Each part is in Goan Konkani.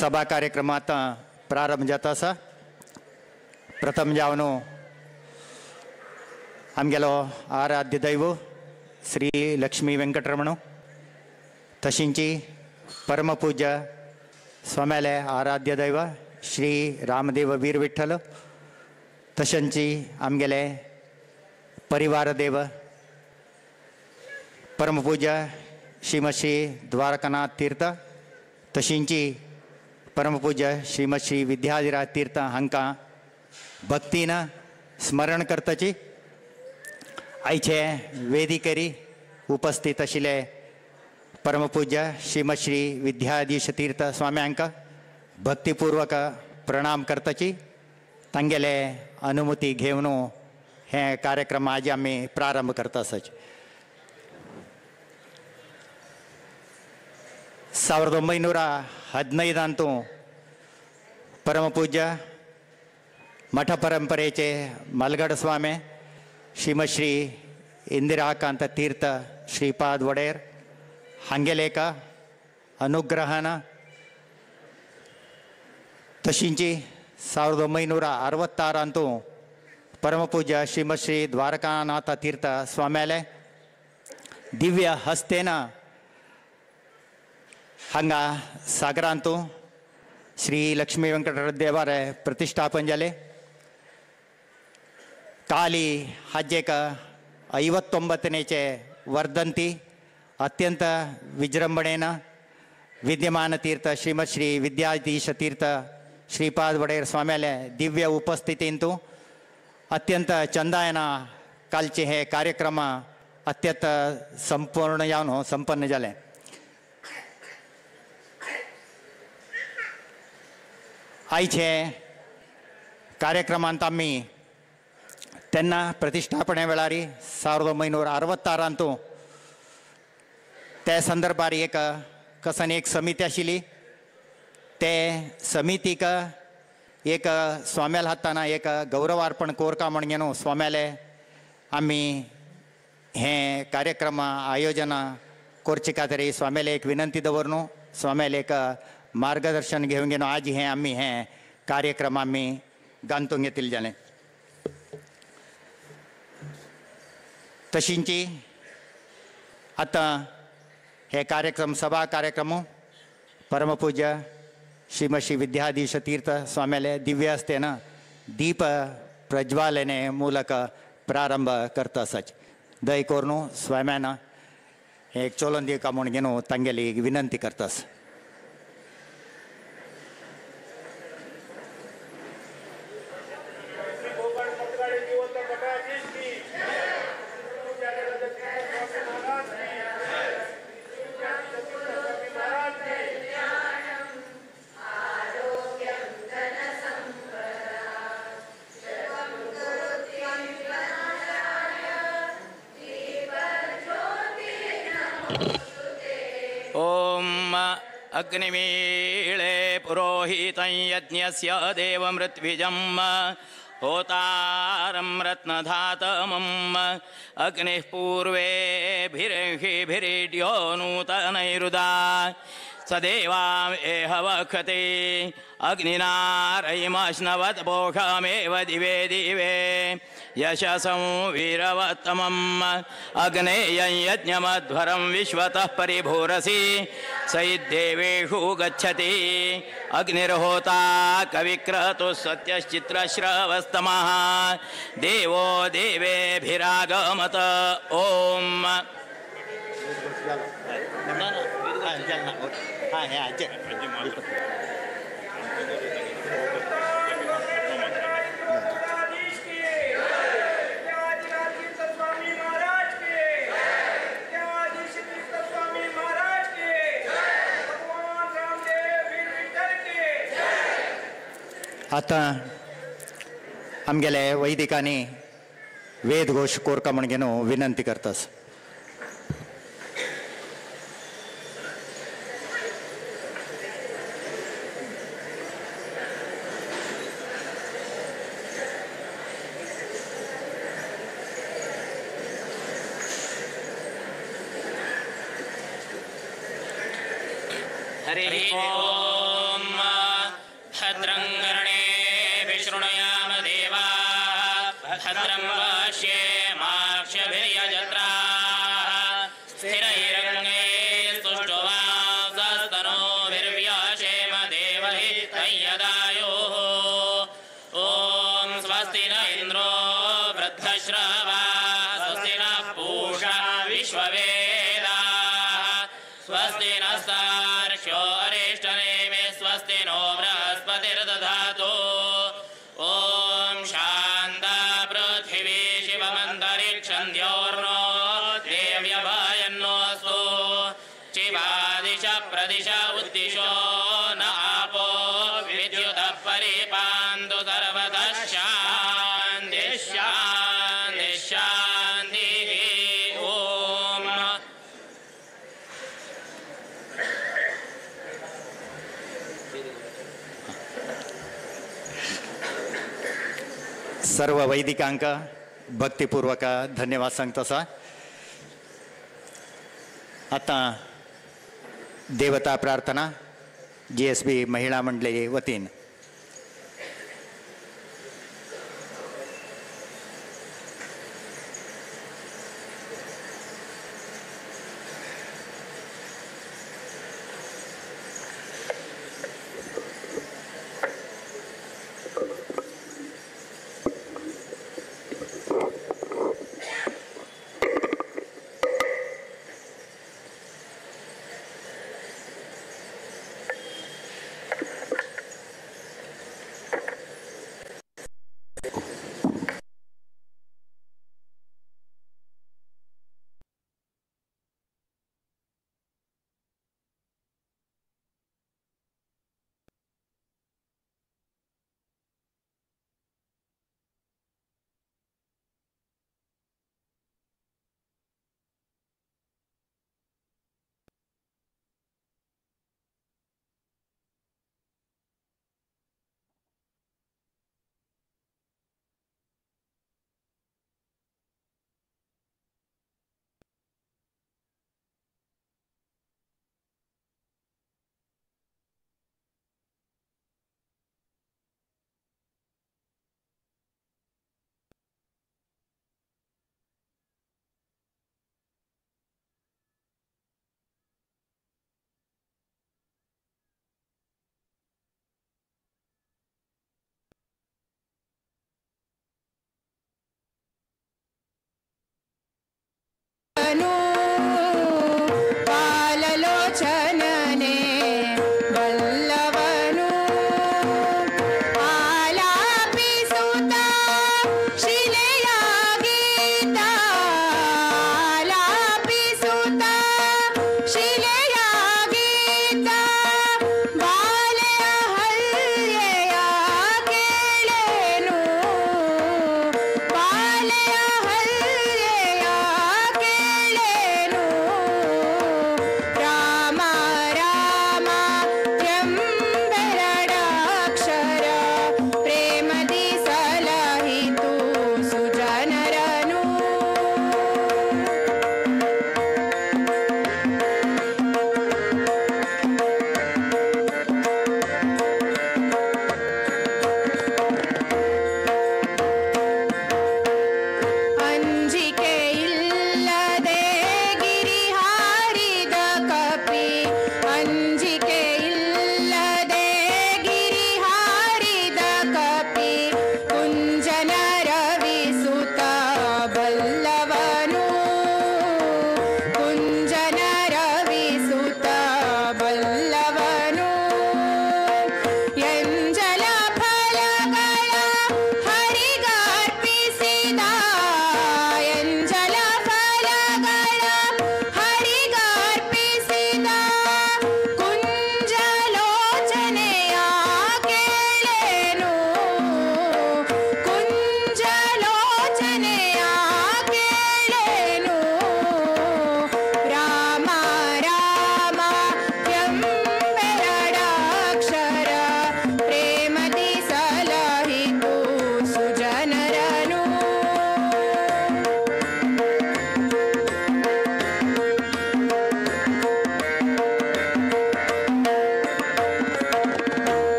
सभा कार्यक्रम आतां प्रारंभ जाता आसा. प्रथम जावन आमगेलो आराध्य दैव श्री लक्ष्मी वेंकटरमण तशींची परमपूज्य स्वाम्याले आराध्य दैव श्री रामदेव वीर विठ्ठल तशेंची आमगेले परिवार देव परमपूज्य श्रीमश्री द्वारकानाथ तीर्थ तशींची परमपूज्य श्रीमश्री विद्याधिराज तीर्थ हांकां भक्तीन स्मरण करताची आयचे वेदिकेरी उपस्थित आशिल्ले परमपूज्य श्रीमश्री विद्याधीश तीर्थ स्वाम्यांक भक्तिपूर्वक प्रणाम करताची तांगेले अनुमती घेवन हे कार्यक्रम आज आमी प्रारंभ करता आसाची. 1915 परमपूज्य मठ परंपरेचे मलगड स्वामी श्रीमश्री इंदिराकांत तीर्थ श्रीपाद वडेर हांगेलेक अनुग्रहन तशींची 1966 परमपूज्य श्रीमश्री द्वारकानाथ तीर्थ स्वाम्याले दिव्य हस्तेन हांगा सागरांतू श्री लक्ष्मी वेंकटरमण देवारे प्रतिष्ठापन जाले. काली हाजेक 59ನೇचे वर्धंती अत्यंत विजृंभणेन विद्यमान तीर्थ श्रीमश्री विद्याधीश तीर्थ श्रीपाद वडेर स्वाम्याले दिव्य उपस्थितींतू अत्यंत चंदायन कालचे हे कार्यक्रम अत्यंत संपूर्ण जावन संपन्न जाले. आयचे कार्यक्रमांत आमी तेन्ना प्रतिष्ठापने वेळार 1966 ते संदर्भार एक कसन एक समिती आशिल्ली. ते समितीक एक स्वाम्याल हाताना एक गौरवार्पण कोरका म्हण घेवन स्वाम्याले आमी हे कार्यक्रम आयोजन करचे खातीर स्वाम्याले एक विनंती दवरनु स्वाम्याले एक मार्गदर्शन घेवन घेवन आज हे आमी हे कार्यक्रम आमी गांतूंक घेतिल्ले जालें. तशींची आतां हे कार्यक्रम सभा कार्यक्रम परमपूज्य श्रीमश्री विद्याधीश तीर्थ स्वाम्याले दिव्य हस्तेन दीप प्रज्वालने ಮೂಲಕ ಪ್ರಾರಂಭ करता आसाची. दय करून स्वाम्यान एक चोलन दिवका म्हूण घेवन तांगेली विनंती करता आसा. अग्निमीळे पुरोहितं यज्ञस्य देवमृत्विजं होतारं रत्नधातमं अग्निः पूर्वेभिर्हिभिरीड्यो नूतनैरुदा सदेवां एह वक्षते अग्निनारयिमश्नवत् बोघमेव दिवे दिवे यशसं वीरवत्तमम् अग्नेयं यज्ञमध्वरं विश्वतः परिभूरसि सैद्देवेषु गच्छति अग्निर्होता कविक्रतुः सत्यश्चित्रश्रवस्तमः देवो देवेभिरागमत. ओम आतां आमगेले वैदिकांनी वेदघोश कोरका म्हण घेवन विनंती करतास. हरि ओम. शृणुयाम देवाः भद्रं पश्येमाक्षभिर्यजत्राः स्थिरैरङ्गैस्तुष्टुवांसस्तनूभिर्व्याशेम देवहितं यदायुः। ॐ स्वस्ति न इन्द्रो वृद्धश्रवाः स्वस्ति नः पूषा विश्ववेदाः स्वस्ति नस्तार्क्ष्यो अरिष्टनेमि स्वस्ति नो बृहस्पतिर्दधातु। ॐ शान्ता पृथिवी शिवमन्तरिक्षं द्योर्नो देव्यभयन्नोऽस्तु। शिवादिश प्रदिश उद्दिशो न आपो विद्युतः परिपान्तु सर्वतः शान्तिः शान्तिः शान्तिः। ॐ। सर्व वैदिकांक भक्तिपूर्वक धन्यवाद सांगतसा। आतां देवता प्रार्थना GSB महिला मंडळी वतीन।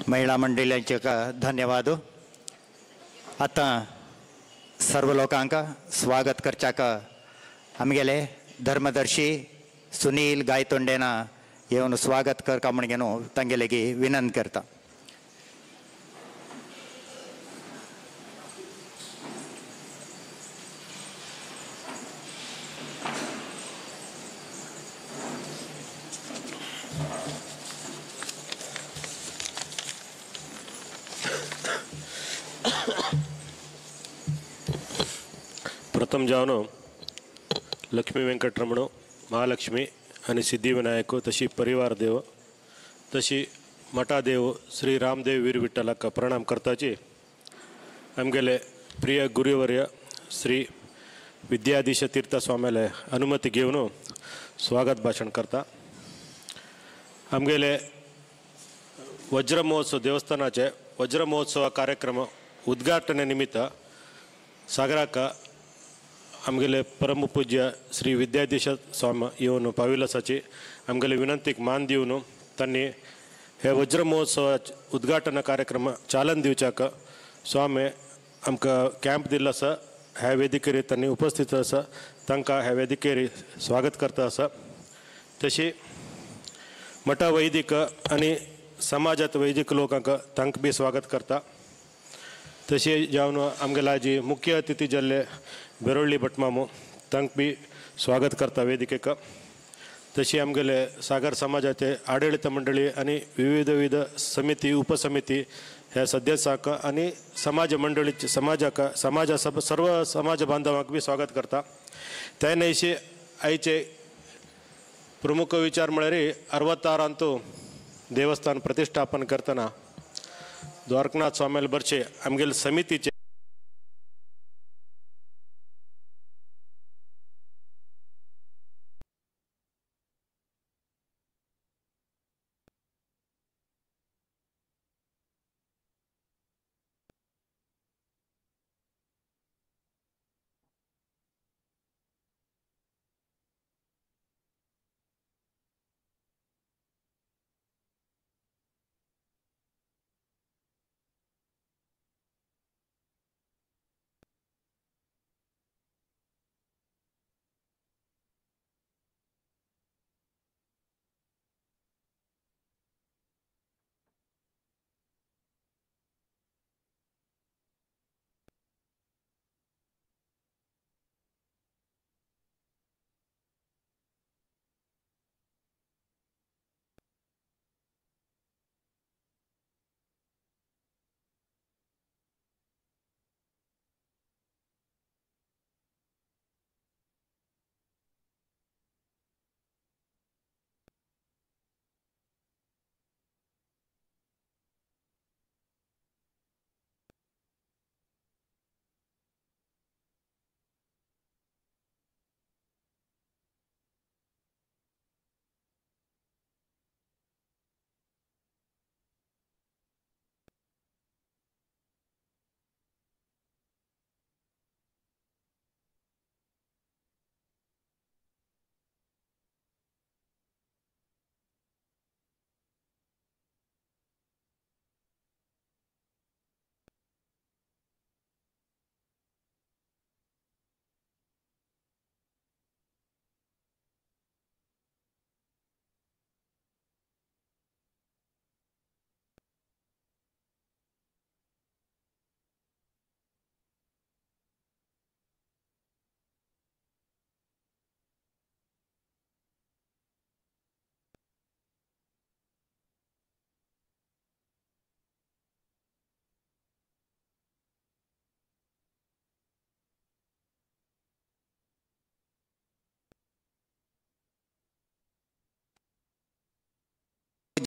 महिळा मंडळींचे धन्यवाद. आतां सर्व लोकांक स्वागत करच्याक आमगेले धर्मदर्शी सुनील गायतोंडेना येवन स्वागत करका म्हण घेवन तांगेलेगी विनंती करता. प्रथम जावन लक्ष्मी वेंकटरमण महालक्ष्मी आनी सिद्धिविनायक तशी परिवार देव तशी मठादेव श्री रामदेव वीर विठ्ठलाक प्रणाम करताची. आमगेले प्रिय गुरुवर्य श्री विद्याधीश तीर्थ स्वाम्याले अनुमती घेवन स्वागत भाशण करता. आमगेले वज्र महोत्सव देवस्थानाचे वज्र महोत्सव कार्यक्रम उद्घाटने निमित्त सागराक आमगेले परमपूज्य श्री विद्याधीश स्वामी येवन पाविलासाची आमगेले विनंतीक मान दिवन तांणी हे वज्र महोत्सव उद्घाटन कार्यक्रम चालन दिवच्याक स्वामी आमकां कॅम्प दिल्लो आसा. ह्या वेदिकेर तांणी उपस्थित आसा, तांकां ह्या वेदिकेर स्वागत करता आसा. तशी मठा वैदिक आनी समाजांत वैदिक लोकांक तांकां बी स्वागत करता. तशें जावन आमगेले जी मुख्य अतिथी जाल्ले बेरोळ्ळी भटमामू तांकां बी स्वागत करता वेदिकेक. तशी आमगेले सागर समाजाचे आडळीत मंडळी आनी विविध विविध समिती उपसमिती ह्या सदस्यांक आनी समाज मंडळीचे समाजाक समाजा सर्व समाज बांधवांक बी स्वागत करता. त्या न्हयशी आयचे प्रमुख विचार म्हळ्यार 66 देवस्थान प्रतिष्ठापन करतना द्वारकनाथ स्वाम्याले बरचे आमगेले समितीचे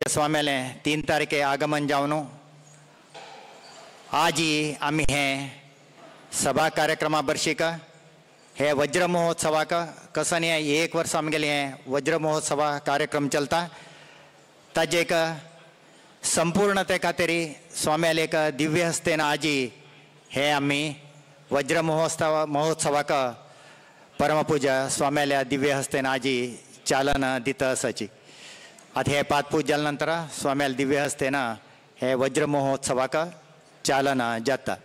स्वाम्याले 3 तारखे आगमन जावन आजी आमी हे सभा कार्यक्रमा बर्शीक हे वज्र महोत्सवाक कसनी एक वर्स आमगेले हे वज्र महोत्सवा कार्यक्रम चलता ताजे एक संपूर्णते खातीर स्वाम्याले एक दिव्य हस्तेन आजी हे आमी वज्र महोत्सवाक परमपूजा स्वाम्याल्या दिव्य हस्तेन आजी चालना दिता आसाची. आतां हे पादपूज जाल्या नंतर स्वाम्याल दिव्य हस्तेन हे वज्र महोत्सवाक चालना जाता.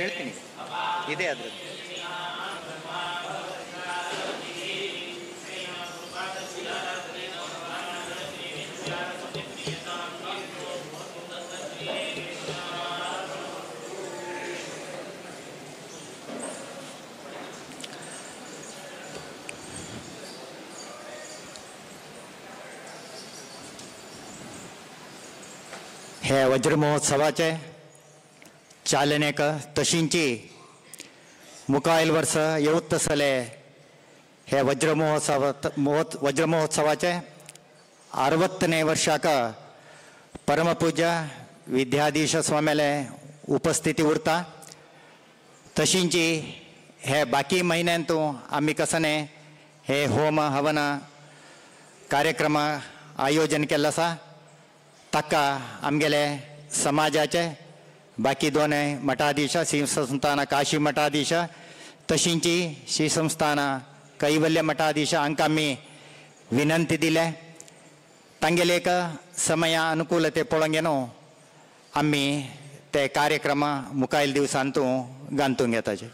ಹೇಳ್ತೀನಿ ಇದೆ ಅದ್ರದ್ದು. हे वज्र महोत्सवाचे चालनेक तशींची मुखायल वर्स येवत तसले हे वज्र वज्रमहोत्सवाचे 60 वर्षाक परमपूज्य विद्याधीश स्वाम्याले उपस्थिती उरता. तशींची हे बाकी म्हयन्यांतू आमी कसने हे होम हवन कार्यक्रम आयोजन केल्लो आसा ताका आमगेले समाजाचे बाकी दोनय मठाधीश श्री संस्थान काशी मठाधीश तशींची श्री संस्थान कैवल्य मठाधीश हांकां आमी विनंती दिले तांगेले एक समया अनुकूलते पळोवंक न्हू आमी ते कार्यक्रम मुखायल दिवसांतू गांतूंक येताचे.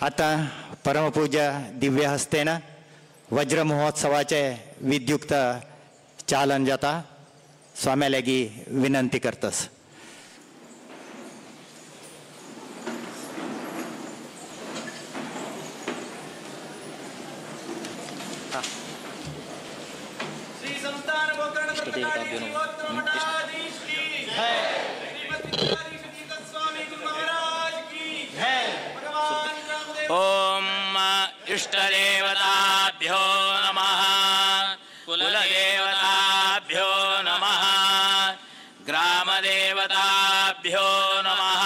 आतां परमपूज्य दिव्य हस्तेन वज्र महोत्सवाचे विद्युक्त चालन जाता. स्वाम्या लागीं विनंती करतस. ओम इष्टदेवताभ्यो नमः, कुलदेवताभ्यो नमः, ग्रामदेवताभ्यो नमः,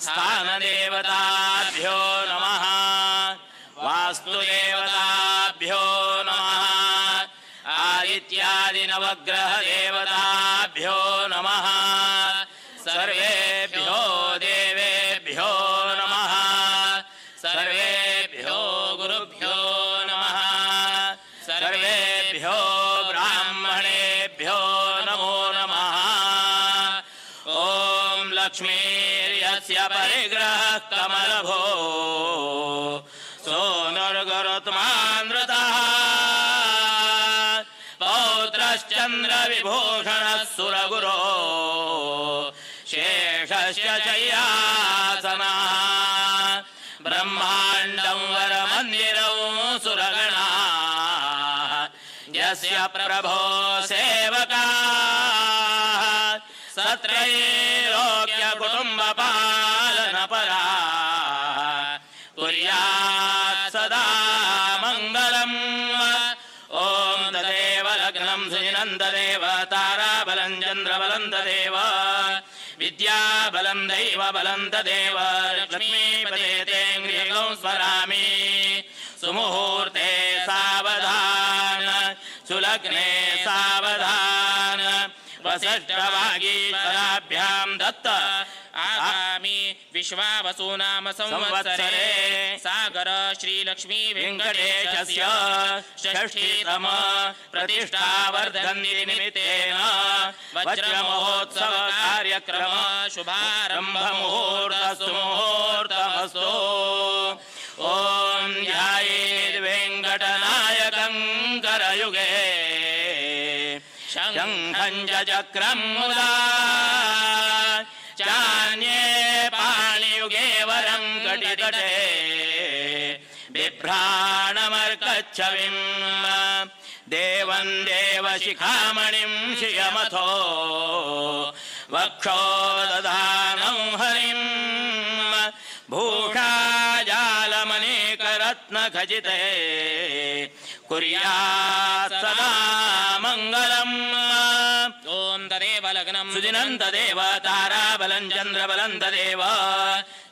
स्थानदेवताभ्यो नमः, वास्तुदेवताभ्यो नमः, आदित्यादिनवग्रहदेवताभ्यो नमः, सर्वेभ्यो देवेभ्यो नमः, सर्वेभ्यो गुरुभ्यो नमः, सर्वेभ्यो ब्राह्मणेभ्यो नमो नमः. ॐ लक्ष्मीर्यस्य परिग्रहः कमलभो सोनर्गरुत्मानृतः पौत्रश्चन्द्रविभूषणः सुरगुरो शेषस्य शय्यासनः ब्रह्माण्डं वरमन्दिरं सुरगणाः यस्य प्रभो सेवकाः सत्रैलोक्यकुटुम्बपालनपराः कुर्यात् सदा मङ्गलम्. ॐ तदेव लग्नं सुजिनं तदेव ताराबलं चन्द्रबलं तदेव विद्याबलं दैवबलं तदेव लक्ष्मीपते ते गृहं स्मरामि। सुमुहूर्ते सावधान सुलग्ने सावधान वसिष्ठवागीश्वराभ्यां दत्त आगामी विश्वावसु नाम संवत्सरे सागर श्री लक्ष्मी वेंकटेशस्य षष्ठीतम प्रतिष्ठावर्धन निमित्तेन वज्रमहोत्सव कार्यक्रम शुभारंभ मुहूर्तस्तु मुहूर्तमस्तु। ॐ ध्यायेद् वेंकटनायकं करयुगे शङ्खं च चक्रं मुदा चान्ये पाणियुगे वरं कटितटे बिभ्राणमर्कच्छविं देवं देवशिखामणिं श्रियमथो वक्षो दधानं हरिं भूषाजालमनेकरत्नखचिते कुर्यात् सदा मङ्गलम्। ॐ तदेव लग्नं सुदिनं तदेव ताराबलं चन्द्रबलं तदेव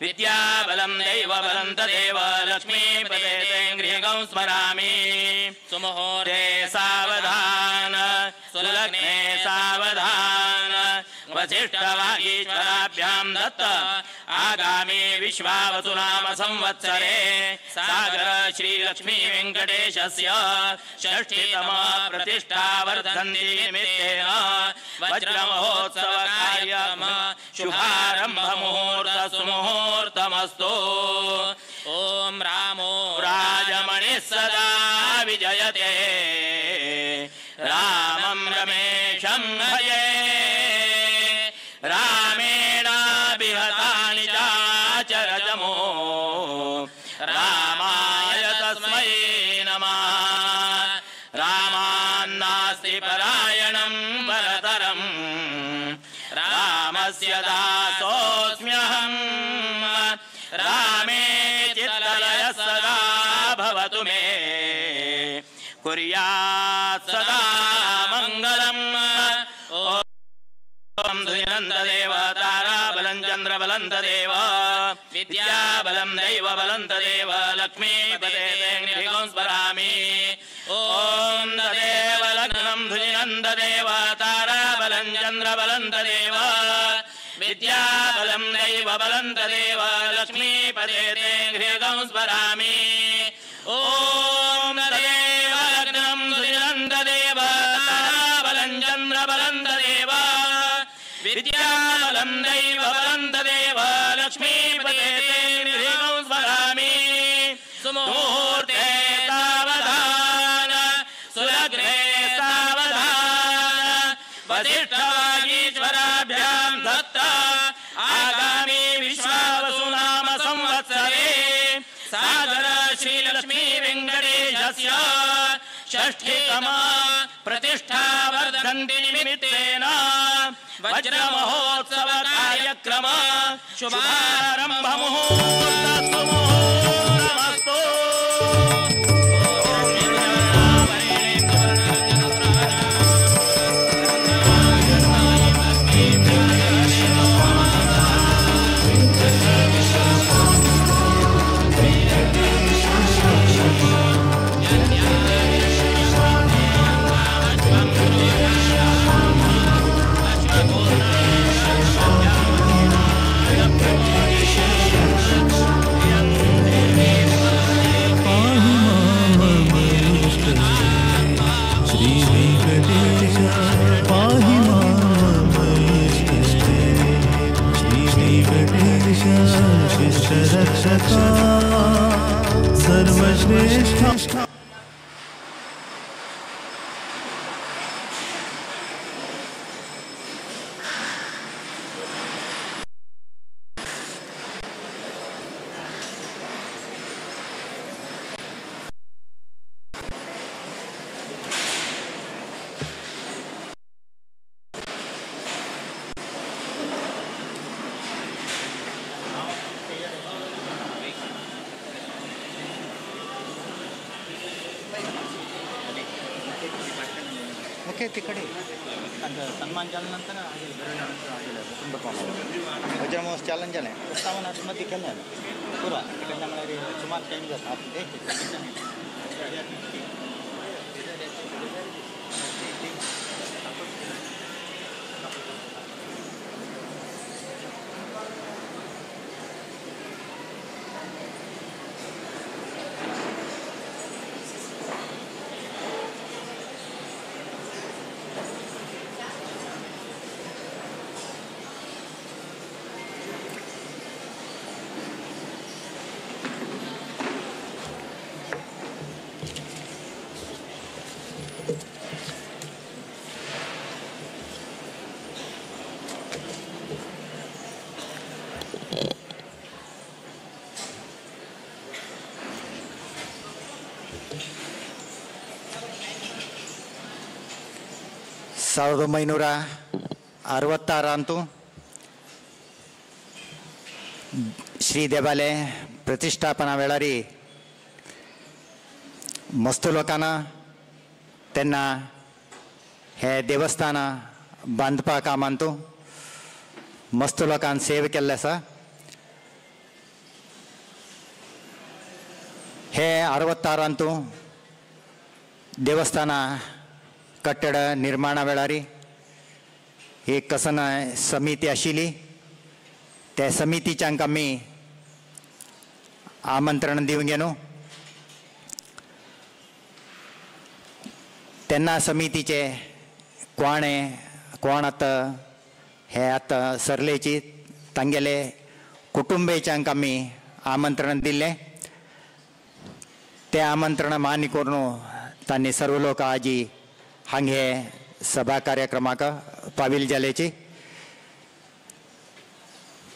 विद्याबलं दैवबलं तदेव लक्ष्मीपते ते गृहं स्मरामि। सुमुहूर्ते सावधान सुलग्ने सावधान वसिष्ठवागीश्वराभ्यां दत्त आगामी विश्वावसु नाम संवत्सरे सागर श्री लक्ष्मी वेंकटेशस्य षष्ठीतम प्रतिष्ठावर्धन्ति निमित्तेन वज्रमहोत्सव कार्यक्रम शुभारंभ मुहूर्त सुमुहूर्तमस्तु। ॐ रामो राजमणिः सदा विजयते रामं रमेशं भजे रामेणाभिहतानि चाचरचमो रामाय तस्मै नमः। रामान्नास्ति परायणं परतरं रामस्य दासोऽस्म्यहम्। रामे चित्तलयः सदा भवतु मे कुर्यात् सदा मङ्गलम्। ॐ सुनन्ददेव ताराबलं चन्द्रबलं तदेव विद्याबलं दैवबलं तदेव लक्ष्मीपते ते गृहं स्मरामि। ॐ तदेव लग्नं सुनन्ददेव ताराबलं चन्द्रबलं तदेव विद्याबलं दैवबलं तदेव लक्ष्मीपते ते गृहं स्मरामि। ॐ तदेव लग्नं सुनन्ददेव ताराबलं चन्द्रबलं तदेव विद्याबलं दैवबलं तदेव लक्ष्मीपते ते गृहं स्मरामि। सुमुहूर्ते सावधान सुलग्ने सावधान वसिष्ठवागीश्वराभ्यां दत्त आगामी विश्वावसु नाम संवत्सरे सागर श्री लक्ष्मी वेंकटेशस्य षष्ठीतम प्रतिष्ठावर्धन्ति निमित्तेन वज्रमहोत्सव कार्यक्रम शुभारंभ मुहूर्तस्तु मुहूर्तमस्तु। सर्वश्रेष्ठ ओके तिकडे सन्मान जाले नंतर वज्र महोत्सव चालन जालें उक्तावण मदीं केलें पुरो तिकडल्या म्हळ्यार सुमार टायम जाता. 1966 श्री देवाले प्रतिष्ठापना वेळारी मस्त लोकांना तेन्ना हे देवस्थान बांदपा कामांतू मस्त लोकांक सेव केल्लें आसा. हे 66 देवस्थाना कट्टड निर्माणा वेळारी एक कसन समिती आशिल्ली त्या समितीच्यांक आमी आमंत्रण दिवंक न्हू. तेन्ना समितीचे कोण कोण आतां हे आतां सरलेची तांगेले कुटुंबेच्यांक आमी आमंत्रण दिल्लें. तें आमंत्रण मान्य करून तांणी सर्व लोक आजी हांग हे सभा कार्यक्रमाक पाविल जाल्याची.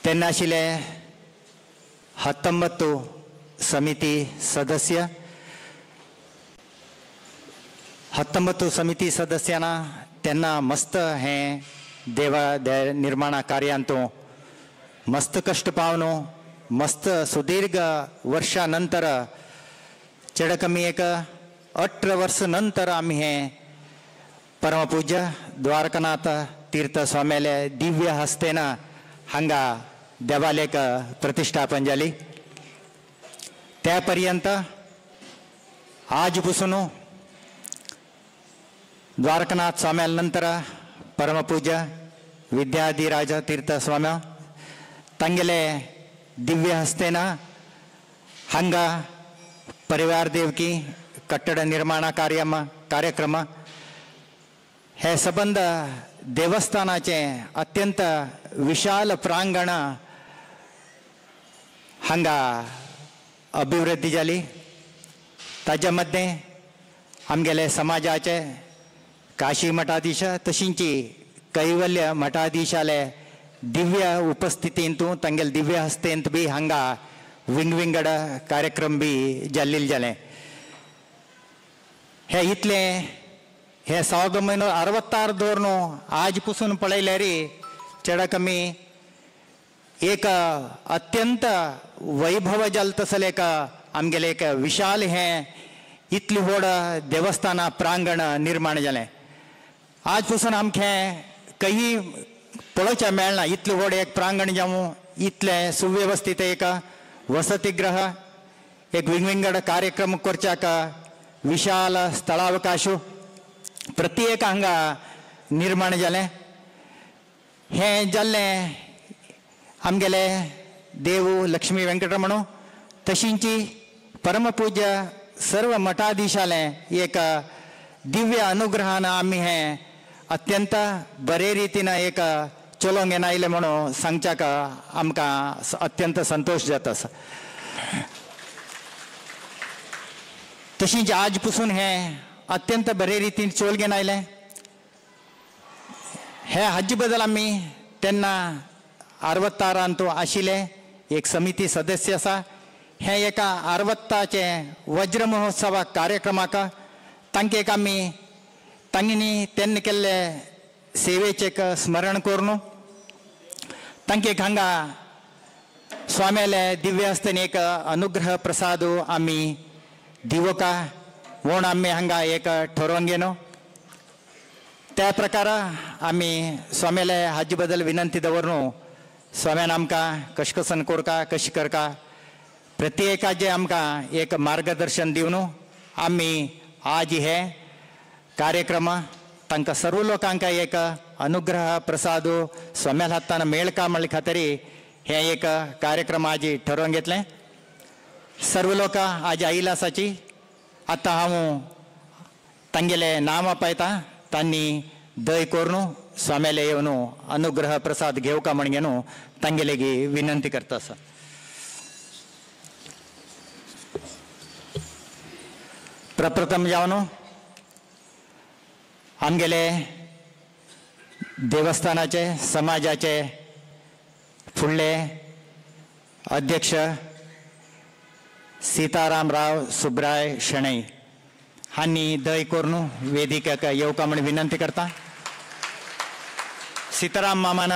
तेन्ना आशिल्ले 19 समिती सदस्य 19 समिती सदस्यांना तेन्ना मस्त हें देवा निर्माणा कार्यांतू मस्त कश्ट पावन मस्त सुदीर्घ वर्षा नंतर चड कमी एक 18 वर्स नंतर आमी हें परमपूज्य द्वारकानाथ तीर्थ स्वाम्याले दिव्य हस्तेन हांगा देवालयक प्रतिष्ठापन जाली. त्या पर्यंत आज पसून द्वारकानाथ स्वाम्याल नंतर परमपूज्य विद्याधिराज तीर्थ स्वाम्या तांगेले दिव्य हस्तेन हांगा परिवार देवकी कट्टड निर्माण कार्यक्रम हे सबंद देवस्थानाचे अत्यंत विशाल प्रांगण हांगा अभिवृद्धी जाली. ताजे मदें आमगेले समाजाचे काशी मठाधीश तशींची कैवल्य मठाधीशाले दिव्य उपस्थितींतू तांगेले दिव्य हस्तेंत बी हांगा विंगविंगड कार्यक्रम बी जाल्लेले जालें. हे इतलें हे 1966 दवरून आज पसून पळयल्यार चड कमी एक अत्यंत वैभव जालें तसलें एक आमगेलें एक विशाल हें इतलें व्हड देवस्थाना प्रांगण निर्माण जालें. आज पसून आमकां खंयी पळोवचें मेळना इतलें व्हड एक प्रांगण जावं इतलें सुवेवस्थीत एक वसतीगृह एक विंगविंगड कार्यक्रम करच्याक विशाल स्थळावकाश प्रत्येक हांगा निर्माण जालें. हें जाल्लें आमगेले देव लक्ष्मी वेंकटरमण तशींची परमपूज्य सर्व मठाधीशालें एक दिव्य अनुग्रहान आमी हें अत्यंत बरे रितीन एक चलोवंक येना आयलें म्हणून सांगच्याक आमकां अत्यंत संतोश जाता आसा. तशींच आज पसून हें अत्यंत बरे रितीन चोल घेवन आयलें. हे हाजे बद्दल आमी तेन्ना 66 आशिल्ले एक समिती सदस्य आसा. हें एका 60 वज्र महोत्सवा कार्यक्रमाक तांकां एक आमी तांणी तेन्ना केल्ले सेवेचें एक स्मरण करून तांकां एक हांगा स्वाम्याले दिव्य हस्तेन एक अनुग्रह प्रसाद आमी दिवका म्हूण आमी हांगा एक ठरोवन घेनो. त्या प्रकार आमी स्वाम्याले हाजे बद्दल विनंती दवरून स्वाम्यान आमकां कशकसन कोरका कशी करका प्रत्येकाचे आमकां एक मार्गदर्शन दिवन आमी आज हे कार्यक्रम तांकां सर्व लोकांक एक अनुग्रह प्रसाद स्वाम्याल हातान मेळका म्हणले खातीर हे एक कार्यक्रम आज ठरोवन घेतलें. सर्व लोक आज आयिल्ले आसाची. आतां हांव तांगेले नांव पळयता तांणी दय करून स्वाम्याले येवन अनुग्रह प्रसाद घेवका म्हण घेवन तांगेले विनंती करता आसा. प्रप्रथम जावन आमगेले देवस्थानाचे समाजाचे फुडले अध्यक्ष सीताराम राव सुब्राय शणै हांणी दय करून वेदिकेक येवका म्हण विनंती करता. सीताराम मामान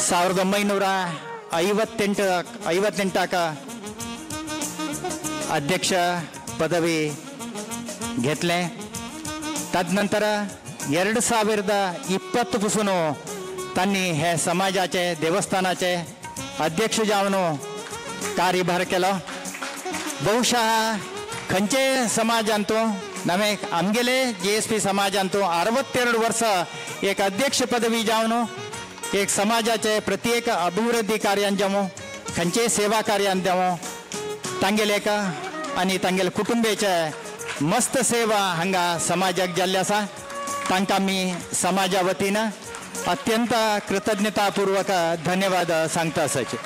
1958 अध्यक्ष पदवी घेतलें. तदनंतर 2020 पासून तांणी हे समाजाचे देवस्थानाचे अध्यक्ष जावन कार्यभार केलो. बहुशः खंयचे समाजांतू नवे आमगेले जी एस पी समाजांतू 62 वर्सां एक अध्यक्ष पदवी जावन एक समाजाचे प्रत्येक अभिवृद्धी कार्यान जावं खंयचे सेवा कार्यान जावं तांगेले एक आनी तांगेले कुटुंबेचे मस्त सेवा हांगा समाजाक जाल्ली आसा. तांकां आमी समाजा वतीन अत्यंत कृतज्ञतापूर्वक धन्यवाद सांगता आसाचे.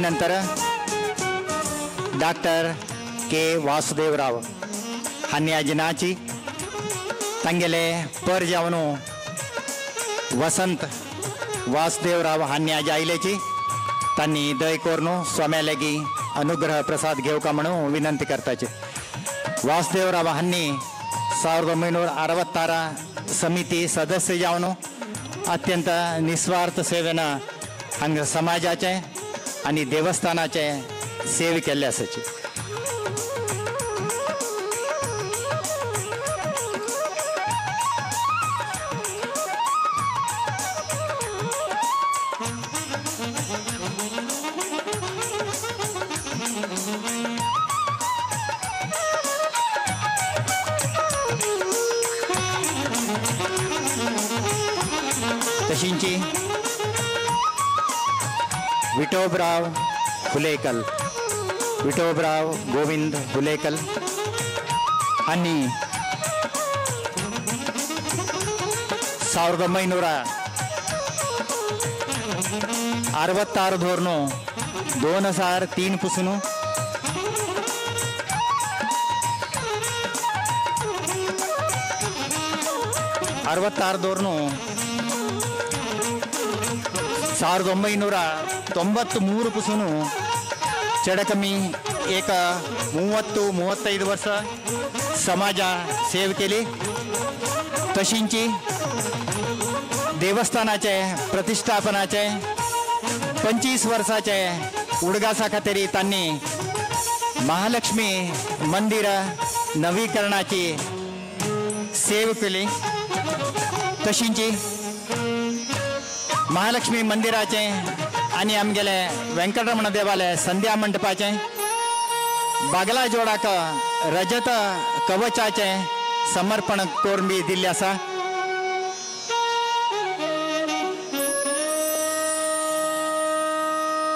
नंतर डॉक्टर के वासुदेवराव हांणी आजी नाची तांगेले पर जावन वसंत वासुदेवराव हांणी आज आयलेची तांणी दय करून स्वाम्या लागीं अनुग्रह प्रसाद घेवका म्हणून विनंती करताचे. वासुदेवराव हांणी 1966 समिती सदस्य जावन अत्यंत निस्वार्थ सेवेन हांगा समाजाचे आनी देवस्थानाचे सेवे केल्ले आसाची. तशींची विठोबराव हुलेकल विठोबराव गोविंद हुलेकल हांणी 1966 धोरण 2003 पासून 66 धोरण 1993 पासून चडकमी एक 30-35 वर्ष समाजा सेव केली. तशींची देवस्थानाचे प्रतिष्ठापनाचे 25 वर्षाचे उडगासा खातीर तांणी महालक्ष्मी मंदिर नवीकरणाची सेव केली. तशींची महालक्ष्मी मंदिराचे आनी आमगेले वेंकटरमण देवाले संध्या मंडपाचे बागला जोडाक रजत कवचाचे समर्पण करून बी दिल्लें आसा.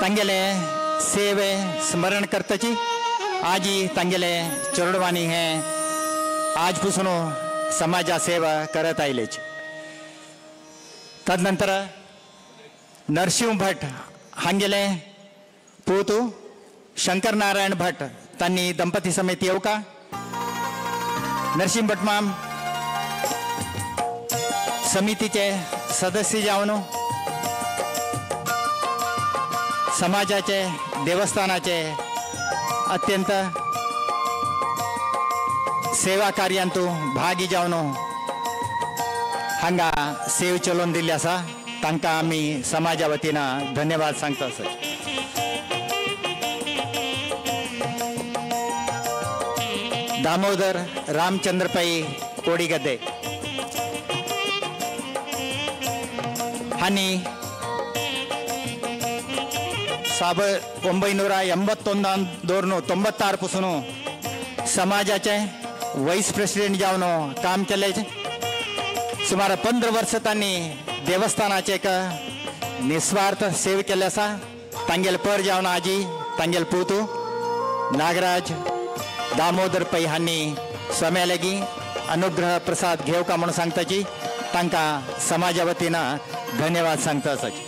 तांगेले सेवे स्मरण करताची आजी तांगेले चेडवांनी हे आज पसून समाजा सेवा करत आयलेच. तदनंतर नरसिंह भट हांगेले पूतू शंकर नारायण भट तांणी दंपती समेत येवका. नरसिंह भट माम समितीचे सदस्य जावन समाजाचे देवस्थानाचे अत्यंत सेवा कार्यांतू भागी जावन हांगा सेव चलोवन दिल्ली आसा. तांकां आमी समाजा वतीन धन्यवाद सांगता आसा. दामोदर रामचंद्र पै कोडिगद्दे हांणी 1981 धरून 96 पासून समाजाचे वाईस प्रेसिडेंट जावन काम केले. सुमार 15 वर्सां तांणी देवस्थानाचे एक निस्वार्थ सेवा केल्ली आसा. तांगेले पर जावन आजी तांगेले पूतू नागराज दामोदर पै हांणी स्वाम्या लागीं अनुग्रह प्रसाद घेवका म्हणून सांगताची तांकां समाजा वतीन धन्यवाद सांगता आसाची.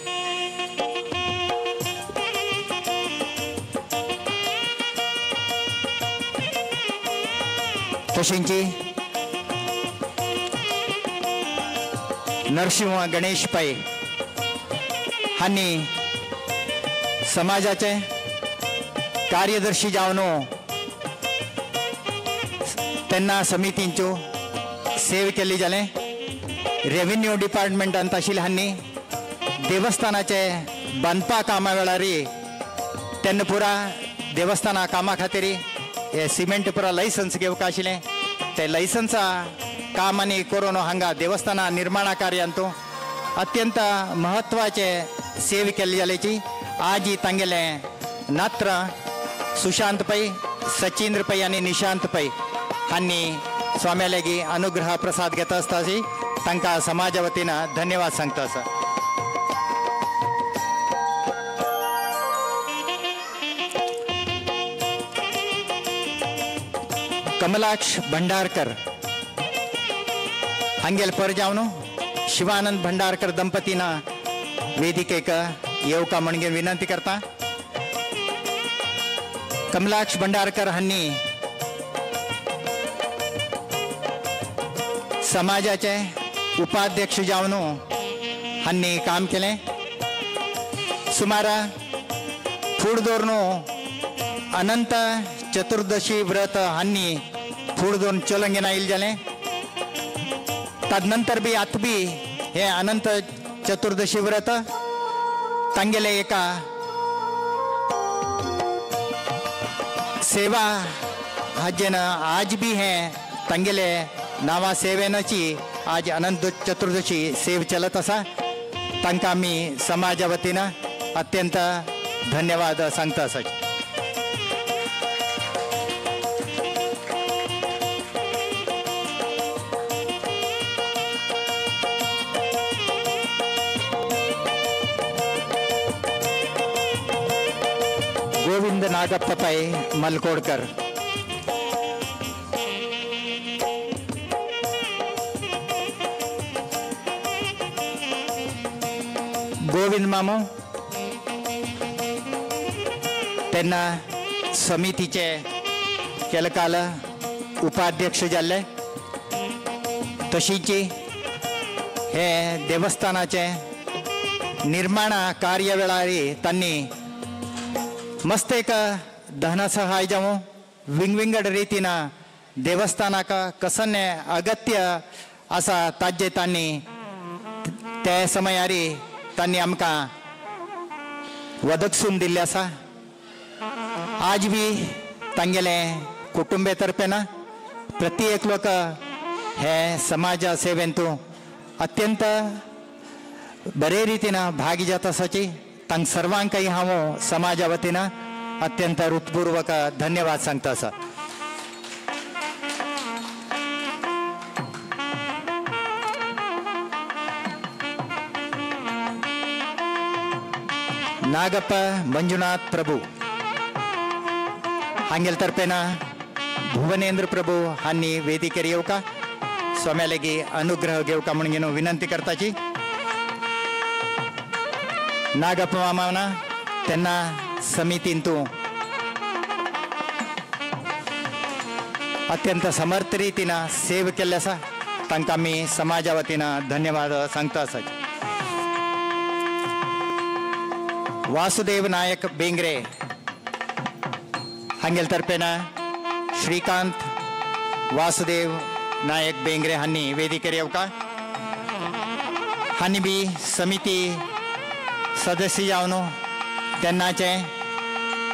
तशेंच नरसिंह गणेश पै हांणी समाजाचे कार्यदर्शी जावन तेन्ना समितींच्यो सेवा केल्ली जालें. रेव्हेन्यू डिपार्टमेंटांत आशिल्ले हांणी देवस्थानाचे बांदपा कामा वेळार तेन्ना पुरा देवस्थाना कामा खातीर हे सिमेंट पुरा लायसन्स घेवंक आशिल्लें. ते लायसन्सा काम आनी करून हांगा देवस्थाना निर्माणा कार्यांत अत्यंत म्हत्वाचे सेवा केल्ली जाल्याची आजी तांगेले नात्र सुशांत पै सचिंद्र पै आनी निशांत पै हांणी स्वाम्या लागीं अनुग्रह प्रसाद घेता आसता तांकां समाजा वतीन धन्यवाद सांगता आसा. कमलाक्ष भंडारकर हांगेले पर जावन शिवानंद भंडारकर दंपतीना वेदिकेक येवका म्हणून विनंती करता. कमलाक्ष भंडारकर हांणी समाजाचे उपाध्यक्ष जावन हांणी काम केलें. सुमार फूड धरून अनंत चतुर्दशी व्रत हांणी फूड धरून चलंगेन आयिल्लें जालें. तदनंतर बी आतां बी हे अनंत चतुर्दशी व्रत तांगेले एका सेवा हाजेन आज बी हे तांगेले नांवा सेवेनाची आज अनंत चतुर्दशी सेव चलत आसा. तांकां आमी समाजा वतीन अत्यंत धन्यवाद सांगता आसा. गोविंद नागप्पा पै मलकोडकर गोविंद मामो तेन्ना समितीचे केलकाल उपाध्यक्ष जाल्ले. तशींच हे देवस्थानाचे निर्माणा कार्य वेळार तांणी मस्त एक धनसहाय जावं विंगविंगड रितीन देवस्थानाक कसने अगत्य आसा ताजे तांणी ते समयार तांणी आमकां वदकसून दिल्लें आसा. आज बी तांगेले कुटुंबे तर्फेन प्रति एक लोक हे समाजा सेवेंतू अत्यंत बरे रितीन भागी जाता आसाची. तांकां सर्वांकय हांव समाजा वतीन अत्यंत हृत्पूर्वक धन्यवाद सांगता आसा. नागप्प मंजुनाथ प्रभू हांगेल तर्फेन भुवनेंद्र प्रभू हांणी वेदिकेर येवका स्वाम्या लागीं अनुग्रह घेवका म्हणून विनंती करताची. नागप्प मामाना त्यांना समितींतू अत्यंत समर्थ रीतीन सेव केल्ले आसा, तांकां आमी समाजा वतीन धन्यवाद सांगता आसा. वासुदेव नायक बेंगरे हांगेल तर्फेन श्रीकांत वासुदेव नायक बेंगरे हांणी वेदिकेर येवका. हांणी बी समिती सदस्य जावन तेन्नाचे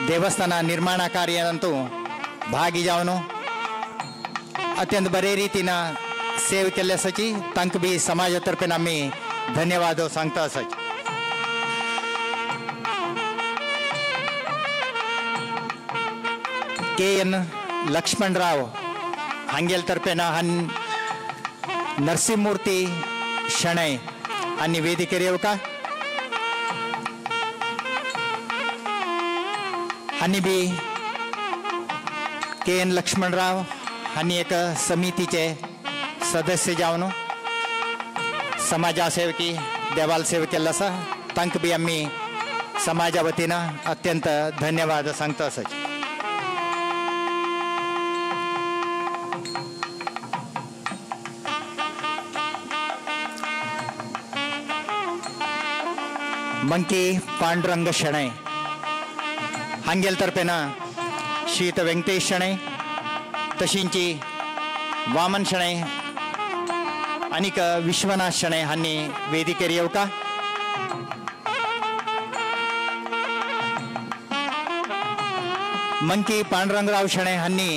देवस्थाना निर्माणा कार्यांतू भागी जावन अत्यंत बरे रीतीन सेव केल्ले आसाची, तांकां बी समाजा तर्फेन आमी धन्यवाद सांगता आसाची. के एन लक्ष्मणराव हांगेल तर्फेन हान नरसिंहमूर्ती शणै हांणी वेदिकेर येवका. हांणी बी के एन लक्ष्मणराव हांणी एक समितीचे सदस्य जावन समाजा सेवकी देवाल सेव केल्लो आसा, तांकां बी आमी समाजा वतीन अत्यंत धन्यवाद सांगता आसाची. मंकी पांडुरंग शणै हांगेल तर्फेन शीत वेंकटेश शणै तशींची वामन शणै आनीक विश्वनाथ शणै हांणी वेदिकेर येवका. मंकी पांडुरंगराव शणै हांणी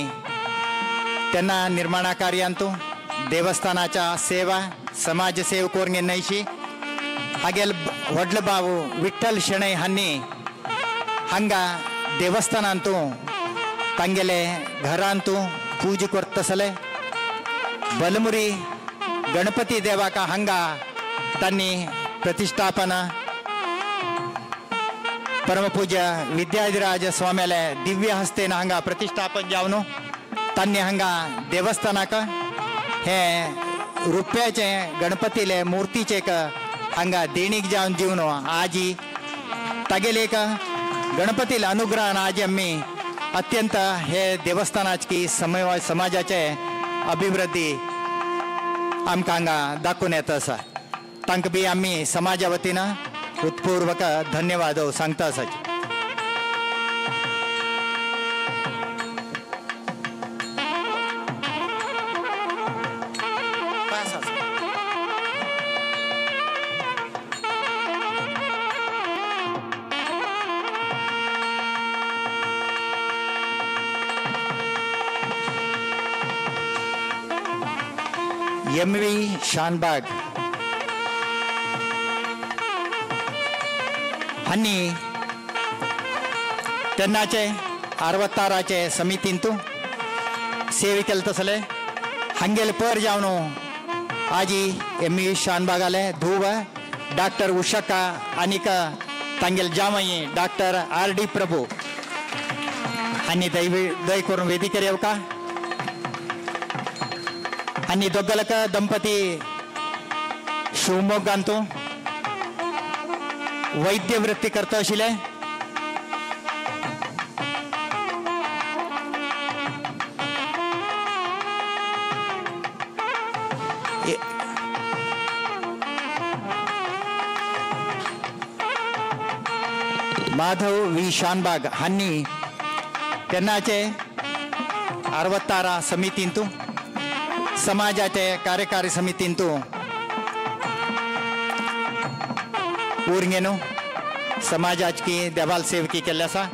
त्यांना निर्माणा कार्यांतू देवस्थानाच्या सेवा समाजसेव करून न्हयशी हागेल व्हडलो बाबू विठ्ठल शणै हांणी हांगा देवस्थानांतू तांगेले घरांतू पूजा करतसले बलमुरी गणपती देवाका हांगा तांणी प्रतिष्ठापना परमपूज्य विद्याधिराज स्वाम्याले दिव्य हस्तेन हांगा प्रतिष्ठापन जावन तांणी हांगा देवस्थानाक हे रुप्याचे गणपतीले मूर्तीचे हांगा देणीक जावन दिवन आजी तागेले एक गणपतीले अनुग्रहान आजी आमी अत्यंत हे देवस्थानाची समाजाचे अभिवृद्धी आमकां हांगा दाखोवन येता आसा. तांकां बी आमी समाजा वतीन उत्पूर्वक धन्यवाद सांगता आसाची. एम व्ही शानबाग हांणी तेन्नाचे 66 समितींतू सेवे केले तसले हांगेले पर जावन आजी एम व्ही शानबागाले धूव डॉक्टर उषक्का आनीक तांगेले जावई डॉक्टर आर डी प्रभू हांणी दय करून वेदिकेर येवका. आनी दोग्गलक ದಂಪತಿ शिवमोग्गांतू वैद्यवृत्ती करता आशिल्ले. माधव वी शानबाग हांणी तेन्नाचे 66 समितींतू समाजाचे कार्यकारी समितींतू उरंगेनु समाजाची देवाल सेवकी केल्ले आसा.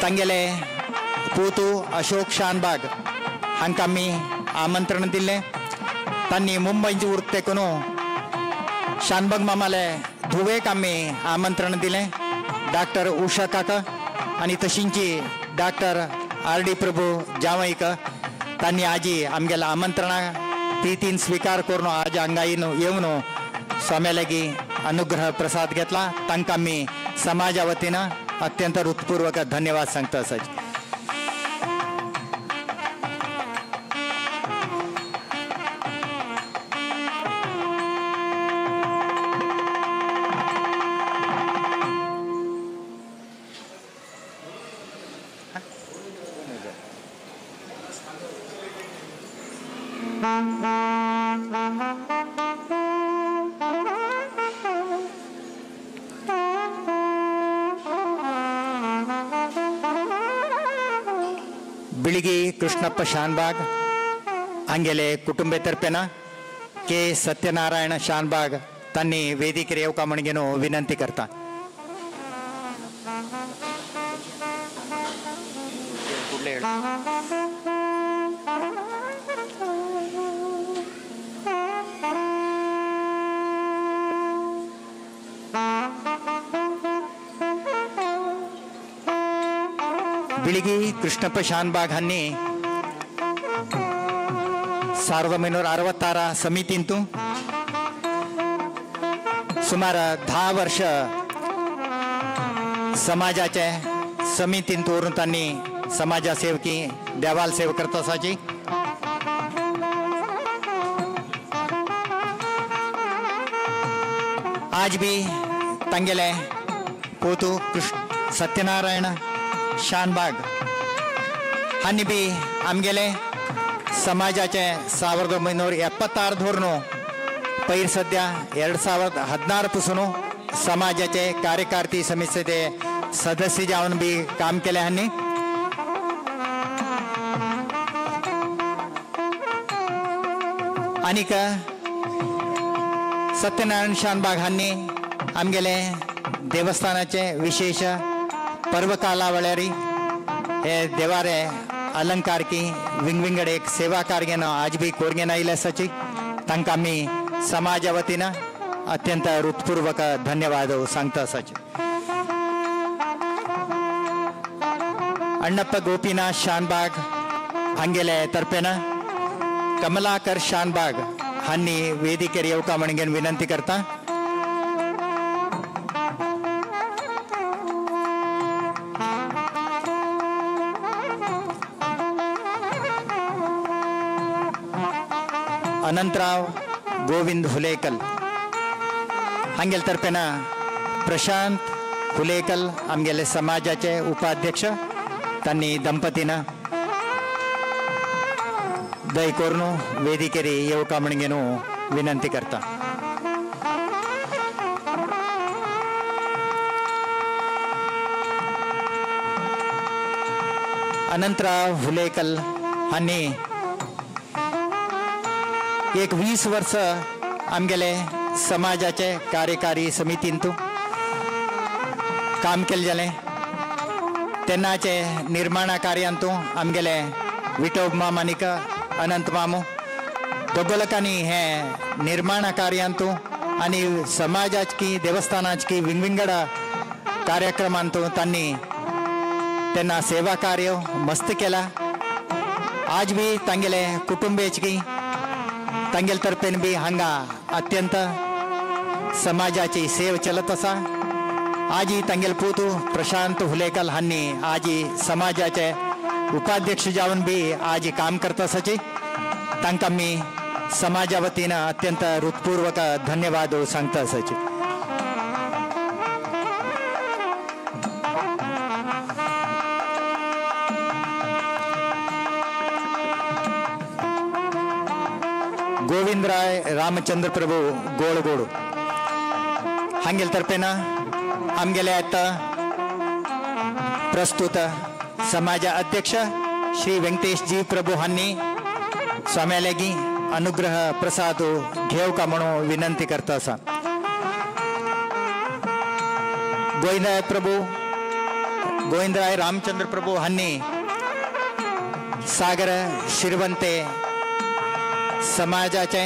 तांगेले पूतू अशोक शानबाग हांकां आमी आमंत्रण दिल्लें. तांणी मुंबयची उरते करून शानबाग मामाले धुवेक आमी आमंत्रण दिलें डॉक्टर उषा काका आनी तशींची डॉक्टर आर डी प्रभू जावईक. तांणी आजी आमगेल्या आमंत्रणाक प्रितीन स्वीकार करून आज हांगा येवन स्वाम्या लागीं अनुग्रह प्रसाद घेतला तांकां मी समाजा वतीन अत्यंत हृत्पूर्वक धन्यवाद सांगता आसाची. बिळगी कृष्णप्प शानबाग हांगेले कुटुंबे तर्फेन के सत्यनारायण शानबाग तांणी वेदिकेर येवका म्हण घेवन विनंती करता. बिळगी कृष्णप्प शानबाग हांणी 1966 समितींतू सुमार 10 वर्ष समाजाचे समितींत उरून तांणी समाजा सेवकी देवाल सेव करता आसाची. आज बी तांगेले पोतू कृष्ण सत्यनारायण शानबाग हांणी बी आमगेले समाजाचे 1976 धोरण पैर सद्या 2016 पासून समाजाचे कार्यकारी समितीचे सदस्य जावन बी काम केले हांणी. आनीक सत्यनारायण शानबाग हांणी आमगेले देवस्थानाचे विशेष पर्वकाला वेळारी हे देवारे अलंकार की विंगविंगड एक सेवा कार्य आज बी कोरगेन आयिल्ले आसाची तांकां आमी समाजा वतीन अत्यंत हृत्पूर्वक धन्यवाद सांगता आसाची. अण्णप्प गोपीनाथ शानबाग हांगेले तर्फेन कमलाकर शानबाग हांणी वेदिकेर येवका म्हण घेवन विनंती करता. अनंतराव गोविंद हुलेकल हांगेले तर्फेन प्रशांत हुलेकल आमगेले समाजाचे उपाध्यक्ष तांणी दंपतीन दय करून वेदिकेर येवका म्हण घेवन विनंती करता. अनंतराव हुलेकल हांणी एक 20 वर्ष आमगेले समाजाचे कार्यकारी समितींतू काम केलें जालें. तेन्नाचे निर्माणा कार्यांतू आमगेले विठोब माम आनीक अनंत मामू दोग लोकांनी हे निर्माणा कार्यांतू आनी समाजाची देवस्थानाची विंगविंगड कार्यक्रमांतू तांणी तेन्ना सेवा कार्य मस्त केला. आज बी तांगेले कुटुंबेची तांगेले तर्फेन बी हांगा अत्यंत समाजाची सेव चलत आसा. आजी तांगेले पूतू प्रशांत हुलेकल हांणी आजी समाजाचे उपाध्यक्ष जावन बी आजी काम करता आसाची तांकां मी समाजा वतीन अत्यंत हृत्पूर्वक धन्यवाद सांगता आसाची. गोविंदराय रामचंद्र प्रभू गोळगोडू हांगेले तर्फेन आमगेले आतां प्रस्तुत समाज अध्यक्ष श्री वेंकटेश जी प्रभू हांणी स्वाम्यालेगी अनुग्रह प्रसाद घेवका म्हणून विनंती करता आसा. गोविंदराय प्रभू गोविंदराय रामचंद्र प्रभू हांणी सागर शिरवंते समाजाचे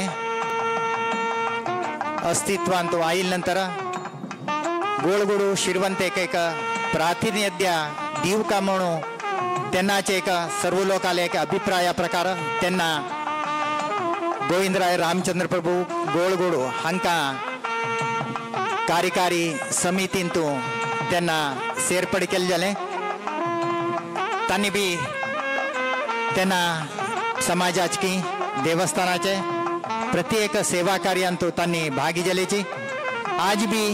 अस्तित्वांत आयिल्ले नंतर गोळगोडू शिरवंतेक एक प्रातिनिध्य दिवका म्हणून तेन्नाचे एक सर्व लोकाले एक अभिप्राया प्रकार तेन्ना गोविंदराय रामचंद्र प्रभू गोळगोडू हांकां कार्यकारी समितींतू तेन्ना सेरपड केल्लें जालें. तांणी बी तेन्ना समाजाची देवस्थानाचे प्रत्येक सेवा कार्यांतू तांणी भागी जाल्याची. आज बी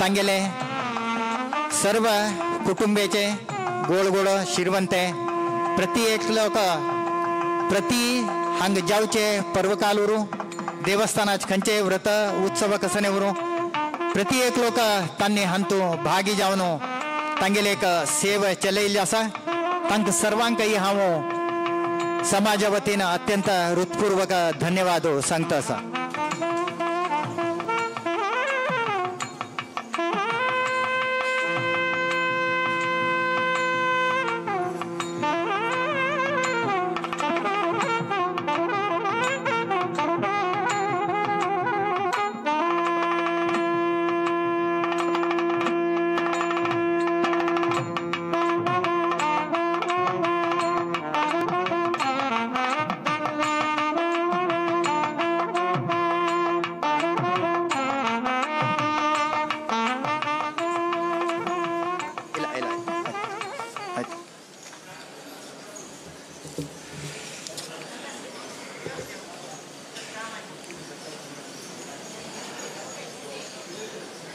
तांगेले सर्व कुटुंबेचे गोड गोड शिरवंते प्रत्येक लोक प्रति हांग जावचे पर्वकाल उरूं देवस्थानाचे खंयचे व्रत उत्सव कसने उरूं प्रत्येक लोक तांणी हांतू भागी जावन तांगेले एक सेव चलयल्ली आसा. तांकां सर्वांकय हांव समाजा वतीन अत्यंत हृत्पूर्वक धन्यवाद सांगता आसा.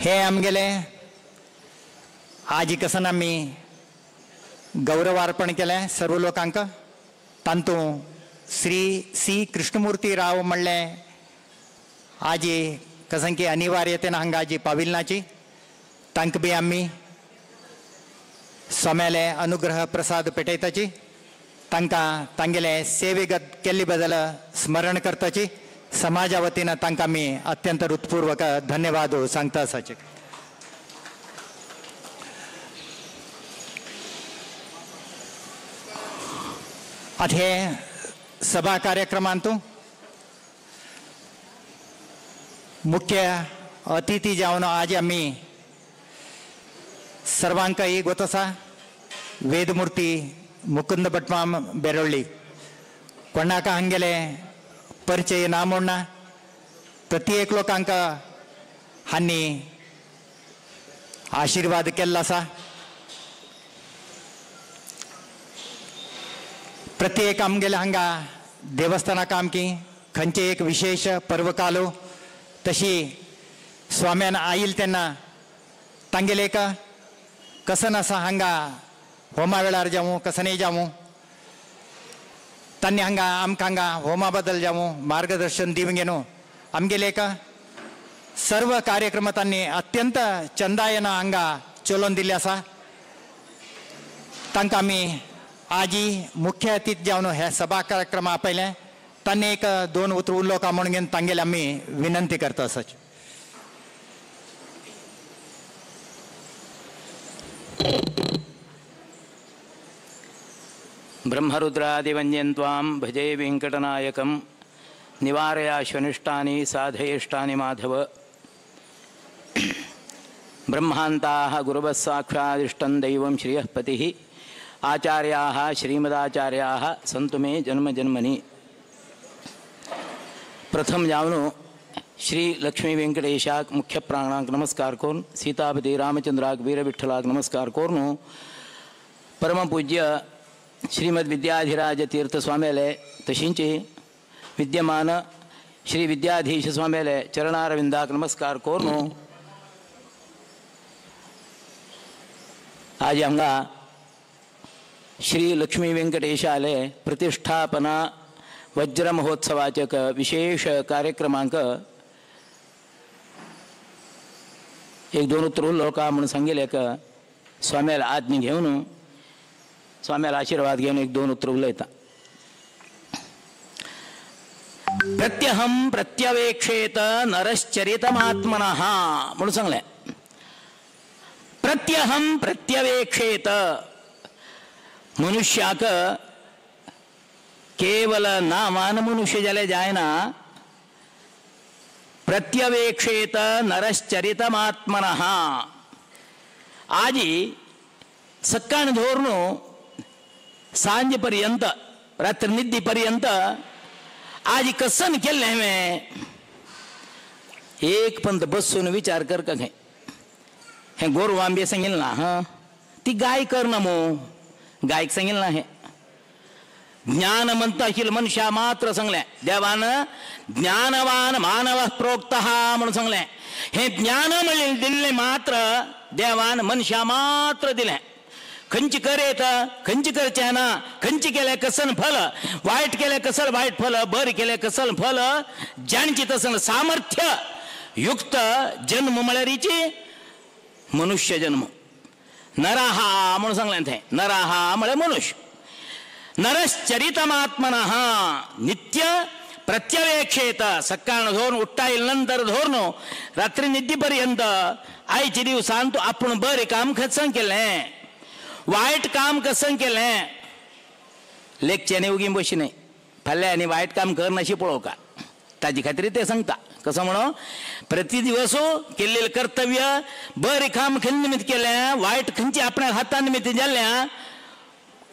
हे आमगेले आजी कसन आमी गौरवार्पण केलें सर्व लोकांक. तांतूं श्री सी कृष्णमूर्ती राव म्हणलें आजी कसंकी अनिवार्यतेन हांगा आजी पाविलनाची तांकां बी आमी स्वाम्याले अनुग्रह प्रसाद पेटयताची तांकां तांगेले सेवेगत केल्ली बदल स्मरण करताची. समाजा वतीन तांकां आमी अत्यंत हृत्पूर्वक धन्यवाद सांगता आसाचे. आतां हे सभा कार्यक्रमांतू मुख्य अतिथी जावन आज आमी सर्वांकय गोत आसा वेदमूर्ती मुकुंद भटमाम बेरोळ्ळी. कोणाका हांगेले परिचय ना म्हणना प्रत्येक लोकांक हांणी आशिर्वाद केल्लो आसा. प्रत्येक आमगेले हांगा देवस्थानाक आमकी खंयचे एक विशेष पर्वकालो तशी स्वाम्यान आयल तेन्ना तांगेले एक कसन आसा हांगा होमा वेळार जावं कसनय जावं तांणी हांगा आमकां हांगा होमा बदल जावं मार्गदर्शन दिवन घेवन आमगेले एक सर्व कार्यक्रम तांणी अत्यंत चंदायन हांगा चलोवन दिल्ले आसा. तांकां आमी आजी मुख्य अतिथी जावन हे सभा कार्यक्रम आपयले तांणी एक दोन उतर उलोवका म्हणून घेवन तांगेले आमी विनंती करता आसाची. ब्रह्मरुद्रादिवन्द्यं त्वां भजे वेङ्कटनायकं निवारयाश्वनिष्टानि साधयेष्टानि माधव. ब्रह्मान्ताः गुरवः साक्षादिष्टं दैवं श्रियः पतिः आचार्याः श्रीमदाचार्याः सन्तु मे जन्म जन्मनि. प्रथम जावनु श्री लक्ष्मी वेंकटेशाक मुख्य प्राणाक नमस्कार करून सीतापती रामचंद्राक वीरविठ्ठलाक नमस्कार करून परमपूज्य श्रीमद विद्याधिराज तीर्थ स्वामेले तशींची विद्यमान श्री विद्याधीश स्वामेले चरणारविंदाक नमस्कार करून आज हांगा श्री लक्ष्मी वेंकटेशाले प्रतिष्ठापना वज्र महोत्सवाचे विशेष कार्यक्रमांक एक दोन उतर उलोवका म्हणून सांगिल्लें स्वाम्याला आज्ञा घेवन स्वाम्याला आशीर्वाद घेवन एक दोन उतर उलयता. प्रत्यहं प्रत्यवेक्षेत नरश्चरितमात्मनः म्हणून सांगलें. प्रत्यहं प्रत्यवेक्षेत मनुष्याक केवल नामान मनुष्य जाल्यार जायना. प्रत्यवेक्षेत नरश्चरितमात्मनः आजी सक्काण धोरण सांजे पर्यंत रात्र निद्दी पर्यंत आजी कसन केल्लें हांवें एक पंत बसून विचार कर का. हें गोरवां बी सांगिल्लें ना हां ती गाय करना मू गायक सांगिल्लें ना हें ज्ञान म्हणता आशिल्लें मनशा मात्र सांगलें देवान ज्ञानवान मानव प्रोक्तः म्हणून सांगलें हें ज्ञान म्हणलें दिल्लें मात्र देवान मनशा मात्र दिलें खंयची करेत खंयची करचें ना खंयची केलें कसन फल वायट केलें कसल वायट फल बरें केलें कसल फल जाणची तसन सामर्थ्य युक्त जन्म म्हळ्यारीची मनुष्य जन्म नराहा म्हणून सांगलें थंय नराहा म्हळ्यार मनुष्य नरश्चरितमात्मनः नित्य प्रत्यवेक्षेत सकाळ धोरण उठ्ठा नंतर धोरण रात्री निद्दीपर्यंत आयचे दिवसान तूं आपूण बरें काम खचन केलें वायट काम कसं केलें लेखच्याने उगी बशी न्हय फाल्यां आनी वायट काम करनाशी पळोवका ताजे खातीर ते सांगता कसं म्हणून प्रति दिवस केल्लें कर्तव्य बरें काम खंय निमित्त केलें वायट खंयचे आपल्या हाता निमित्त जाल्लें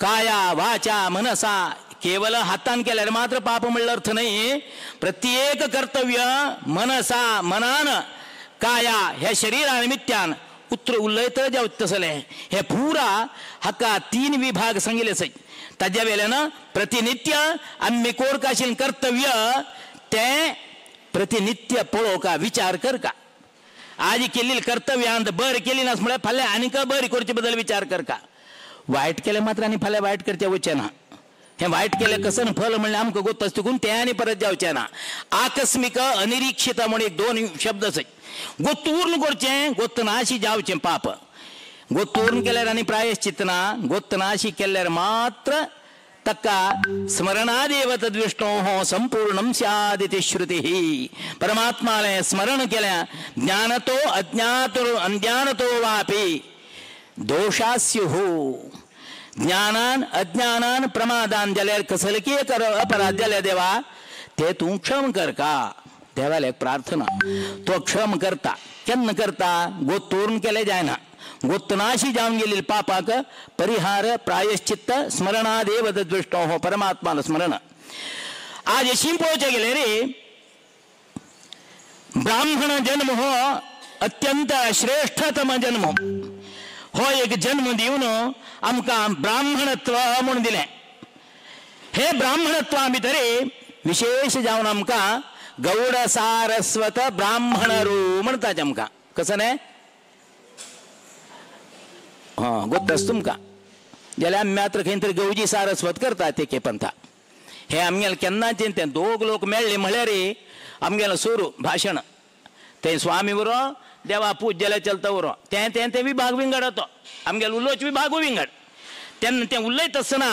काया वाचा मनसा केवल हातान केल्यार मात्र पाप म्हणल्यार अर्थ न्हय प्रत्येक कर्तव्य मनसा मनान काया ह्या शरीरा निमित्तान उत्र उलयत जावं तसलें हे पुरा हाका तीन विभाग सांगिल्ले आसात ताज्या वेल्यान प्रतिनित्य आमी कोरकाशील कर्तव्य तें प्रतिनित्य पळोवका विचार करका आज केल्ली कर्तव्यांत बरें केली नास म्हळ्यार फाल्यां आनीक बरें करचे बदल विचार करका वायट केलें मात्र आनी फाल्यां वायट करचें वचचें ना हें वायट केलें कसन फल म्हणल्यार आमकां गोत चुकून तें आनी परत जावचें ना आकस्मीक अनिरीक्षित म्हण एक दोन शब्द आसात गोत्तूर्ण करचें गोत्तनाशी जावचें पाप गोत्तूर्ण केल्यार आनी प्रायश्चित ना गोत्तनाशी केल्यार मात्र तक्का स्मरणादेव तद्विष्णोः संपूर्णं स्यादिति श्रुतिः परमात्मालें स्मरण केल्यार ज्ञानतो अज्ञातो अज्ञानतो वापि दोषास्युः ज्ञानान अज्ञानान प्रमादान जाल्यार कसलकी अपराध जाल्यार देवा ते तूं क्षम कर का देवाला एक प्रार्थना तो क्षम करता केन्ना करता गोत्तूर्ण केलें जायना गोत्तनाशी जावन गेल्ली पापाक परिहार प्रायश्चित्त स्मरणादेव तद्विष्णोः परमात्माला स्मरण आज अशी पळोवचें गेलें रे ब्राह्मण जन्म हो अत्यंत श्रेष्ठतम जन्म हो एक जन्म दिवन आमकां ब्राह्मणत्व म्हूण दिलें हे ब्राह्मणत्वा भितर विशेष जावन आमकां गौड सारस्वत ब्राह्मणरू म्हणटात आमकां कसं न्हय हां गोत्तच तुमकां जाल्यार आमी मात्र खंय तरी गौजी सारस्वत करता ते पंथा हे आमगेले केन्नाचे ते दोग लोक मेळ्ळे म्हळ्यार आमगेलो सुरू भाशण ते स्वामी उरो देवा पूज जाल्यार चलता उरो तें तें तें विभाग विंगड तो आमगेलो उलोवचो विभागू विंगड तेन्ना तें उलयत आसतना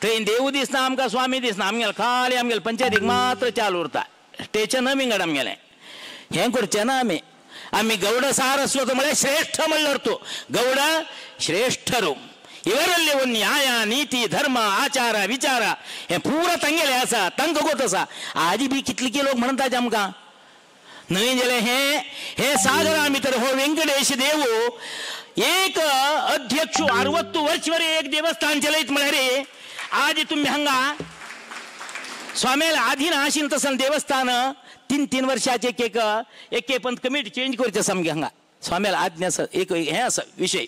थंय देव दिसना आमकां स्वामी दिसना आमगेले खाली आमगेले पंचायतीक मात्र चाल उरता स्टेशन विंगड आमगेलें हें करचें ना आमी आमी गौड सारस्वत म्हळ्यार श्रेष्ठ म्हणल्यार तूं गौड श्रेष्ठरू ಇವರಲ್ಲಿ ಒಂದು ನ್ಯಾಯ ನೀತಿ ಧರ್ಮ ಆಚಾರ ವಿಚಾರ हे पूरा तांगेलें आसा तांकां गोत आसा आजी बी कितले लोक म्हणटात आमकां न्हय जाल्यार हे हे सागरा भितर हो वेंकटेश देव एक अध्यक्ष 60 वर्षवर एक देवस्थान चलयत म्हळ्यार आज तुमी हांगा स्वाम्याला आधीन आशिल्लें तसलें देवस्थान 3-3 वर्षाचे एक एक एक एक पंत कमिटी चेंज करचें सामकें हांगा स्वाम्याला आज्ञा आसा एक हें आसा विशय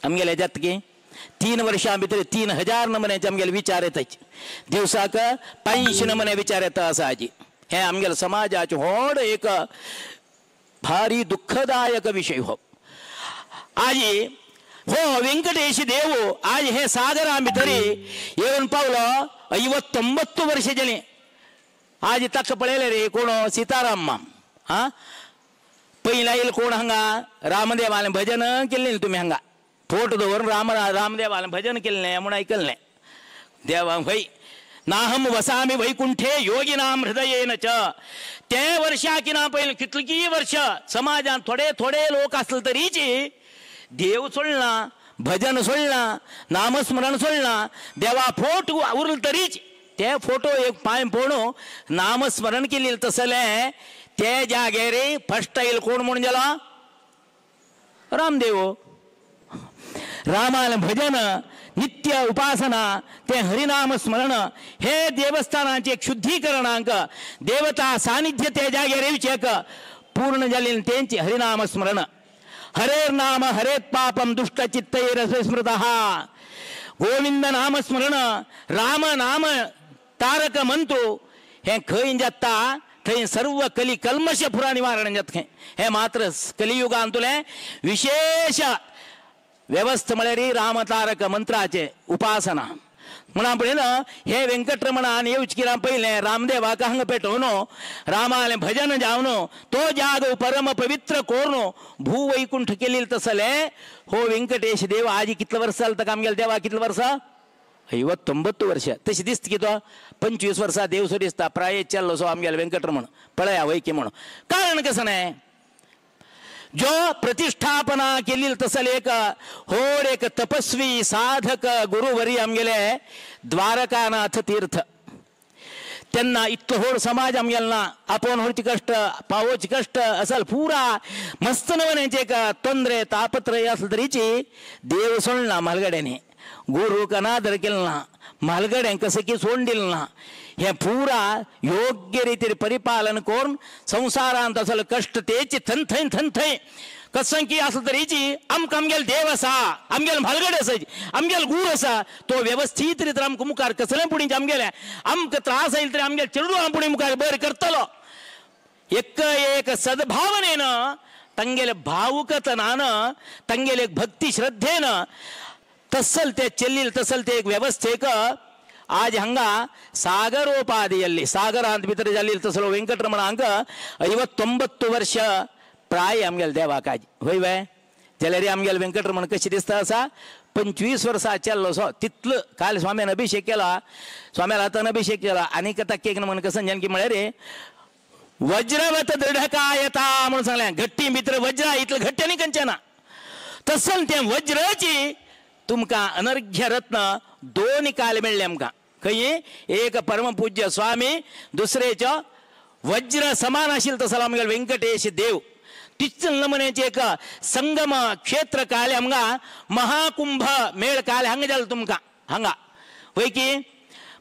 आमगेले जाता की 3 वर्षां भितर 3000 नमुन्याचे आमगेले विचार येतात दिवसाक 500 नमुने विचार येता आसा आजी हे आमगेले समाजाचे व्हड एक भारी दुःखदायक विशय हो आजी हो वेंकटेश देव आज हे सागरा भितर येवन पावलो 59 वर्ष जालीं आज ताका पळयलें रे कोण सीताराम माम हां पयलीं आयले कोण हांगा रामदेवालें भजन केल्लें तुमी हांगा फोटो दवरून राम रामदेवालें भजन केल्लें म्हूण आयकल्लें देवा वै नाहम वसामि वैकुंठे योगिनाम हृदयेन च ते वर्षा की ना पयलीं कितलीं वर्ष समाजान थोडे थोडे लोक आसले तरीची देव सोडना भजन सोडना नामस्मरण सोडना देवा फोट उरल तरीच ते फोटो एक पांय पळोवन नामस्मरण केलें तसलें ते जागेर फस्ट आयल कोण म्हूण गेलो रामदेव रामालें भजन नित्य उपासना ते हरिनाम स्मरण हे देवस्थानाचे शुद्धीकरणाक देवता सानिध्य ते जागेर येवचें पूर्ण जालें तेंचे हरिनाम स्मरण हरेर नाम हरेत पापम दुष्ट चित्तैर स्मृतः गोविंद नाम स्मरण राम नाम तारक मंत्र हे खंय जाता थंय सर्व कली कल्मश पुरा निवारण जाता. हे मात्र कलियुगांतुलें विशेष व्यवस्था म्हळ्यार रामतारक मंत्राचे उपासना म्हणून पळयना. हे वेंकटरमणान येवचकिरां पयलें रामदेवाक हांगा पेटोवन रामालें भजन जावन तो जागो परम पवित्र कोरून भूवैकुंठ केली तसले हो वेंकटेश देव आजी कितले वर्सां जाता आमगेल्या देवा कितले वर्सां 59 वर्ष तशी दिसता की तो 25 वर्सां देव सो दिसता प्राय चल्लो सो आमगेलो वेंकटरमण पळया वय की म्हणून. कारण कसं नाही जो प्रतिष्ठापना केली तसल एक होड एक तपस्वी साधक गुरुवरी आमगेले द्वारकानाथ तीर्थ त्यांना इतलो होड समाज आमगेल ना आपोवन होडचे कष्ट पावोचे कष्ट असल पुरा मस्त नवन्याचे एक तोंदरे तापत्रय असलं तरीची देव सोडना म्हालगड्यांनी गुरु अनादर केलं ना म्हालगड्यांक कसं की सोडून दिलं ना. हे पुरा योग्य रीतीन परिपालन करून संसारांत असलो कष्ट तेची थंथंय थंथंय कसं की असलं तरीची आमकां आमगेलो देव आसा आमगेलो म्हालगडे आसा आमगेलो गुरू आसा तो व्यवस्थीत रितीन आमकां मुखार कसलें पुणीं आमगेलें आमकां त्रास आयले तरी आमगेले चेडूं पुणीं मुखार बरें करतलो. एक एक सद्भावनेन तांगेले भावुकतनान तांगेले भक्ती श्रद्धेन तसल ते चेल्लील तसल ते एक व्यवस्थेक आज हांगा सागरोपाधिಯಲ್ಲಿ सागरांत भितर जाल्ली तसलो वेंकटरमण हांगा 59 वर्ष प्राय आमगेले देवाक आज होय वे जाल्यार आमगेले वेंकटरमण कशी दिसता आसा 25 वर्सां चल्लो सो तितलो काल स्वाम्यान अभिषेक केला स्वाम्याला हातान अभिषेक केला आनी ताका म्हण कसं जानकी म्हळ्यार रे वज्रवत दृढकायता म्हणून सांगलें. घट्टी भितर वज्रा इतलें घट्ट आनी खंयचें ना तसल तें वज्राची तुमकां अनर्घ्य रत्न दोन काल मेळ्ळे आमकां खंय एक परमपूज्य स्वामी दुसरेचो वज्र समान आशिल्लो तसो आमगेलो वेंकटेश देव. तिच नमुन्याचे एक संगम क्षेत्र काल आमकां महाकुंभ मेळ काल हांगा जालो तुमकां हांगा वय की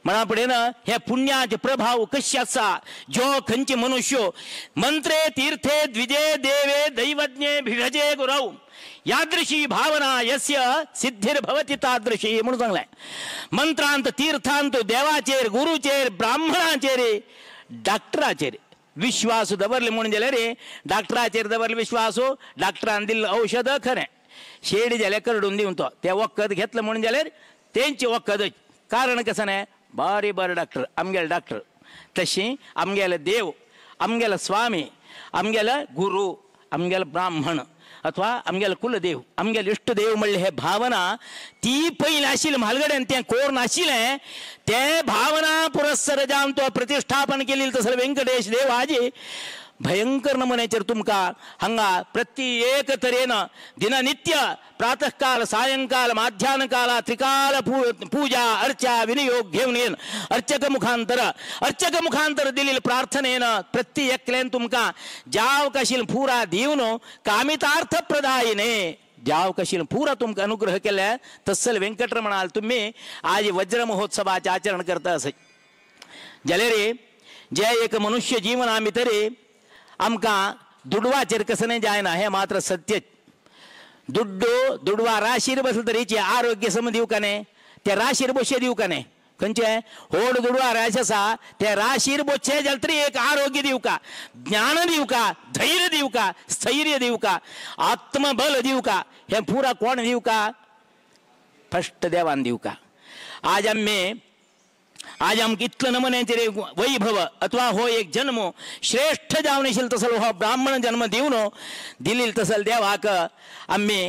म्हणा पडेन हे पुण्याचे प्रभाव कशे आसा जो खंयचे मनुष्य मंत्रे तीर्थे द्विजे देवे दैवज्ञे भिषजे गुरौ यादृशी भावना यस्य सिद्धिर्भवति तादृशी म्हणून सांगलें. मंत्रांत तीर्थांत देवाचेर गुरुचेर ब्राह्मणाचेर डॉक्टराचेर विश्वास दवरले म्हणून जाल्यार रे डॉक्टराचेर दवरले विश्वास डॉक्टरान दिल्लें औषध खरें शेडी जाल्यार करडून दिवन तो तें वखद घेतलें म्हणून जाल्यार तेंचें वखद कारण कसं न्हय बरे बरे डॉक्टर आमगेले डॉक्टर तशी आमगेले देव आमगेले स्वामी आमगेले गुरु आमगेले ब्राह्मण अथवा आमगेले कुलदेव आमगेले इश्टदेव म्हणले हे भावना ती पयलीं आशिल्ली म्हालगड्यान तें कोर नाशिल्लें ते भावना पुरस्सर जावन तो प्रतिष्ठापन केली तसो वेंकटेश देव आजी भयंकर नमुन्याचेर तुमकां हांगा प्रति एक तरेन दिननित्य प्रातःकाल सायंकाल माध्यानकाल त्रिकाल पूजा अर्चा विनियोग घेवन येन अर्चक मुखांतर अर्चक मुखांतर दिलेले प्रार्थनेन प्रति एकल्यान तुमकां जाव कशील पुरा दिवन कामितार्थ प्रदायिने जाव कशील पुरा तुमकां अनुग्रह केले तसल वेंकटरमणाल तुम्ही आज वज्र महोत्सवाचे आचरण करता असे जाल्यार जे एक मनुष्य जीवना भितर आमकां दुडवाचेर कसं जायना हें मात्र सत्य. दुड्डो दुडवा राशीर बसले तरीचे आरोग्य सम दिवका न्ही ते राशीर बोशे दिवका न्ही खंयचे होड दुडवा राश आसा ते राशीर बोशे जाल्यार तरी एक आरोग्य दिवका ज्ञान दिवका धैर्य दिवका स्थैर्य दिवका आत्मबल दिवका हें पुरा कोण दिवका फस्ट देवान दिवका. आज आमी आज आमकां इतलो नमुन्याचेर एक वैभव अथवा हो एक जन्म श्रेष्ठ जावन आशिल्लो तसो हो ब्राह्मण जन्म दिवन दिली तसल देवाक आमी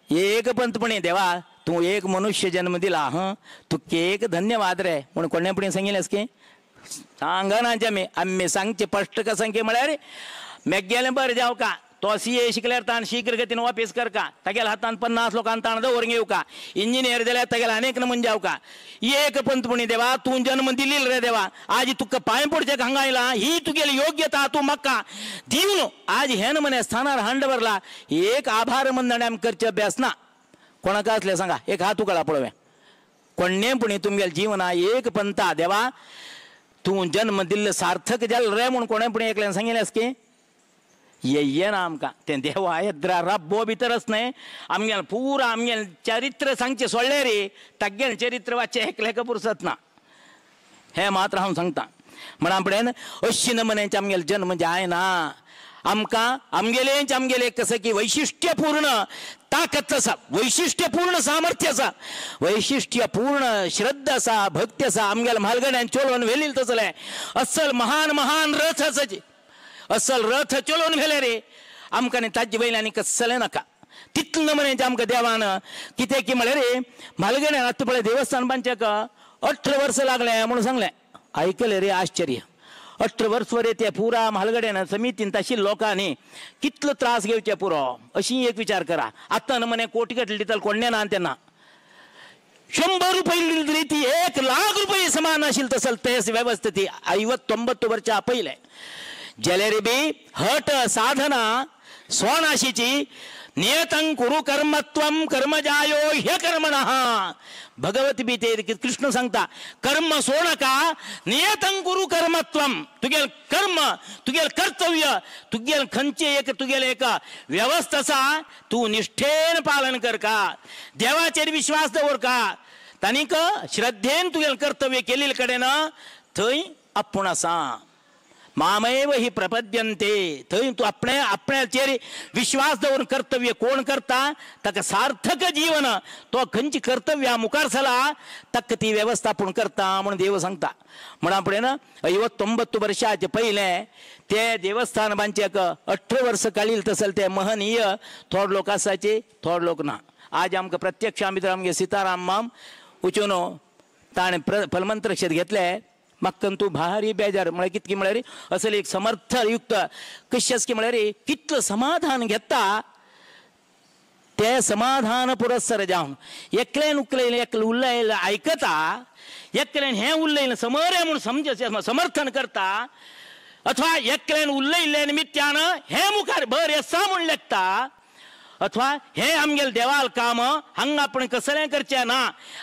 एक पंतपणी देवा तूं एक मनुष्य जन्म दिला हं तुका एक धन्यवाद रे म्हूण कोणेपणी सांगिल्लें की सांगना आमी आमी सांगचें स्पश्ट कसं की म्हळ्यार मेगेलें बरें जावका तो सी ए शिकल्यार ताण शीघ्र गतीन ऑफीस करका तागेल्या हातान 50 लोकांक ताण दवरून घेवका इंजिनियर जाल्यार तागेल्या अनेक नमुने जावका एक पंतपणी देवा तूं जन्म दिली रे देवा आज तुका पांय पडचें हांगा आयला ही तुगेली योग्यता तूं म्हाका दिवन आज हे नमुने स्थानार हांड भरला एक आभार मंदणे आमी करचे अभ्यास ना. कोणाक आसलें सांगा एक हात उकळा पळोवया कोणेपणी तुमगेल्या जिवना एक पंता देवा तूं जन्म दिल्ले सार्थक जाल रे म्हूण कोणेपणी एकल्यान सांगिल्लें की येना आमकां तें देवा येद्रा रब्बो भितरच न्हय आमगेलें पुरा आमगेलें चरित्र सांगचें सोडलें रे तागेलें चरित्र वाचचें एकल्याक पुरसत ना हें मात्र हांव सांगता. म्हणा पडेन अशी नमन्यांचे आमगेले जन्म जायना आमकां आमगेलेंच आमगेलें कसं की वैशिष्ट्यपूर्ण ताकद आसा, वैशिष्ट्यपूर्ण सामर्थ्य आसा, वैशिष्ट्यपूर्ण श्रद्धा आसा, भक्ती आसा. आमगेल्या म्हालगड्यान चलोवन व्हेलील तसलें असल महान महान रथ आसाची असल रथ चलोवन व्हेले रे आमकां न्ही ताजे वयल्यान आनी कसलें नाका. तितलें नमन्यांचें आमकां देवान कितें की म्हळ्यार रे म्हालगड्यान आतां पळय देवस्थान बांदच्याक 18 वर्सां लागलें म्हणून सांगलें आयकलें रे आश्चर्य. 18 वर्स वर ते पुरा म्हालगड्यान समितीन तशी लोकांनी कितलो त्रास घेवचे पुरो अशी एक विचार करा. आतां नमने कोटी घातली दितले कोण्णे ना तेन्ना 100 रुपये दिली तरी ती 1 लाख रुपये समान आशिल्ली तसल तेच व्यवस्था ती 59 वर्सां पयलें जाल्यार बी हट साधना सोनाशीची नियतं कुरु कर्मत्वं कर्मजायो ह्य कर्मणः. भगवद्गीतेर कृष्ण सांगता कर्म सोडका नियतं कुरु कर्मत्वं तुगेल कर्म तुगेल कर्तव्य तुगेल खंयचे एक तुगेल एक व्यवस्था आसा तूं निष्ठेन पालन कर का देवाचेर विश्वास दवर का ताणीक श्रद्धेन तुगेल कर्तव्य केल्ले कडेन थंय आपूण आसा. मामेव ही प्रपद्यन्ते थंय तूं आपणे आपण्याचेर विश्वास दवरून कर्तव्य कोण करता ताका सार्थक जीवन तो खंयची कर्तव्या मुखार सला ताका ती वेवस्था आपूण करता म्हणून देव सांगता. म्हणून आपणें 59 वर्सांचे पयलें ते देवस्थान बांदचेक 18 वर्सां काडील तसल ते महनीय थोडे लोक आसाचे थोडे लोक ना. आज आमकां प्रत्यक्ष भितर आमगे सीताराम माम उचून ताणें फलमंत्रक्षेत घेतलें. म्हाका तूं भारी बेजार म्हळ्यार कितकी म्हळ्यार असले एक समर्थ युक्त कशेंच की म्हळ्यार कितलो समाधान घेता ते समाधान पुरस्सर जावन एकल्यान उकलयलें एकलें उलयलें आयकता एकल्यान हें उलयलें समरें म्हूण समज समर्थन करता अथवा एकल्यान उलयल्ल्या निमित्यान हें मुखार बरें आसा म्हूण लेखता अथवा हे आमगेले देवाल काम हांगा आपण कसलें करचें ना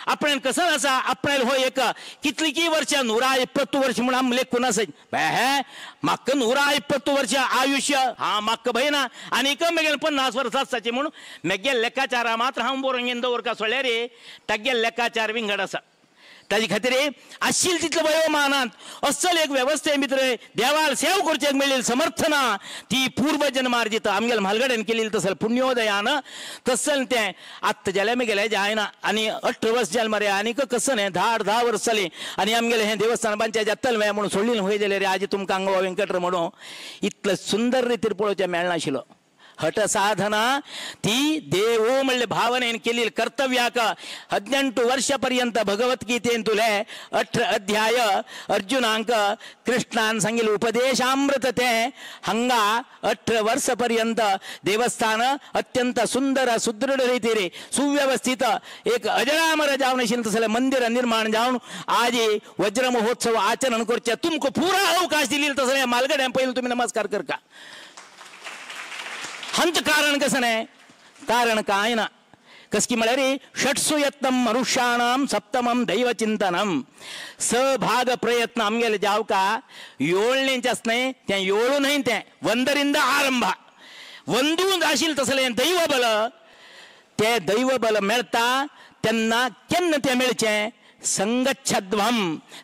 आपणें कसलें आसा आपणाले हो एक कितलीं वर्सां 120 वर्ष म्हूण आमी लेखून आसा हे म्हाका 120 वर्सां आयुश्य हा म्हाका भंय ना आनीक मेगेले 50 वर्सां आसताची म्हूण मेगेले लेखाचारा मात्र हांव बरोवन घेवन दवरका सोडल्यार रे तागेले लेखाचार विंगड आसा. ताजे खातीर आशिल्ले तितले वयोमानांत असल एक वेवस्थे भितर देवाल सेव करचें मेळिल्ली समर्थना ती पूर्वजन्मार्जित आमगेले म्हालगड्यान केलेली तसल पुण्योदयान तसल तें आत्तां जाल्यार मेगेलें जायना आनी 18 वर्स जालें मरे आनीक कसं न्ही 10 वर्स जालीं आनी आमगेलें हें देवस्थान बांदचें जातलें म्हणून सोडली खंय जाल्यार आज तुमकां हांगा व्यंकटरमण इतलें सुंदर रितीर पळोवचें मेळनाशिल्लो. हठ साधना ती देवो म्हणले भावनेन केलेली कर्तव्याक 18 वर्ष पर्यंत भगवद्गीतेंतुले 18 अध्याय अर्जुनांक कृष्णान सांगिल्ले उपदेशामृत ते हांगा 18 वर्ष पर्यंत देवस्थान अत्यंत सुंदर सुदृढ रीतीरे सुव्यवस्थित एक अजरामर जावन आशिल्लें तसलें मंदिर निर्माण जावन आज वज्र महोत्सव आचरण करचें तुमकां पुरा अवकाश दिलेलो तसलें म्हालगड्यां पयलीं तुमी नमस्कार करका. हांचें कारण कसं न्हय कारण कांय ना कस की म्हळ्यार षट्सु यत्नं मनुष्याणां सप्तमं दैवचिंतनम सहभाग प्रयत्न आमगेले जावका योळणेंच न्हय तें योळू न्हय तें वंदरिंद आरंभ वंदू आशिल्लें तसलें दैवबल तें दैवबल मेळटा तेन्ना केन्ना तें मेळचें संगच्छध्वं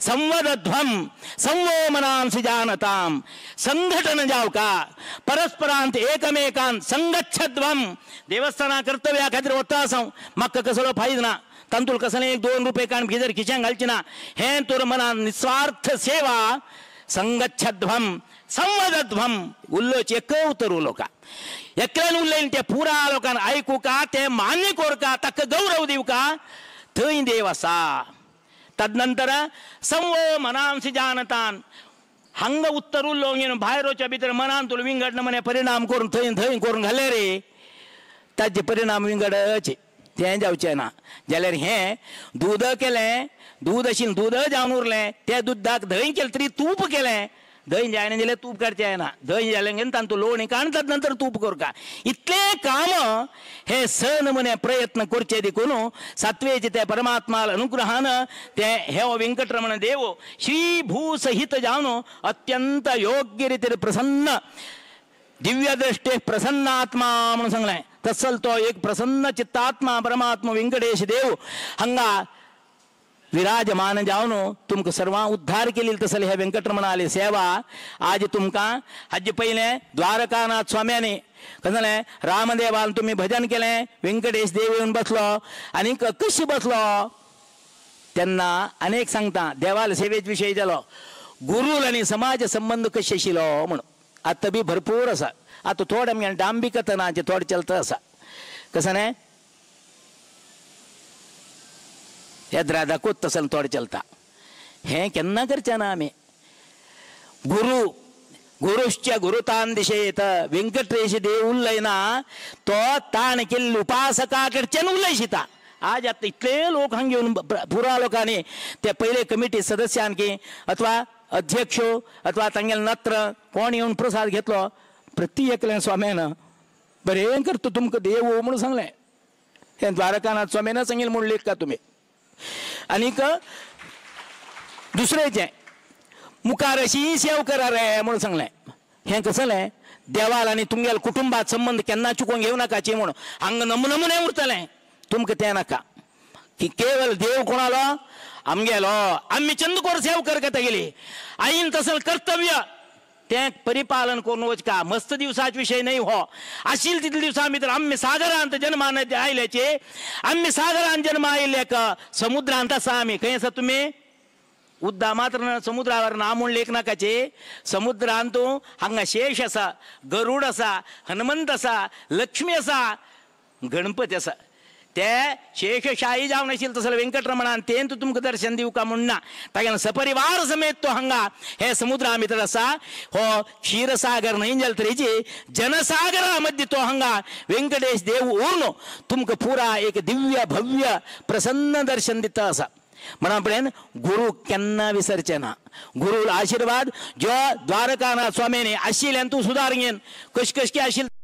संवदध्वं संवो मनांसि जानतां संघटन जावका परस्परांत एकमेकान संगच्छध्वं देवस्थाना कर्तव्या खातीर वता आसा म्हाका कसलो फायदो ना तांतूल कसलें 1-2 रुपये काण भितर खिशान घालचे ना हें तर मनान निस्वार्थ सेवा संगच्छध्वं संवदध्वं उलोवचें एक उतर उलोवका एकल्यान उलयलें तें पुरा लोकान आयकुका तें मान्य करका ताका गौरव दिवका थंय देव आसा. तदनंतर संवो मनांसि जानतान हांगा उत्तर उलोवंक भायर वचच्या भितर मनान तुला विंगड नमने परिणाम करून थंय थंय करून घाले रे ताजे परिणाम विंगडचे तें जावचें ना. जाल्यार हें दूद केलें दूद आशिल्लें दूद जावन उरलें त्या दुदाक धंय केलें तरी तूप केलें धंय जायना जाल्यार तूप काडचें ना धंय जालें तांतूं लोणी काडून तदनंतर तूप करका इतलें काम हे स नमुने प्रयत्न करचे देखून सातवेचे ते परमात्मा अनुग्रहान ते हे व्यंकटरमण देव श्री भूसहित जावन अत्यंत योग्य रितीर प्रसन्न दिव्य दृष्टी प्रसन्न आत्मा म्हणून सांगलें. तसल तो एक प्रसन्न चित्तात्मा परमात्मा व्यंकटेश देव हांगा विराजमान जावन तुमकां सर्वां उद्धार केली तसले हे व्यंकटरमणाली सेवा आज तुमकां. हाजे पयलें द्वारकानाथ स्वाम्यांनी कशें जालें रामदेवान तुमी भजन केलें, व्यंकटेश देव येवन बसलो आनी कशी बसलो तेन्ना अनेक सांगता देवाल सेवेच विशय जालो. गुरूल आनी समाज संबंद कशे आशिल्लो म्हणून आतां बी भरपूर आसा. आतां थोडे आमगे डांबिकतनाचें थोडें चलता आसा. कशें न्ही हेद्रादाकूच तसलें थोडें चलता. हें केन्ना करचें ना आमी. गुरू गुरुश्च गुरुतान दिशेत व्यंकटेश देव उलयना तो ताण केल्ले उपासका कडच्यान उलयशिता. आज आतां इतले लोक हांगा येवन पुरा लोकांनी ते पयले कमिटी सदस्यान की अथवा अध्यक्ष अथवा तांगेले नत्र कोण येवन प्रसाद घेतलो प्रति एकल्यान स्वाम्यान बरें करता तुमकां देव म्हणून सांगलें. हें द्वारकानाथ स्वाम्यान सांगिल्लें म्हूण लेखा तुमी. आनीक दुसरें जें मुखार अशी सेव करा रे म्हणून सांगलें. हें कसलें देवाल आनी तुमगेल्या कुटुंबात संबंद केन्ना चुकोवन घेवं नाकाची म्हणून हांगा नमुनमुने उरतलें तुमकां तें नाका. की केवल देव कोणालो आमगेलो आमी चंदकोर सेव कर का तागेली आईन तसलें कर्तव्य तें परिपालन करून वचका. मस्त दिवसाच विशय न्हय हो. आशिल्ले तितले दिवसा भितर आमी सागरांत जन्मान आयल्याचे आमी सागरांत जन्म आयिल्ल्याक समुद्रांत आसा आमी. खंय आसा तुमी? उद्दा मात्र समुद्रावर ना म्हूण लेख नाकाचे. समुद्रांत हांगा शेष आसा, गरुड आसा, हनुमंत आसा, लक्ष्मी आसा, गणपती आसा. ते शेषशाही जावन आशिल्ले तसले व्यंकटरमणान तें तुमकां दर्शन दिवका म्हूण ना. तागेले सपरिवार समेत तो हांगा हे समुद्रा भितर आसा. हो क्षीरसागर न्हय जाल्यार तरीची जनसागरा मध्य तो हांगा व्यंकटेश देव उरून तुमकां पुरा एक दिव्य भव्य प्रसन्न दर्शन दिता आसा. म्हणा पळयन गुरू केन्ना विसरचे ना. गुरूल आशिर्वाद जो द्वारकानाथ स्वामीनी आशिल्ल्यान तूं सुदार घेन कश कशकी आशिल्लें.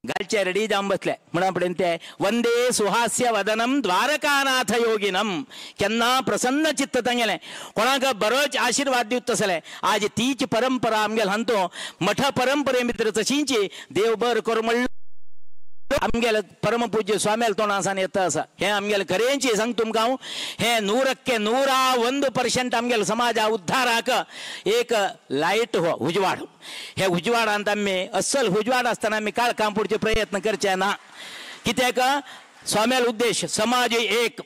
घालचे रेडी जावन बसले म्हणा पडेन ते वंदे सुहास्य वदनम द्वारकानाथ योगिनम. केन्ना प्रसन्न चित्त तांगेलें कोणाक बरोच आशिर्वाद दिवत तसलें. आज तीच परंपरा आमगेल हांतो मठ परंपरे भितर तशींची देव बर करूं म्हणलो आमगेले परमपूज्य स्वाम्याल तोंडासान येता आसा. हें आमगेले खरेंची सांग तुमकां हांव हें 100% आमगेले समाजा उद्धाराक एक लायट हो उजवाड. हे उजवाडांत आमी अस्सल उजवाड आसतना आमी काळखां पुडचे प्रयत्न करचे ना. कित्याक स्वाम्याल उद्देश समाज एक,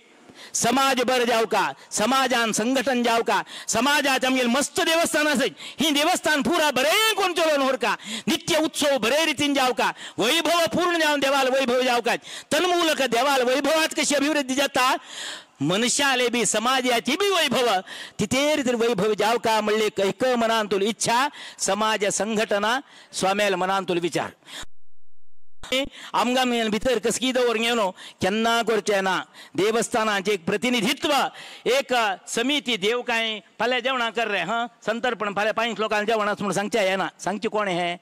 समाज बर जावका, समाजान संघटन जावका, समाजात आमगेले मस्त देवस्थान आसा ही देवस्थान पुरा बरें कोण चलोवन व्हरका, नित्य उत्सव बरे रितीन जावका, वैभव पूर्ण जावन देवाल वैभव जावका, तन्मूलक देवाल वैभवात कशी अभिवृद्धी जाता मनशाले बी समाजाची बी वैभव तितेर तर वैभव जावका म्हणले एक मनांतुल इच्छा समाज संघटना स्वाम्याल मनांतुल विचार. आमकां भितर कसकी दवर घेवन केन्ना करचें ना. देवस्थानाचें एक प्रतिनिधित्व एक समिती देव काय फाल्यां जेवणां कर रे हां संतर्पण फाल्यां 5 लोकांक जेवण म्हूण सांगचें येना, सांगचें कोण हें?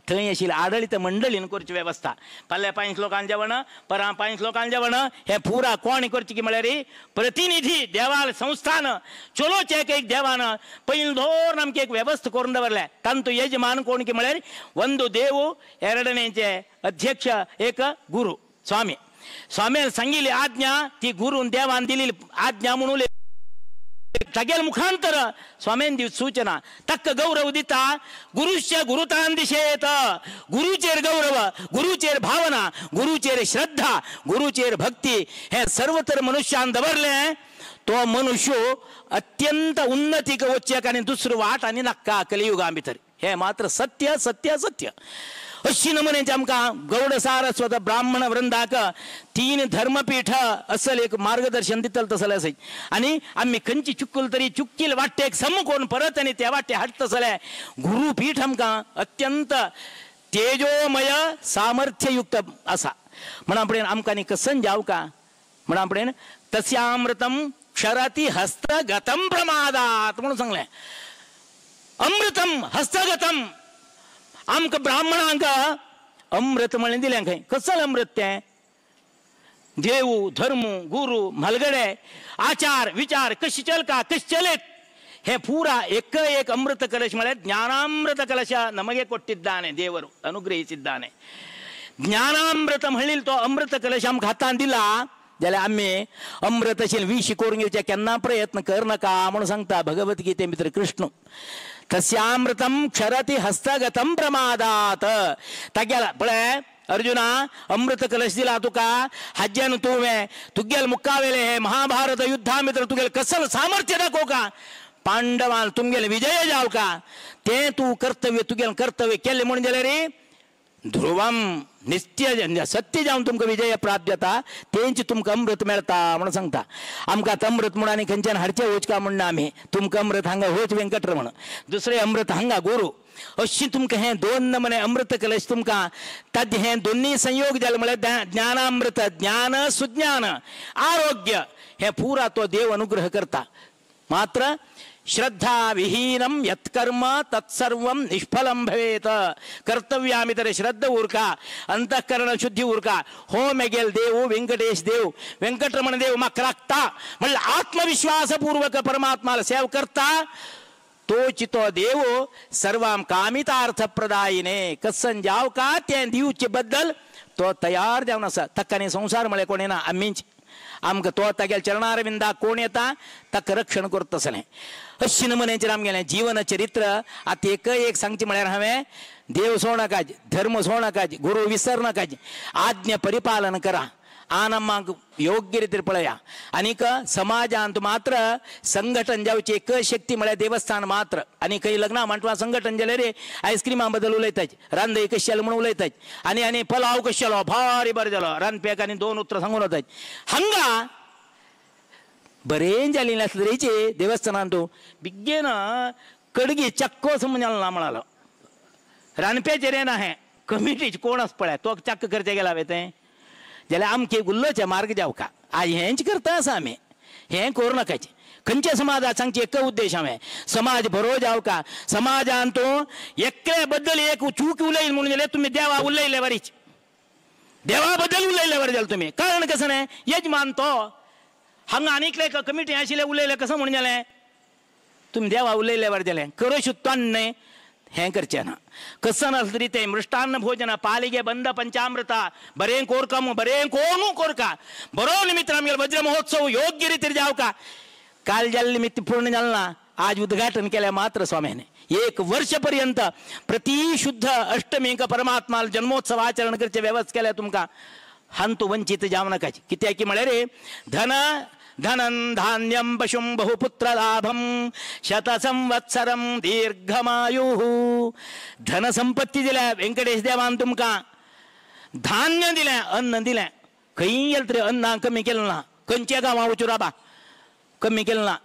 थंय आशिल्ली आडळीत मंडळीन करची वेवस्था. फाल्यां 5 लोकांक जेवण, परां 5 लोकांक जेवण, हें पुरा कोण करचें की म्हळ्यार प्रतिनिधी देवाल संस्थान चलोचें एक देवान पयलीं धोरण आमकां एक वेवस्था करून दवरल्या. तांतू यजमान कोण की म्हळ्यार वंदू देव, एरडणेचे अध्यक्ष एक गुरु स्वामी. स्वामीन सांगिल्ली आज्ञा ती गुरून देवान दिलेली आज्ञा म्हणून तागेल मुखांतर स्वामीन दिव सूचना तक्क गौरव दिता. गुरुश्च गुरुतान दिशेत, गुरुचेर गौरव, गुरुचेर भावना, गुरुचेर श्रद्धा, गुरुचेर भक्ती हे सर्वतर मनुष्यान दवरले तो मनुष्य अत्यंत उन्नतीक वचक आनी दुसरो वाट आनी नाक्का कलियुगा भितर. हे मात्र सत्य सत्य सत्य. अशी नमुन्याचे आमकां गौड सारस्वत ब्राह्मण वृंदाक 3 धर्मपीठ असल एक मार्गदर्शन दितल तसलें आसा. आनी आमी खंयची चुकल तरी चुकील वाटेक सम कोण परत आनी त्या वाटे हाडटसलें गुरुपीठ आमकां अत्यंत तेजोमय सामर्थ्ययुक्त आसा. म्हणा पडेन आमकां न्ही कसन जावका म्हणा पडेन तस्यामृतम क्षरती हस्तगतम प्रमादात म्हणून सांगलें. अमृतम हस्तगतम आमकां ब्राह्मणांक अमृत म्हणलें दिलें खंय? कसलें अमृत तें? देव धर्म गुरु म्हालगडे आचार विचार कशी चलका कशी चलेत हे पूरा एक एक अमृत कलश म्हळ्यार ज्ञानामृत कलश ನಮಗೆ ಕೊಟ್ಟಿದ್ದಾನೆ ದೇವರು, ಅನುಗ್ರಹಿಸಿದ್ದಾನೆ. ज्ञानामृत म्हणील तो अमृत कलश आमकां हातान दिला जाल्यार आमी अमृतशील विश करून घेवचे केन्ना प्रयत्न कर नाका म्हणून सांगता भगवद्गीते भितर कृष्ण. तस्यामृतम क्षरती हस्तगतम प्रमादात. तागेला पळय अर्जुना अमृत कलश दिला तुका, हाज्यान तुवें तुगेल मुक्कावेले हे महाभारत युद्धा भितर तुगेल कसल सामर्थ्य दाखोवका, पांडवान तुमगेले विजय जावका, तें तूं कर्तव्य तुगेल कर्तव्य केलें म्हणून जाल्यार रे ध्रुवम नित्य सत्य जावन तुमकां विजय प्राप्त जाता, तेंच तुमकां अमृत मेळटा म्हणून सांगता. आमकां आतां अमृत म्हणून आनी खंयच्यान हाडचें वचका म्हणना आमी, तुमकां अमृत हांगा होच वेंकटरमण, दुसरें अमृत हांगा गुरू. अशी तुमकां हें 2 नमुने अमृत कलश तुमकां ताजे हें दोन्ही संयोग जाले म्हळ्यार ज्ञानामृत, ज्ञान सुज्ञान आरोग्य हें पुरा तो देव अनुग्रह करता. मात्र श्रद्धा विहीनम यत्कर्म तत्सर्वं निष्फलं भवेत. कर्तव्यामितर श्रद्धा उरका, अंतःकरण शुद्धी उरका. हो मेगेल देव वेंकटेश देव वेंकटरमण देव म्हाका राखता म्हणल्यार आत्मविश्वासपूर्वक परमात्माला सेव करता तोच तो देव सर्वां कामितार्थ प्रदायिने. कसन जाव का तें दिवचे बद्दल तो तयार जावन आसा. ताका न्ही संवसार म्हळ्यार कोण येना, आमीच आमकां तो तागेल्या चरणारविंदाक कोण येता ताका रक्षण करता तसलें. अशी नमुन्याचेर आमगेलें जीवन चरित्र आतां एक एक सांगचें म्हळ्यार हांवें देव सोडनाकाच, धर्म सोडनाकाच, गुरू विसरनाकाच, आज्ञा परिपालन करा, आनमांक योग्य रितीर पळया. आनीक समाजांत मात्र संघटन जावची एक शक्ती म्हळ्यार देवस्थान मात्र. आनी खंय लग्नां मांडवा संघटन जालें रे आयस्क्रिमा बद्दल उलयतात, रांदय कशें जालें म्हणून उलयतात, आनी आनी पलाव कशें जालो भारी बरें जालो रांदप्याक आनी 2 उतरां सांगून वतात. हांगा बरें जालें आसलें तरीचे देवस्थानांत बेगीन कडगी चक्को समज जालो ना म्हणालो रांदप्याचेर येना हें कमिटीचे कोण आसा पळय तो चक्क करचें गेला वे तें जाल्यार आमके गुल्लोचे मार्ग जावका. आज हेंच करता आसा आमी, हें करूं नाकाचें. खंयच्या समाजाक सांगचें एक उद्देश हांवें, समाज बरो जावका. समाजान तो एकल्या बद्दल एक चूक उलयल म्हणून जाल्यार तुमी देवा उलयले वरीच, देवा बद्दल उलयले वरी जालें तुमी. कारण कसं न्ही यजमान तो हांगा आनीकले कमिटी आशिल्ले उलयले कसं म्हणून जालें तुमी देवा उलयले वरी जालें. करोश तोंड न्ही हें करचें ना. कसं नासलें तरी तें मृष्टान्न भोजन पालिगे बंद पंचामृता बरें कोरका बरें कोणू कोरका बरो निमित्त आमगेलो वज्र महोत्सव योग्य रितीर जावका. काल जाल्लें निमित्त पूर्ण जालें ना, आज उद्घाटन केलें मात्र स्वाम्याने. 1 वर्ष पर्यंत प्रति शुद्ध अष्टमीक परमात्मा जन्मोत्सव आचरण करचे व्यवस्था केल्या तुमकां. हांतू वंचित जावं नाकाच. कित्याक की म्हळ्यार रे धन धनं धान्यं पशुं बहुपुत्रलाभं शतसंवत्सरं दीर्घमायुः. धनसंपत्ती दिल्या वेंकटेश देवान तुमकां, धान्य दिलें, अन्न दिलें. खंय गेलें तरी अन्नाक कमी केलें ना, खंयच्या गांवां वचूं राबा कमी केलें ना.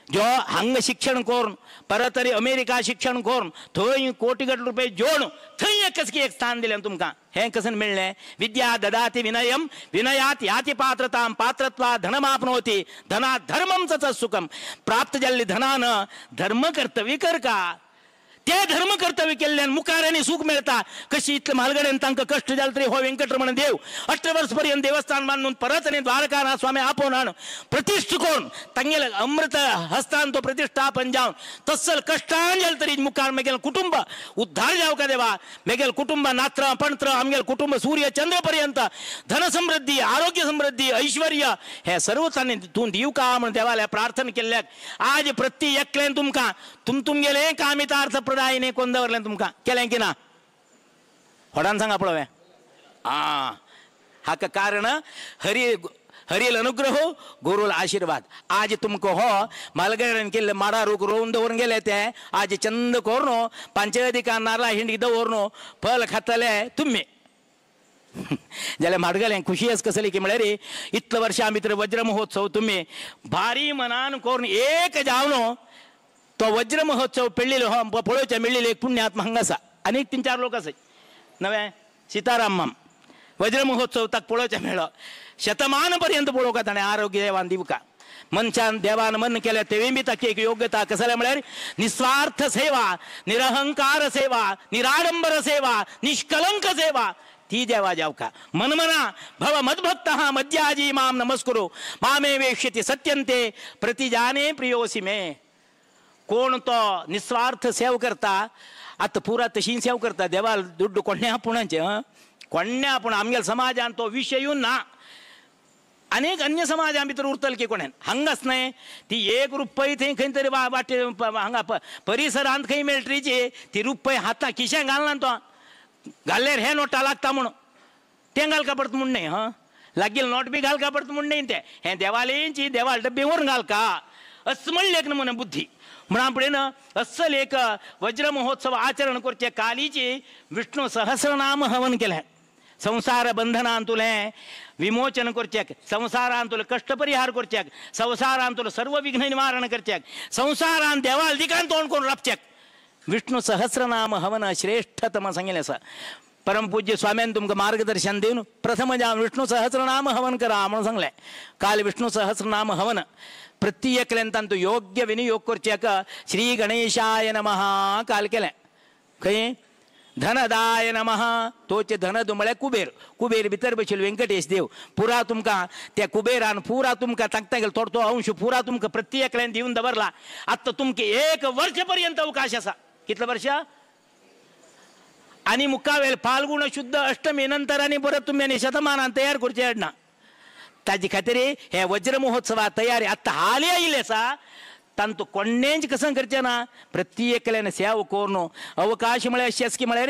जो हांगा शिक्षण करून परत तरी अमेरिका शिक्षण करून थंय कोटी रुपये जोड थंय एकच की एक स्थान दिलें तुमकां हें कसन मेळ्ळें विद्या ददाति विनयम विनयात याति पात्रतां पात्रत्वा धनमाप्नोति धनात् धर्मं च सुखम प्राप्त जाल्ली धनान धर्म कर्तव्य करका ते धर्म कर्तव्य केल्ल्यान मुखार आनी सूख मेळटा कशी इतले म्हालगड्यान तांकां कश्ट जाले तरी हो वेंकटरमण देव 18 वर्स पर्यंत देवस्थान बांदून परत आनी द्वारकानाथ स्वामी आपोवन हाडून प्रतिश्ठ करून तांगेले अमृत हस्तान तो प्रतिष्ठापन जावन तसल कश्टान जाले तरी मुखार मेगेल कुटुंब उद्धार जावका देवा मेगेल कुटुंब नात्र पणत्र आमगेल कुटुंब सूर्य चंद्र पर्यंत धन समृद्धी आरोग्य समृद्धी ऐश्वर्य हे सर्व तांणी तूं दिवका म्हणून देवाल्या प्रार्थना केल्ल्याक आज प्रति एकल्यान तुमकां तुम तुमगेलें कामितार्थ प्रदायिने कोण दवरलें तुमकां केलें की ना व्हडान सांगा पळोवया आं हाका कारण हरी हरील अनुग्रह गुरुल आशीर्वाद आज तुमकां हो म्हालगड्यान केल्ले माडा रूख रोवन दवरून गेले ते आज चंद करून पंचायतिका नारळा हिंडी दवरून फल खातले तुमी जाल्यार म्हाडगेलें खुशी आस कसली की म्हळ्यार इतले वर्सां भितर वज्र महोत्सव तुमी भारी मनान करून एक जावन तो वज्र महोत्सव पेडलेलो हो पळोवच्या मेळ्ळेलो एक पुण्यात्मा हांगा आसा आनीक 3-4 लोक आसा नवें सीताराम माम वज्र महोत्सव ताका पळोवच्या मेळ्ळो शतमान पर्यंत पळोवका ताणें आरोग्य देवान दिवका मनशान देवान मन केलें तेवूय बी ताका एक योग्यता कसलें म्हळ्यार निस्वार्थ सेवा निरहंकार सेवा निराडंबर सेवा निष्कलंक सेवा ती देवा जावका मनमना भव मद्भक्त मद्याजी माम नमस्कुरु मामे वेश्यति सत्यंते प्रतिजाने प्रियोसी मे कोण तो निस्वार्थ सेव करता आतां पुरा तशी सेव करता देवा दुड्डू कोण्या आपुणाचें कोण्या आपूण आमगेल्या समाजान तो विशयूय ना अनेक अन्य समाजां भितर उरतले की कोणेन हांगाच न्हय ती एक रुपय थंय खंय तरी वाटे हांगा परिसरांत खंय मेळटली ती रुपय हाता खिशां घालना तो घाल्यार हे नोटा लागता म्हूण तें घालका पडटा म्हूण न्हय हां लागील नोट बी घालका पडटा म्हूण न्हय तें हें देवालयची देवाल डब्बे व्हरून घालका अस म्हणलें एक नमुने बुद्धी म्हणून फुडें अस्सल एक वज्र महोत्सव आचरण करचें कालीची विष्णु सहस्रनाम हवन केलें संसार बंधनांतुलें विमोचन करच्याक संसारांतुले कश्ट परिहार करच्याक संसारांतुले सर्व विघ्न निवारण करच्याक संसारान देवाल दिकान तोंड करून राबच्याक विष्णु सहस्रनाम हवन श्रेष्ठतम सांगिल्लें आसा परमपूज्य स्वाम्यान तुमकां मार्गदर्शन दिवन प्रथम जावन विष्णु सहस्रनाम हवन करा म्हणून सांगलें काल विष्णु सहस्रनाम हवन प्रति एकल्यान तांचो योग्य विनियोग करच्याक श्री गणेशाय नमः काल केलें खंय धनदाय नमः तोचे धनद म्हळ्यार कुबेर कुबेर भितर बशिल्लो व्यंकटेश देव पुरा तुमकां त्या कुबेरान पुरा तुमकां तांकां गेलो थोडो अंश पुरा तुमकां प्रति एकल्यान दिवन दवरला आतां तुमकां 1 वर्ष पर्यंत अवकाश आसा कितले वर्ष आनी मुखावेल फाल्गुण शुद्ध अष्टमी नंतर आनी परत तुमी आनी शतमानान तयार करचें हाडना ताजे खातीर हे वज्र महोत्सवा तयारी आतां हाली आयिल्लें आसा तांतू कोणेंच कसं करचें ना प्रति एकल्यान सेवा करून अवकाश म्हळ्यार अशें आसा की म्हळ्यार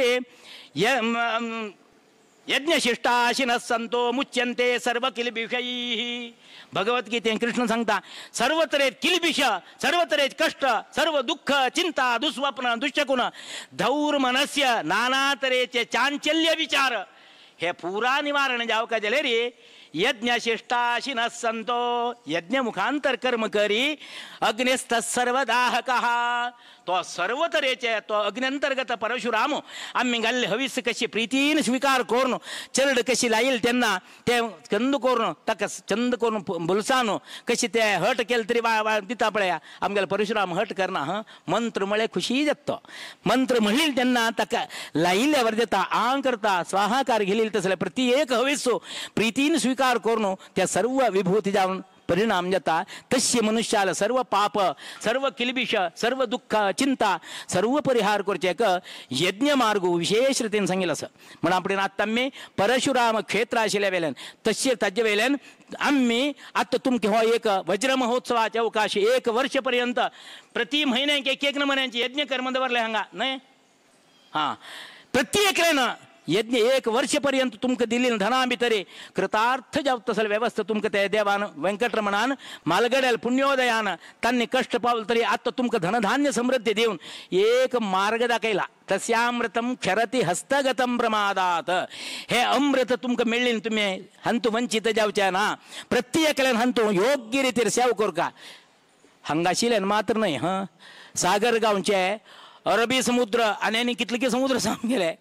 यज्ञशिष्टाशिनः संतो मुच्यन्ते सर्व किलबिषैः भगवद्गीतेन कृष्ण सांगता सर्व तरेत किलबिष सर्व तरेत कष्ट सर्व दुःख चिंता दुस्वप्न दुश्शकुन धौर्मनस्य नाना तरेचे चांचल्य विचार हे पुरा निवारण जावका जाल्यार यज्ञशिष्टाशिनः संतो यज्ञमुखांतर कर्म करी अग्निस्तः सर्वदाहकः तो सर्व तरेचे तो अग्न्यंतर्गत परशुराम आमी घाल्ले हवीस कशी प्रितीन स्वीकार करून चरड कशी लायल तेन्ना ते चंद करून ताका चंद करून बुलसान कशी ते हट केले तरी वा दिता पळया आमगेले परशुराम हट करना हं मंत्र म्हळ्यार खुशी जाता मंत्र म्हणील तेन्ना ताका लायिल्ल्यावर दिता आंग करता स्वाहाकार घेईल तसले प्रति एक हवीस प्रितीन स्वीकार करून त्या सर्व विभूती जावन परिणाम जाता तस्य मनुष्याला सर्व पाप सर्व किलबिष सर्व दुःख चिंता सर्व परिहार करचेक यज्ञ मार्ग विशेष रितीन सांगिल्लो आसा म्हण आपण आतां आमी परशुराम क्षेत्र आशिल्ल्या वेल्यान तशें ताजे वेल्यान आमी आतां तुमकां हो एक वज्र महोत्सवाचे अवकाश 1 वर्ष पर्यंत प्रति म्हयन्याक एक एक नमुन्याचे यज्ञ कर्म दवरले हांगा न्हय हां प्रति एकल्यान यज्ञ 1 वर्ष पर्यंत तुमकां दिली धना भितरे कृतार्थ जावता तसले व्यवस्था तुमकां ते देवान वेंकटरमणान मालगड्याल पुण्योदयान तांणी कष्ट पावले तरी आतां तुमकां धनधान्य समृद्धी दिवन एक मार्ग दाखयला तस्यामृतं क्षरति हस्तगतं प्रमादात हे अमृत तुमकां मेळ्ळें तुमी हांतू वंचित जावचें ना प्रत्येकल्यान हांतू योग्य रितीर सेवा करका हांगा आशिल्ल्यान मात्र न्हय हां सागर गांवचे अरबी समुद्र आनी आनी कितले समुद्र सामकेले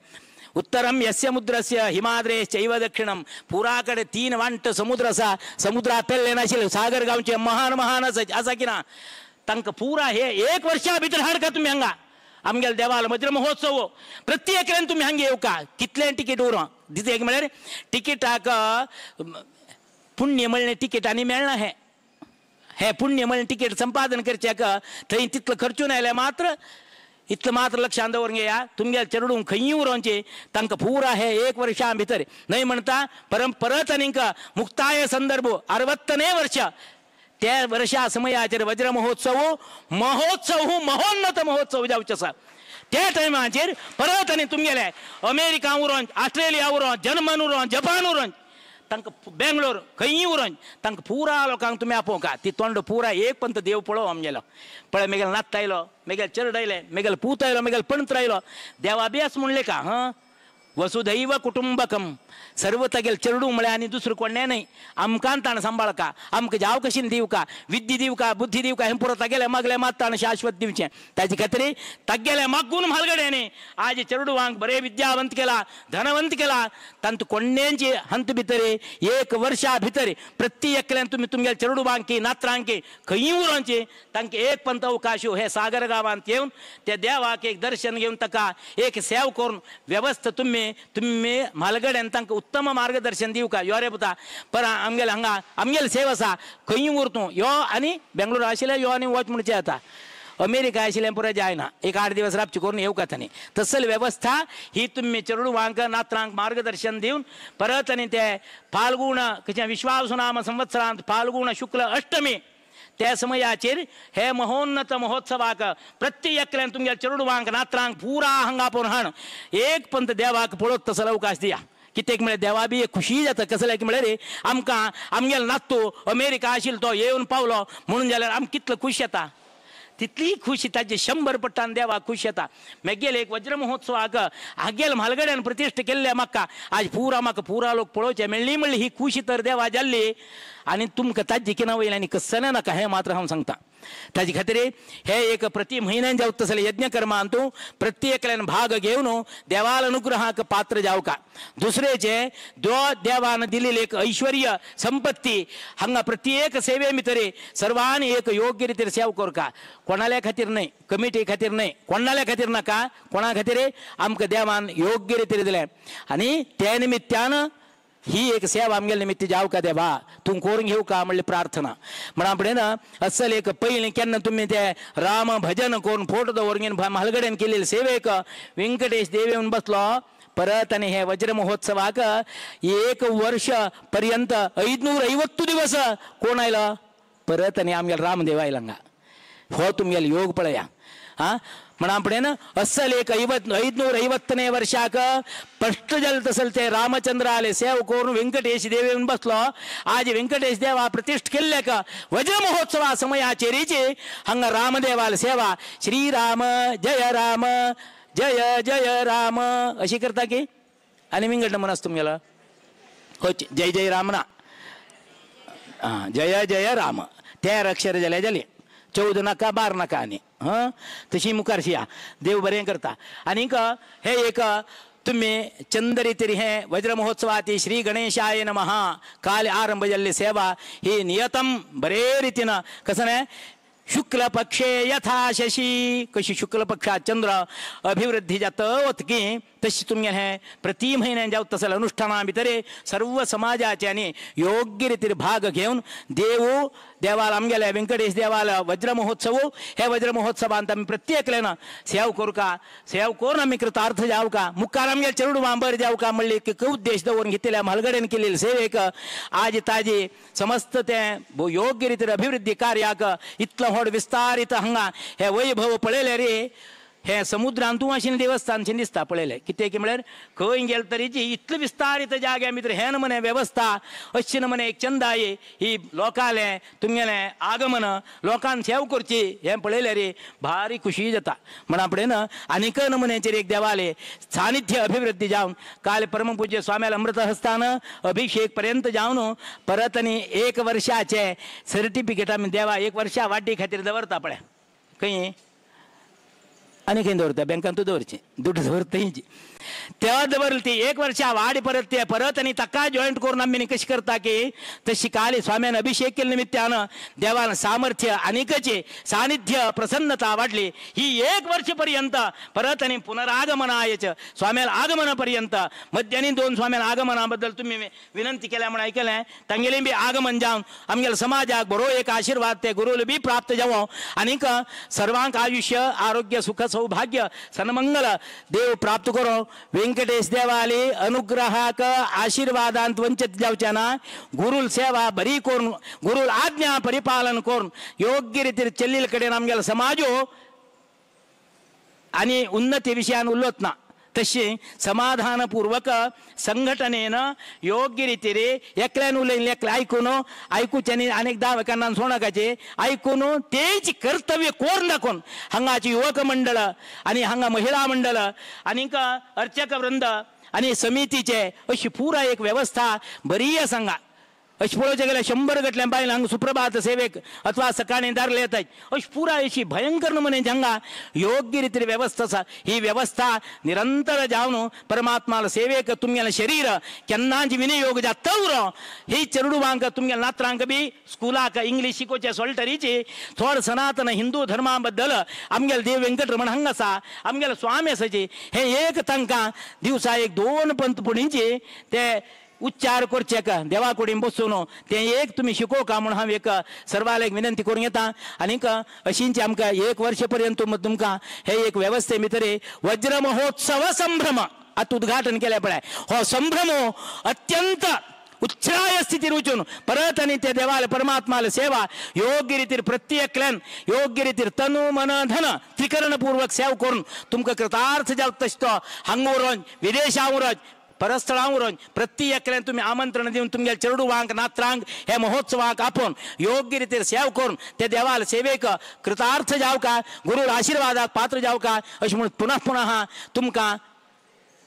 उत्तरम यस्य मुद्रस्य हिमाद्रेश्चैव दक्षिणम पुराकडे 3 वांट समुद्र आसा समुद्रा पेल्ले नाशिल्ले सागर गांवचे महान महान आसा आसा की ना तांकां पुरा हे एक वर्षा भितर हाडका तुमी हांगा आमगेले देवाल वज्र महोत्सव प्रत्येकल्यान तुमी हांगा येवका कितलें तिकीट उरो दिता एक म्हळ्यार तिकीटाक पुण्य म्हळ्ळें तिकीट आनी मेळना हें हे पुण्य म्हळ्ळें तिकीट संपादन करच्याक थंय तितलो खर्चून आयल्यार मात्र इतलें मात्र लक्षांत दवरून घेया तुमगेले चेडूंक खंयी उरोवचें तांकां पुरा हे एक वर्षा भितर न्हय म्हणटा परत आनीक मुक्ताय संदर्भ 60 वर्ष त्या वर्षा समयाचेर वज्र महोत्सव महोत्सव महोन्नत महोत्सव जावचो आसा त्या टायमाचेर परत आनी तुमगेले अमेरिका उरोन ऑस्ट्रेलिया उरोन जर्मन उरोन जपान उरोन तांकां बेंगलोर खंयी उरोन तांकां पुरा लोकांक तुमी आपोवका ती तोंड पुरा एक पंत देव पळोव आमगेलो पळय मेगेलो नात आयलो मेगेलो चेरड आयले मेगेलो पूत आयलो मेगेलो पणत्र आयलो देवाभ्यास म्हणलें का हां वसुधैव कुटुंबकम सर्व तागेले चेडूं म्हळ्यार आनी दुसरें कोणें न्हय आमकां ताणें सांबाळका आमकां जाव कशीन दिवका विद्दी दिवका बुद्धी दिवका हें पुरो तागेलें मागलें मात ताणें शाश्वत दिवचें ताजे खातीर तागेलें मागून म्हालगड्यांनी आज चेडवांक बरें विद्यावंत केला धनवंत केला तांतू कोण्यांची हंत भितर एक वर्षा भितर प्रत्येकल्यान तुमी तुमगेले चेडवांकी नात्रांकी खंयी उरोवची तांकां एक पंत अवकाश हे सागर गांवांत येवन त्या देवाक एक दर्शन घेवन ताका एक सेव करून वेवस्था तुमी तुमी म्हालगड्यान तांकां उत्तम मार्गदर्शन दिवका यो रे पुता पर आमगेले हांगा आमगेले सेव आसा खंय उरतूं यो आनी बेंगलोर आशिल्ले यो आनी वच म्हणचें जाता अमेरिका आशिल्लें पुरो जायना एक 8 दिवस राबचे करून येवका तांणी तसली वेवस्था ही तुमी चेडवांक नात्रांक मार्गदर्शन दिवन परत आनी ते फाल्गुण कशें विश्वासुनाम संवत्सरांत फाल्गुण शुक्ल अष्टमी त्या समयाचेर हे महोन्नत महोत्सवाक प्रत्येकल्यान तुमगेले चेडवांक नात्रांक पुरा हांगा आपोवन हाण एक पंत देवाक पळोवत तसो अवकाश दिया कितेक म्हळ्यार देवा बी एक खुशी जाता कसलें की म्हळ्यार आमकां आमगेलो नातू अमेरिका आशिल्लो तो येवन पावलो म्हणून जाल्यार आमकां कितलो खूश येता तितली खुशी ताजे 100 पट्टान देवाक खूश येता मेगेले एक वज्र महोत्सवाक हागेल म्हालगड्यान प्रतिश्ठा केल्ल्या म्हाका आज पुरा म्हाका पुरा लोक पळोवचे मेळ्ळी म्हणली ही खुशी तर देवा जाल्ली आनी तुमकां ताजी किना वयली आनी कसलें नाका हें मात्र हांव सांगता ताजे खातीर हे एक प्रति म्हयन्यान जावता तसले यज्ञकर्मांतू प्रत्येकल्यान भाग घेवन देवाल अनुग्रहाक पात्र जावका दुसरेचे दो देवान दिलेली एक ऐश्वर्य संपत्ती हांगा प्रत्येक सेवे भितर सर्वांनी एक योग्य रितीन सेवा करका कोणाल्या खातीर न्हय कमिटी खातीर न्हय कोणाल्या खातीर नाका कोणा खातीर आमकां देवान योग्य रितीन दिलें आनी त्या निमित्तान ही एक सेवा आमगेले निमित्त जावका देवा तूं करून घेवका म्हणली प्रार्थना म्हणा फुडें असल एक पयलीं केन्ना तुमी ते राम भजन करून फोटो दवरून म्हालगड्यान केलेले सेवेक व्यंकटेश देव येवन बसलो परत आनी हे वज्र महोत्सवाक 1 वर्ष पर्यंत 550 दिवस कोण आयलो परत आनी आमगेलो रामदेव आयलो हांगा हो तुमगेलो योग पळया हां म्हणा फुडें असल एक 550 वर्षाक स्पष्ट जालें तसलें ते रामचंद्र आले सेव करून व्यंकटेश देव येवन बसलो आज व्यंकटेश देवा प्रतिष्ठ केल्ल्याक वज्र महोत्सवा समयाचेरीची हांगा रामदेवाल सेवा श्रीराम जय राम जय जय राम अशी करता की आनी विंगड म्हण आसा तुमगेलो हो जय जय राम ना जय जय राम 13 अक्षर जाले जाले 14 नाका 12 नाका आनी हां तशी मुखार शिया देव बरें करता आनीक हे एक तुमी चंदरितीर हे वज्र महोत्सवाती श्री गणेशाय नमः काल आरंभ जाल्ली सेवा ही नियतम बरे रितीन कसं शुक्ल पक्षे यथा शशी कशी शुक्ल पक्षात चंद्र अभिवृद्धी जाता वतकी तशी तुमगेलें हें प्रति म्हयन्यान जावता तसले अनुष्ठाना भितर सर्व समाजाचे आनी योग्य रितीर भाग घेवन देव देवाल आमगेले व्यंकटेश देवाल वज्र महोत्सव हे वज्र महोत्सवांत आमी प्रत्येकल्यान सेव करुका सेव करून आमी कृतार्थ जावका मुखार आमगेले चेडवां बरें जावका म्हणले एक उद्देश दवरून घेतिल्ल्या म्हालगड्यान केलेले सेवेक आज ताजी समस्त तें योग्य रितीर अभिवृद्धी कार्याक इतलो व्हड विस्तारीत हांगा हे वैभव पळयलें रे हे समुद्रांतू आशिल्लें देवस्थान शें दिसता पळयलें कितें की म्हळ्यार खंय गेले तरीची इतले विस्तारीत जाग्या भितर हें नमने वेवस्था अशी नमने एक चंदाय ही लोकांलें तुमगेलें आगमन लोकांक सेव करची हें पळयलें रे भारी खुशी जाता म्हणा पळय आनीक नमुन्याचेर एक देवाले सानिध्य अभिवृद्धी जावन काल परमपूज्य स्वाम्याला अमृतहस्तान अभिषेक पर्यंत जावन परत आनी एक वर्षाचे सर्टिफिकेट आमी देवा एक वर्षा वाडी खातीर दवरता पळय खंय आनी खंय दवरता बँकांतू दवरची दुड्ड दवरता तेव्हा दवरली ती एक वर्षा वाड परत ते परत आनी ताका जॉयंट करून आमी कशी करता की तशी काली स्वाम्यान अभिषेक केले निमित्तान देवान सामर्थ्य आनीकचे सानिध्य प्रसन्नता वाडली ही एक वर्ष पर्यंत परत आनी पुनरागमनायच स्वाम्याल आगमना पर्यंत मध्यानी दोन स्वाम्याल आगमना बद्दल तुम्ही विनंती केल्या म्हण ऐकलें तांगेलें बी आगमन जावन आमगेल्या समाजाक बरो एक आशीर्वाद ते गुरुल बी प्राप्त जावं आनीक सर्वांक आयुष्य आरोग्य सुख सौभाग्य सन्मंगल देव प्राप्त करो. वेंकटेश देवाले अनुग्रहाक आशीर्वादांत वंचित जावचे ना गुरुल सेवा बरी करून गुरुल आज्ञा परिपालन करून योग्य रितीर चल्लिल कडेन आमगेलो समाजो आनी उन्नती विशयान उलोत ना तशी समाधानपूर्वक संघटनेन योग्य रितीर एकल्यान उलयलें एकलें आयकून आयकुच्यांनी आनीक धा एकांदान सोणकाचे आयकून तेच कर्तव्य कोर दाखोवन हांगाची युवक मंडळ आनी हांगा महिला मंडळ आनीक अर्चक वृंद आनी समितीचे अशी पुरा एक व्यवस्था बरी आसा हांगा. अशी पळोवचें गेल्यार 100 गटल्या बायल हांगा सुप्रभात सेवेक अथवा सकाळीं दारले येतात अशी पुरा अशी भयंकर नमुने हांगा योग्य रितीर वेवस्था आसा. ही व्यवस्था निरंतर जावन परमात्माला सेवेक तुमगेलें शरीर केन्नाच विनियोग जाता उरो ही चेडवांक तुमगेल्या नात्रांक बी स्कुलाक इंग्लीश शिकोवचें सोलटरीची थोड सनातन हिंदू धर्मा बद्दल आमगेले देव वेंकटरमण हांगा आसा आमगेले स्वामी आसाची हे एक तांकां दिवसा एक 2 पंत पुणींची ते उच्चार करचे का देवा कुडीन बसून ते एक तुमी शिकोवका का म्हूण हांव एक सर्वांक एक विनंती करूंक येता. आनीक अशींच आमकां एक वर्ष पर्यंत तुमकां हे एक वेवस्थे भितर वज्र महोत्सव संभ्रम आतां उद्घाटन केलें पळय हो संभ्रम अत्यंत उच्चाय स्थितीर वचून परत आनी ते देवाले परमात्माले सेवा योग्य रितीर प्रत्येकल्यान योग्य रितीर तनु मन धन त्रिकरणपूर्वक सेवा करून तुमकां कृतार्थ जावं तशें तो हांगा उरोन विदेशा उरोन परस्थळां उरोन प्रत्येकल्यान तुमी आमंत्रण दिवन तुमगेल्या चेडवांक नात्रांक हे महोत्सवाक आपोवन योग्य रितीर सेवा करून ते देवाल सेवेक कृतार्थ जावका गुरुर आशीर्वादाक पात्र जावका अशें म्हणून पुनः पुनः तुमकां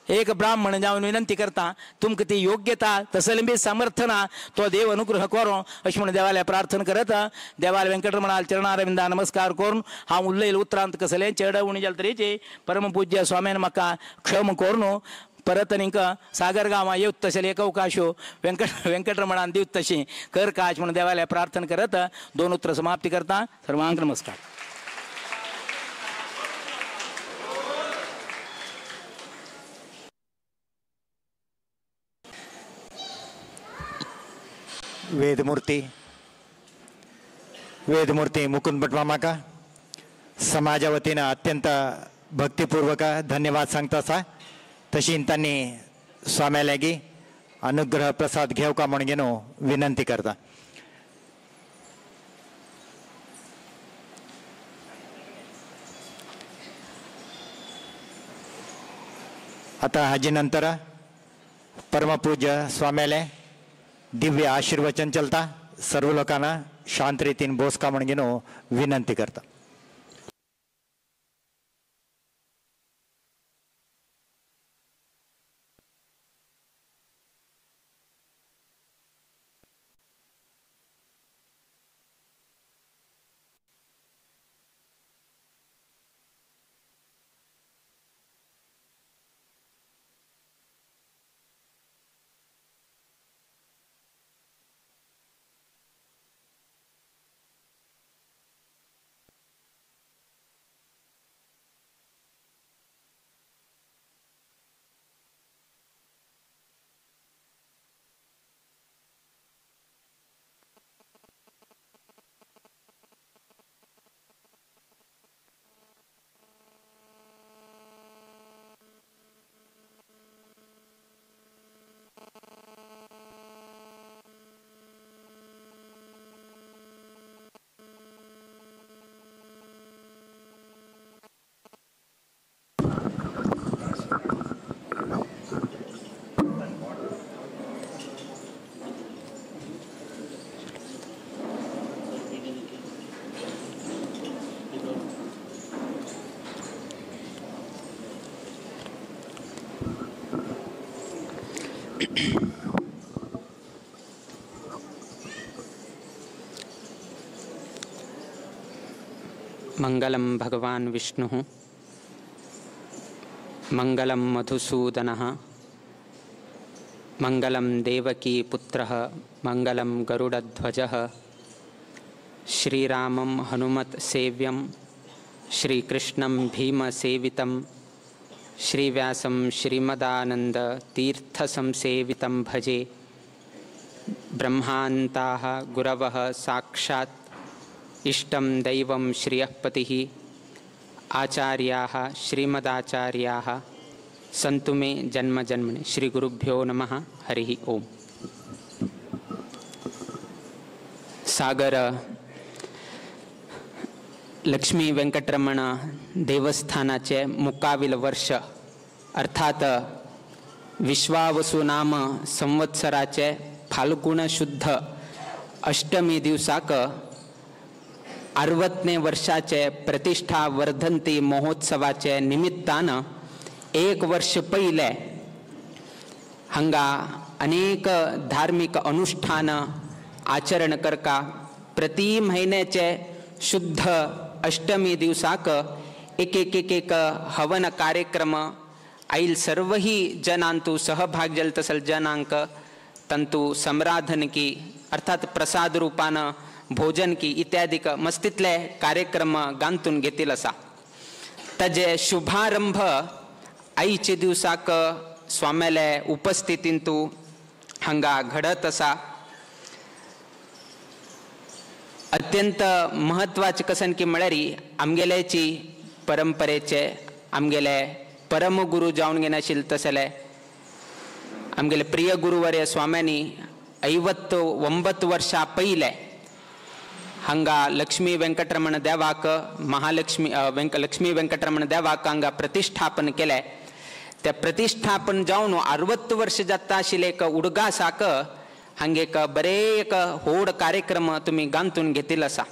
एक ब्राह्मण जावन विनंती करता तुमकां ती योग्यता तसलें बी समर्थना तो देव अनुग्रह करो अशें म्हणून देवाल्या प्रार्थना करत देवाल वेंकटरमणाल चरणारविंदा नमस्कार करून हांव उलयलें उतरांत कसलें चेड उणें जालें तरीचे परमपूज्य स्वाम्यान म्हाका क्षम करून परत आनीक सागर गांवां येवत तशें एक अवकाशो वेंकटरमणान दिवत तशें कर काश म्हणून देवाल्या प्रार्थना करत 2 उतरां समाप्ती करता. सर्वांक नमस्कार. वेदमूर्ती वेदमूर्ती मुकुंद भट मामाका समाजा वतीनं अत्यंत भक्तिपूर्वक धन्यवाद सांगता आसा. तशी तांणी स्वाम्या लागी अनुग्रह प्रसाद घेवका म्हण घेवन विनंती करता. आता हाजे नंतर परमपूज्य स्वाम्याले दिव्य आशीर्वचन चलता. सर्व लोकांना शांत रीतीन बोसका म्हण घेवन विनंती करता. मंगलं भगवान् विष्णुः मंगलं मधुसूदनः मंगलं देवकी पुत्रः मंगलं गरुडध्वजः श्रीरामं हनुमत् सेव्यं श्रीकृष्णं भीमसेवितं श्रीव्यासं श्रीमदानंद तीर्थसंसेवितं भजे। ब्रह्मान्ताः गुरवः साक्षात् इष्टं दैवं श्रियःपतिः आचार्याः श्रीमदाचार्याः सन्तु मे जन्म जन्मनि। श्री गुरुभ्यो नमः। हरिः ओम। सागर लक्ष्मी वेंकटरमण देवस्थानाचे मुकाविल वर्ष अर्थात विश्वावसु नाम संवत्सराचे फाल्गुन शुद्ध अष्टमी दिवसाक 60 वर्षाचे प्रतिष्ठा वर्धंती महोत्सवाचे निमित्तान एक वर्ष पहिले हांगा अनेक धार्मिक अनुष्ठान आचरण करका प्रति म्हयन्याचे शुद्ध अष्टमी दिवसाक एक एक एक एक हवन कार्यक्रम आईल सर्वही जनांतु सहभाग जल तसल जनांक तंतु समराधन की अर्थात प्रसाद रूपान भोजन की इत्यादी मस्तीतले कार्यक्रम गांतून घेतील असा। ताजे शुभारंभ आईचे दिवसाक स्वाम्याले उपस्थितींतु हांगा घडत असा। अत्यंत महत्वाचे कसन की म्हळ्यार आमगेल्याची परंपरेचे आमगेले परमगुरू जावन घेनाशिल्ले तसले आमगेले प्रिय गुरुवर्य स्वाम्यांनी 59 वर्षां पयले हांगा लक्ष्मी वेंकटरमण देवाक महालक्ष्मी लक्ष्मी वेंकटरमण देवाक हांगा प्रतिष्ठापन केलें। ते प्रतिष्ठापन जावन 60 वर्ष जाता आशिल्लें एक उडगासाक हांगे एक बरे एक होड कार्यक्रम तुमी गांतून घेतिल्लो आसा।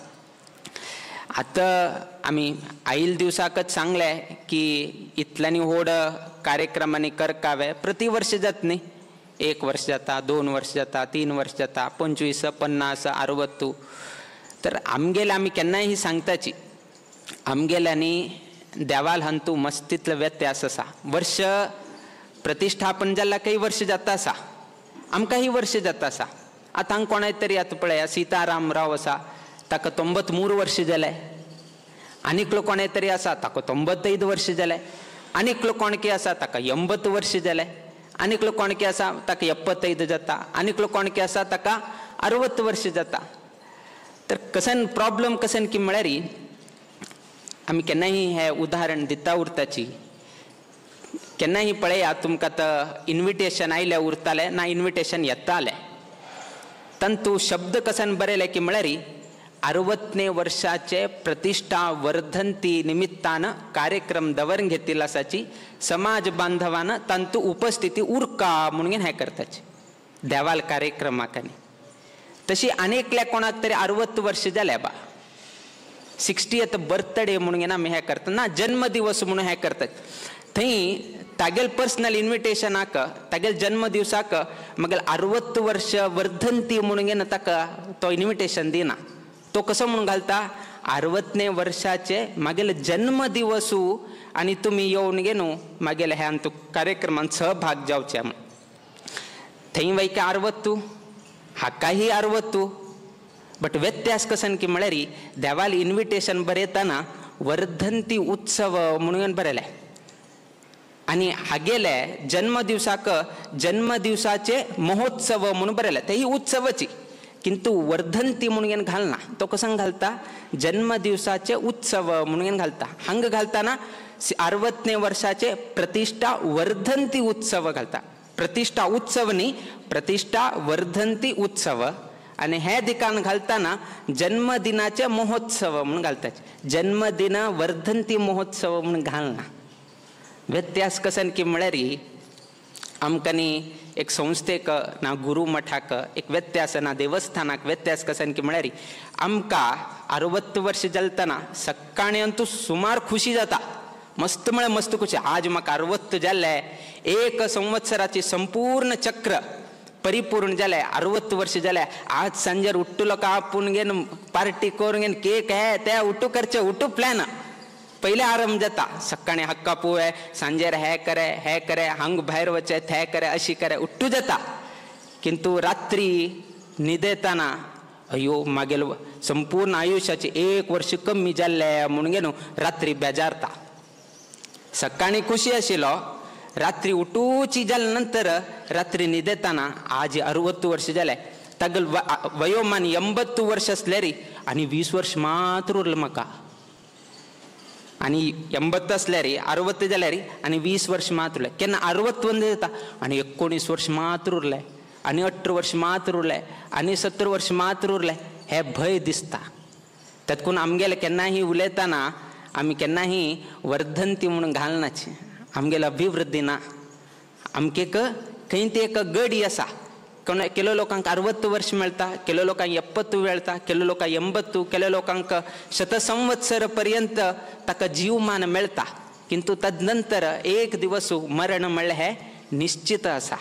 आतां आमी आईल दिवसाकच सांगलें की इतल्यांनी होड कार्यक्रमांनी करकावे प्रति वर्ष जात न्ही, एक वर्ष जाता, 2 वर्ष जाता, 3 वर्ष जाता, 25 50 60। तर आमगेले आमी केन्नाय सांगताची आमगेल्यांनी देवाल हांतू मस्तीतलो व्यत्यास आसा। वर्ष प्रतिष्ठापन जाल्यार काही वर्ष जाता आसा, आमकांय वर्ष जाता आसा। आतां हांगा कोणाय तरी आतां पळया सीताराम राव आसा ताका 93 वर्ष जालें, आनीकलो कोणाय तरी आसा ताका 95 वर्ष जालें, आनीकलो कोणकी आसा ताका 80 वर्ष जालें, आनीकलो कोणकी आसा ताका 75 जाता, आनीकलो कोणकी आसा ताका 60 वर्ष जाता। तर कसन प्रॉब्लम कसन की म्हळ्यार आमी केन्नाय हें उदाहरण दिता उरताची। केन्नाय पळया तुमकां आतां इन्विटेशन आयलें उरतालें ना इन्विटेशन येतालें तांतू शब्द कसन बरयले की म्हळ्यार 60 वर्षाचे प्रतिष्ठा वर्धंती निमित्तान कार्यक्रम दवरून घेतिल्लो आसाची समाज बांधवान तांतू उपस्थिती उरका म्हणून हें करताची देवाल कार्यक्रमाक। तशी आनेकल्या कोणाक तरी 60 वर्ष जाले बा 60th birthday म्हणून आमी हें करता ना जन्मदिवस म्हणून हें करतात। थंय तागेल पर्सनल इन्विटेशनाक तागेल जन्मदिवसाक मागीर 60 वर्ष वर्धंती म्हणून ताका तो इन्विटेशन दिना, तो कसो म्हणून घालता 60 वर्षाचे मागेले जन्मदिवसू आनी तुमी येवन घेनु मागेले ह्या अंतू कार्यक्रमांत सहभाग जावचे म्हूण। थंय वयका 60 हाकाही 60 बट व्यत्यास कसन की म्हळ्यार देवाल इन्विटेशन बरयतना वर्धंती उत्सव म्हणून बरयलें आनी हागेले जन्मदिवसाक जन्मदिवसाचे महोत्सव म्हणून बरयलें, तेही उत्सवाची किंतु वर्धंती म्हणून घालना, तो कसं घालता जन्मदिवसाचे उत्सव म्हणून घालता। हांग घालताना 60 वर्षाचे प्रतिष्ठा वर्धंती उत्सव घालता, प्रतिष्ठा उत्सव न्ही प्रतिष्ठा वर्धंती उत्सव। आनी हे दिकान घालताना जन्मदिनाचे महोत्सव म्हणून घालता, जन्मदिन वर्धंती महोत्सव म्हणून घालना। व्यत्यास कसन की म्हळ्यार आमकां न्ही एक संस्थेक ना गुरू मठाक एक व्यत्यास ना देवस्थानाक व्यत्यास कसन की म्हळ्यार आमकां 60 वर्ष जालतना सकाळी अंतू सुमार खुशी जाता, मस्त म्हळ्यार मस्त खुशी, आज म्हाका 60 जाल्ले। एक संवत्सराची संपूर्ण चक्र परिपूर्ण जालें, 60 वर्ष जालें. आज सांजेर उट्टुलो कापून घेवन पार्टी करून घेवन केक हे ते उठू करचे, उठू प्लॅन पयले आरंभ जाता. सकाळी हक्का पुवे, सांजेर हे करे हे करे, हांग भायर वचे ते करे, अशी करे, उठ्ठू जाता. किंतु रात्री न्हिदेतना अयो मागेल संपूर्ण आयुष्याचे 1 वर्ष कमी जाल्लें म्हणून घेवन रात्री बेजारता. सकाळी खुशी आशिल्लो, रात्री उठूची जाले नंतर रात्री न्हिदेतना आज 60 वर्ष जालें, तागेल वयोमान 80 वर्ष आसलें आनी 20 वर्ष मात्र उरलें म्हाका. आनी 80 आसल्यार 60 जाल्यार आनी 20 वर्ष मात्र उरलें. केन्ना 61 जाता आनी 19 वर्ष मात्र उरलें, आनी 18 वर्ष मात्र उरलें, आनी 17 वर्ष मात्र उरलें. हे भंय दिसता. तातूंत आमगेले केन्नाय उलयतना आमी केन्नाय वर्धंती म्हणून घालनाची, आमगेले अभिवृद्धी ना. आमके एक खंय ती एक गडी आसा. केलो लोकांक 60 वर्ष मेळटा, केलो लोकांक 70 मेळटा, केलो लोकांक 80, केलो लोकांक 100 संवत्सर पर्यंत ताका जीवमान मेळटा. किंतु तदनंतर एक दिवस मरण म्हणलें हें निश्चित आसा.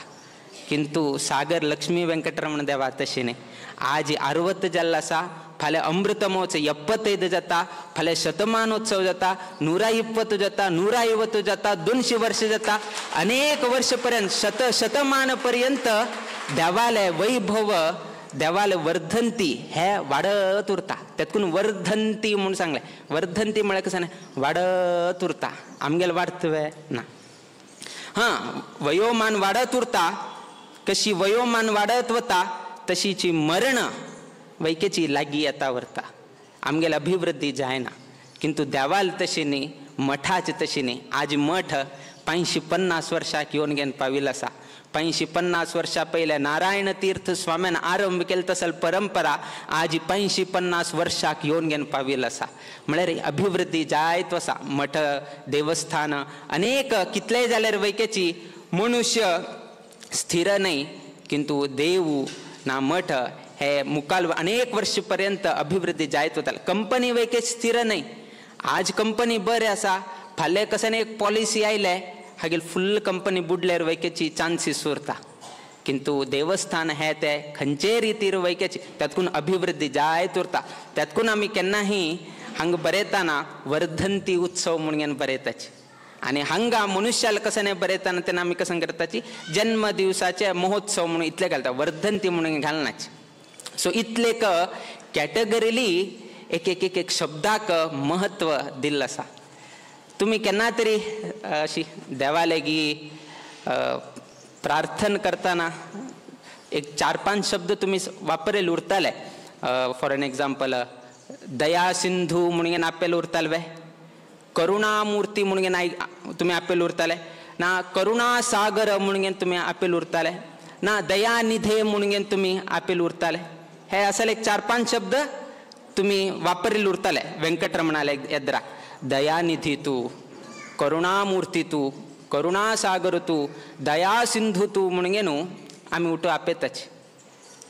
किंतु सागर लक्ष्मी वेंकटरमण देवा तशें न्ही. आज 60 जाल्लो आसा, फाल्यां अमृत महोत्सव 75 जाता, फाल्यां शतमानोत्सव जाता, 120 जाता, 150 जाता, 200 वर्ष जाता, अनेक वर्ष पर्यंत शतमान पर्यंत देवाले वैभव, देवाले वर्धंती हे वाडत उरता. तातूंत वर्धंती म्हूण सांगलें. वर्धंती म्हळ्यार कशें न्ही, वाडत उरता. आमगेले वाडतवे ना. हां, वयोमान वाडत उरता. कशी वयोमान वाडत वता तशीची मरण वैकेची लागीं येता वरता. आमगेले अभिवृद्धी जायना. किंतु देवाल तशी न्ही, मठाचे तशी न्ही. आज मठ 550 वर्षाक येवन घेवन पाविल्लो आसा. 550 वर्षां पयलें नारायण तीर्थ स्वाम्यान आरंभ केलो तसल परंपरा आज 550 वर्षाक येवन घेवन पाविल्लो आसा. म्हळ्यार अभिवृद्धी जायत आसा. मठ देवस्थान अनेक कितलेय जाल्यार वैकेची मनुष्य स्थिर न्हय, किंतु देव ना मठ हे मुखाल अनेक वर्ष पर्यंत अभिवृद्धी जायत वताले. कंपनी वैके स्थिर न्हय. आज कंपनी बरें आसा, फाल्यां कशें एक पॉलिसी आयले हागेल फुल्ल कंपनी बुडल्यार वैकेची चान्सीस उरता. किंतु देवस्थान हे ते खंयचेय रितीर वैकेची तातूंत अभिवृद्धी जायत उरता. तातूंत आमी केन्नाय हांगा बरयतना वर्धंती उत्सव म्हणून बरयताची. आनी हांगा मनुष्याला कशें न्ही बरयतना तेन्ना आमी कशें करताची जन्म दिवसाचे महोत्सव म्हणून इतले घालता, वर्धंती म्हणून घालनाची. सो इतले कॅटेगरीली एक एक एक एक शब्दाक महत्व दिल्लें आसा. तुमी केन्ना तरी अशी देवालेगी प्रार्थना करतना एक 4-5 शब्द तुमी वापरेल उरताले. फॉर एन एग्जाम्पल दया सिंधू म्हणून आपेल उरताले वे, करुणामूर्ती म्हणून तुमी आपेल उरताले ना, करुणासागर म्हणून तुमी आपेल उरताले ना, दयानिधे म्हणून तुमी आपेल उरताले. हे असल एक 4-5 शब्द तुमी वापरिल्ले उरताले वेंकटरमणाले एद्राक. दयानिधी तूं, करुणामूर्ती तूं, करुणासागर तूं, दया सिंधू तूं म्हणून न्हू आमी उठो आपेताची.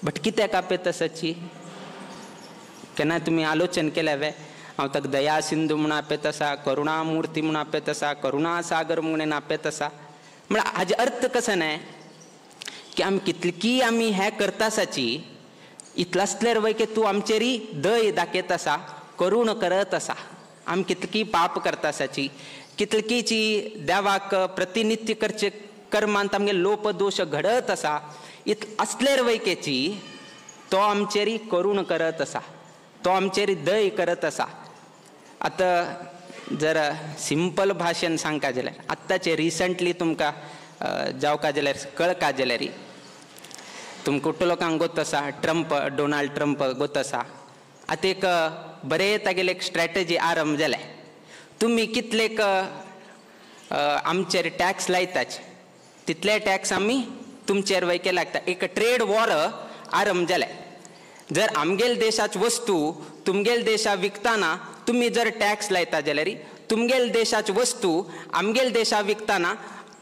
बट कित्याक आपेत आसाची केन्ना तुमी आलोचन केलें वे? हांव ताका दया सिंधू म्हूण आपेत आसा, करुणामूर्ती म्हूण आपेत आसा, करुणासागर म्हणून आपेत आसा. म्हळ्यार हाजे अर्थ कसो न्हय की आमी कितली आमी हें करता आसाची इतलासल्यार वय की तूं आमचेरी दय दाखयत आसा, करुण करत आसा. आमी कितकी पाप करता आसाची, कितलकीची देवाक प्रतिनित्य करचे कर्मांत आमगे लोपदोश घडत आसा, इत आसल्यार वैकेची तो आमचेरी करुण करत आसा, तो आमचेरी दय करत आसा. आतां जर सिंपल भाशेन सांगका जाल्यार आत्ताचे रिसंटली तुमकां जावका जाल्यार कळका जाल्यार तुमकां कुठलो लोकांक गोत आसा ट्रंप, डोनाल्ड ट्रंप गोत आसा. आतां एक बरें तागेले एक स्ट्रॅटजी आरंभ जाले. तुमी कितलेक आमचेर टॅक्स लायताच तितले टॅक्स आमी तुमचेर वैके लागता. एक ट्रेड वॉर आरंभ जाले. जर आमगेल देशाच वस्तू तुमगेल देशा विकतना तुमी जर टॅक्स लायता जाल्यार तुमगेल देशाच वस्तू आमगेल देशा विकतना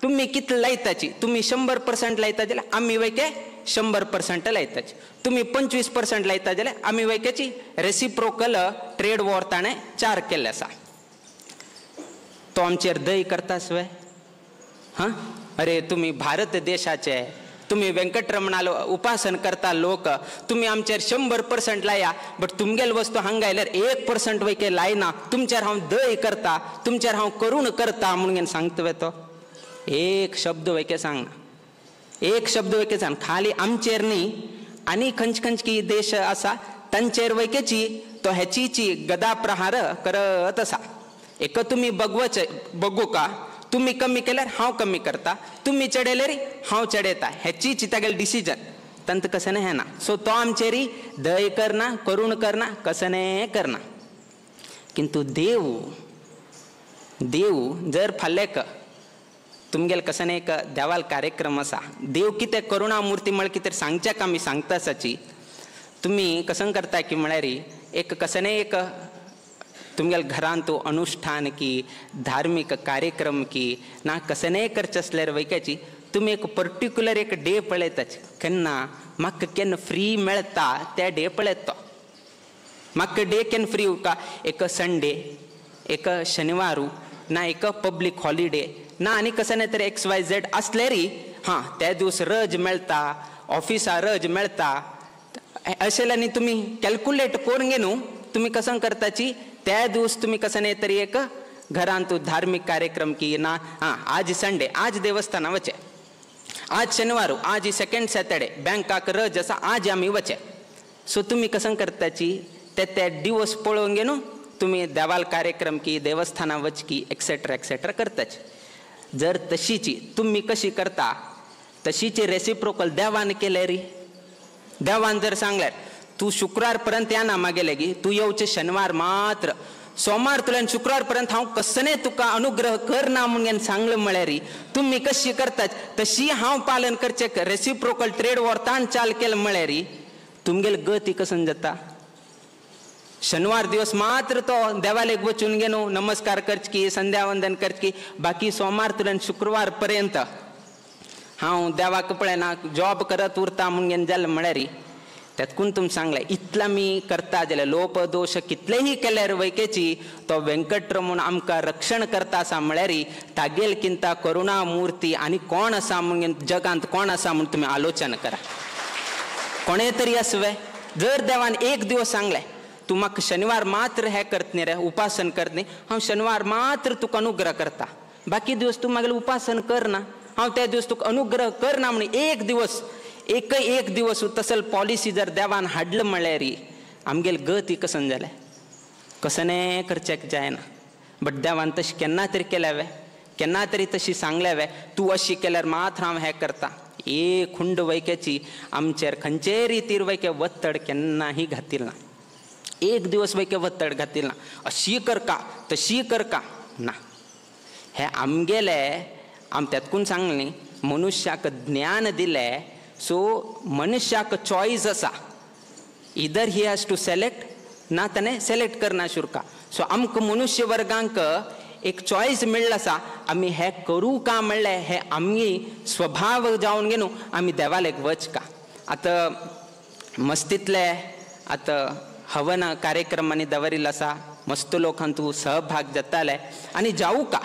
तुमी कितले लायताची, तुमी 100% लायता जाल्यार आमी वैके 100% लायताची, तुमी 25% लायता जाल्यार आमी वैकेची रेसिप्रोकल ट्रेड वॉर ताणें चार केल्ले आसा. तो आमचेर दय करतास वे? हां, अरे तुमी भारत देशाचे तुमी वेंकटरमणालो उपासन करता लोक, तुमी आमचेर 100% लाया, बट तुमगेल वस्तू हांगा आयल्यार 1% वयके लायना, तुमचेर हांव दय करता, तुमचेर हांव करून करता म्हणून सांगता तो एक शब्द वयके सांगना, एक शब्द वयके सांग. खाली आमचेर न्ही आनी खंयचे खंयचे देश आसा तांचेर वयकेची तो हेचीची गदा प्रहार करत आसा. एक तुमी बगवच बगू का, तुमी कमी केल्यार हांव कमी करता, तुमी चडयल्यार हांव चडयता, हेचीच तागेले डिसिजन. तंत कशें हें ना. सो तो आमचेरी दय करना, करूण करना, कसने करना. किंतु देव देव जर फाल्याक तुमगेल कसने एक देवाल कार्यक्रम आसा, देव कितें करुणामूर्ती म्हळ्यार कितें सांगच्याक आमी सांगता आसाची, तुमी कसं करता की म्हळ्यार एक कसने एक तुमगेल घरांत अनुष्ठान की धार्मिक कार्यक्रम की ना कसने करचे आसल्यार वयकाची तुमी एक पर्टिक्युलर एक डे पळयताच, केन्ना म्हाका केन्ना फ्री मेळटा त्या डे पळयता तो. म्हाका डे केन्ना फ्री उरता, एक संडे, एक शनिवारू ना एक पब्लीक हॉलिडे ना आनी कसं नाही तर एक्स वाय झेड आसल्यारी हां त्या दिवस रज मेळटा, ऑफिसा रज मेळटा, अशें आनी तुमी कॅल्कुलेट करून घे न्हू तुमी कसं करताची त्या दिवस तुमी कसं नाही तरी एक घरांत धार्मिक कार्यक्रम की ना हां आज संडे आज देवस्थाना वचे, आज शनिवार आज सेकंड सॅटर्डे बँकाक रज आसा आज आमी वचे. सो तुमी कसं करताची ते त्या दिवस पळोवन घे न्हू तुमी देवाल कार्यक्रम की देवस्थाना वचकी एक्सेट्रा एक्सेट्रा करताची. जर तशीची तुमी कशी करता तशीची रेसिप्रोकल देवान केले री, देवान जर सांगल्यार तूं शुक्रार पर्यंत येना मागेले गी, तूं येवचें शनिवार मात्र, सोमार तुल्यान शुक्रार पर्यंत हांव कसने तुका अनुग्रह करना म्हणून सांगलें म्हळ्यार तुमी कशी करतात तशी हांव पालन करचें रेसिप्रोकल ट्रेड वॉर चाल केलें म्हळ्यार तुमगेले गती कसन जाता. शनिवार दिवस मात्र तो देवालेक वचून घे न्हू नमस्कार करची संध्यावंदन करची, बाकी सोमार तुल्यान शुक्रवार पर्यंत हांव देवाक पळयना जॉब करत उरता म्हणून जालें म्हळ्यार त्यातकून तुमी सांगलें इतला मी करता जाल्यार लोप दोश कितलेही केल्यार वयकेची तो वेंकटरमण आमकां रक्षण करता आसा म्हळ्यार तागेल किंता करुणामूर्ती आनी कोण आसा म्हणून जगांत कोण आसा म्हूण तुमी आलोचन करा. कोणें तरी आसवे जर देवान एक दिवस सांगलें तूं म्हाका शनिवार मात्र हें करत न्ही रे उपासन करत न्ही, हांव शनिवार मात्र तुका अनुग्रह करता, बाकी दिवस तूं मागीर उपासन करना, हांव त्या दिवस तुका अनुग्रह करना म्हणून एक दिवस एक एक दिवस तसल पॉलिसी जर देवान हाडलं म्हळ्यार आमगेल गती कसन जालें कसने करच्याक जायना. बट देवान तशें केन्ना तरी केल्या वे, केन्ना तरी तशी सांगल्या वे, तूं अशी केल्यार मात्र हांव हें करता. एक हुंड वैक्याची आमचेर खंयचेय रितीर वैके वत्तड केन्नाही घातील ना, एक दिवस वैके वत्तड घातील ना, अशी करका तशी करका ना. हे आमगेले आम त्यातकून सांगलें न्ही मनुष्याक ज्ञान दिलें, सो मनुष्याक चॉयस आसा, either he has to select ना ताणें सिलेक्ट करना शुरका. सो आमकां मनुष्य वर्गांक एक चॉयस मेळ्ळो आसा, आमी हें करूं का म्हणलें हें आमी स्वभाव जावन घे न्हू आमी देवालेक वच का. आतां मस्तींतले आतां हवन कार्यक्रमांनी दवरिल्लो आसा, मस्त लोक हातूंत सहभाग जाताले आनी जावूं का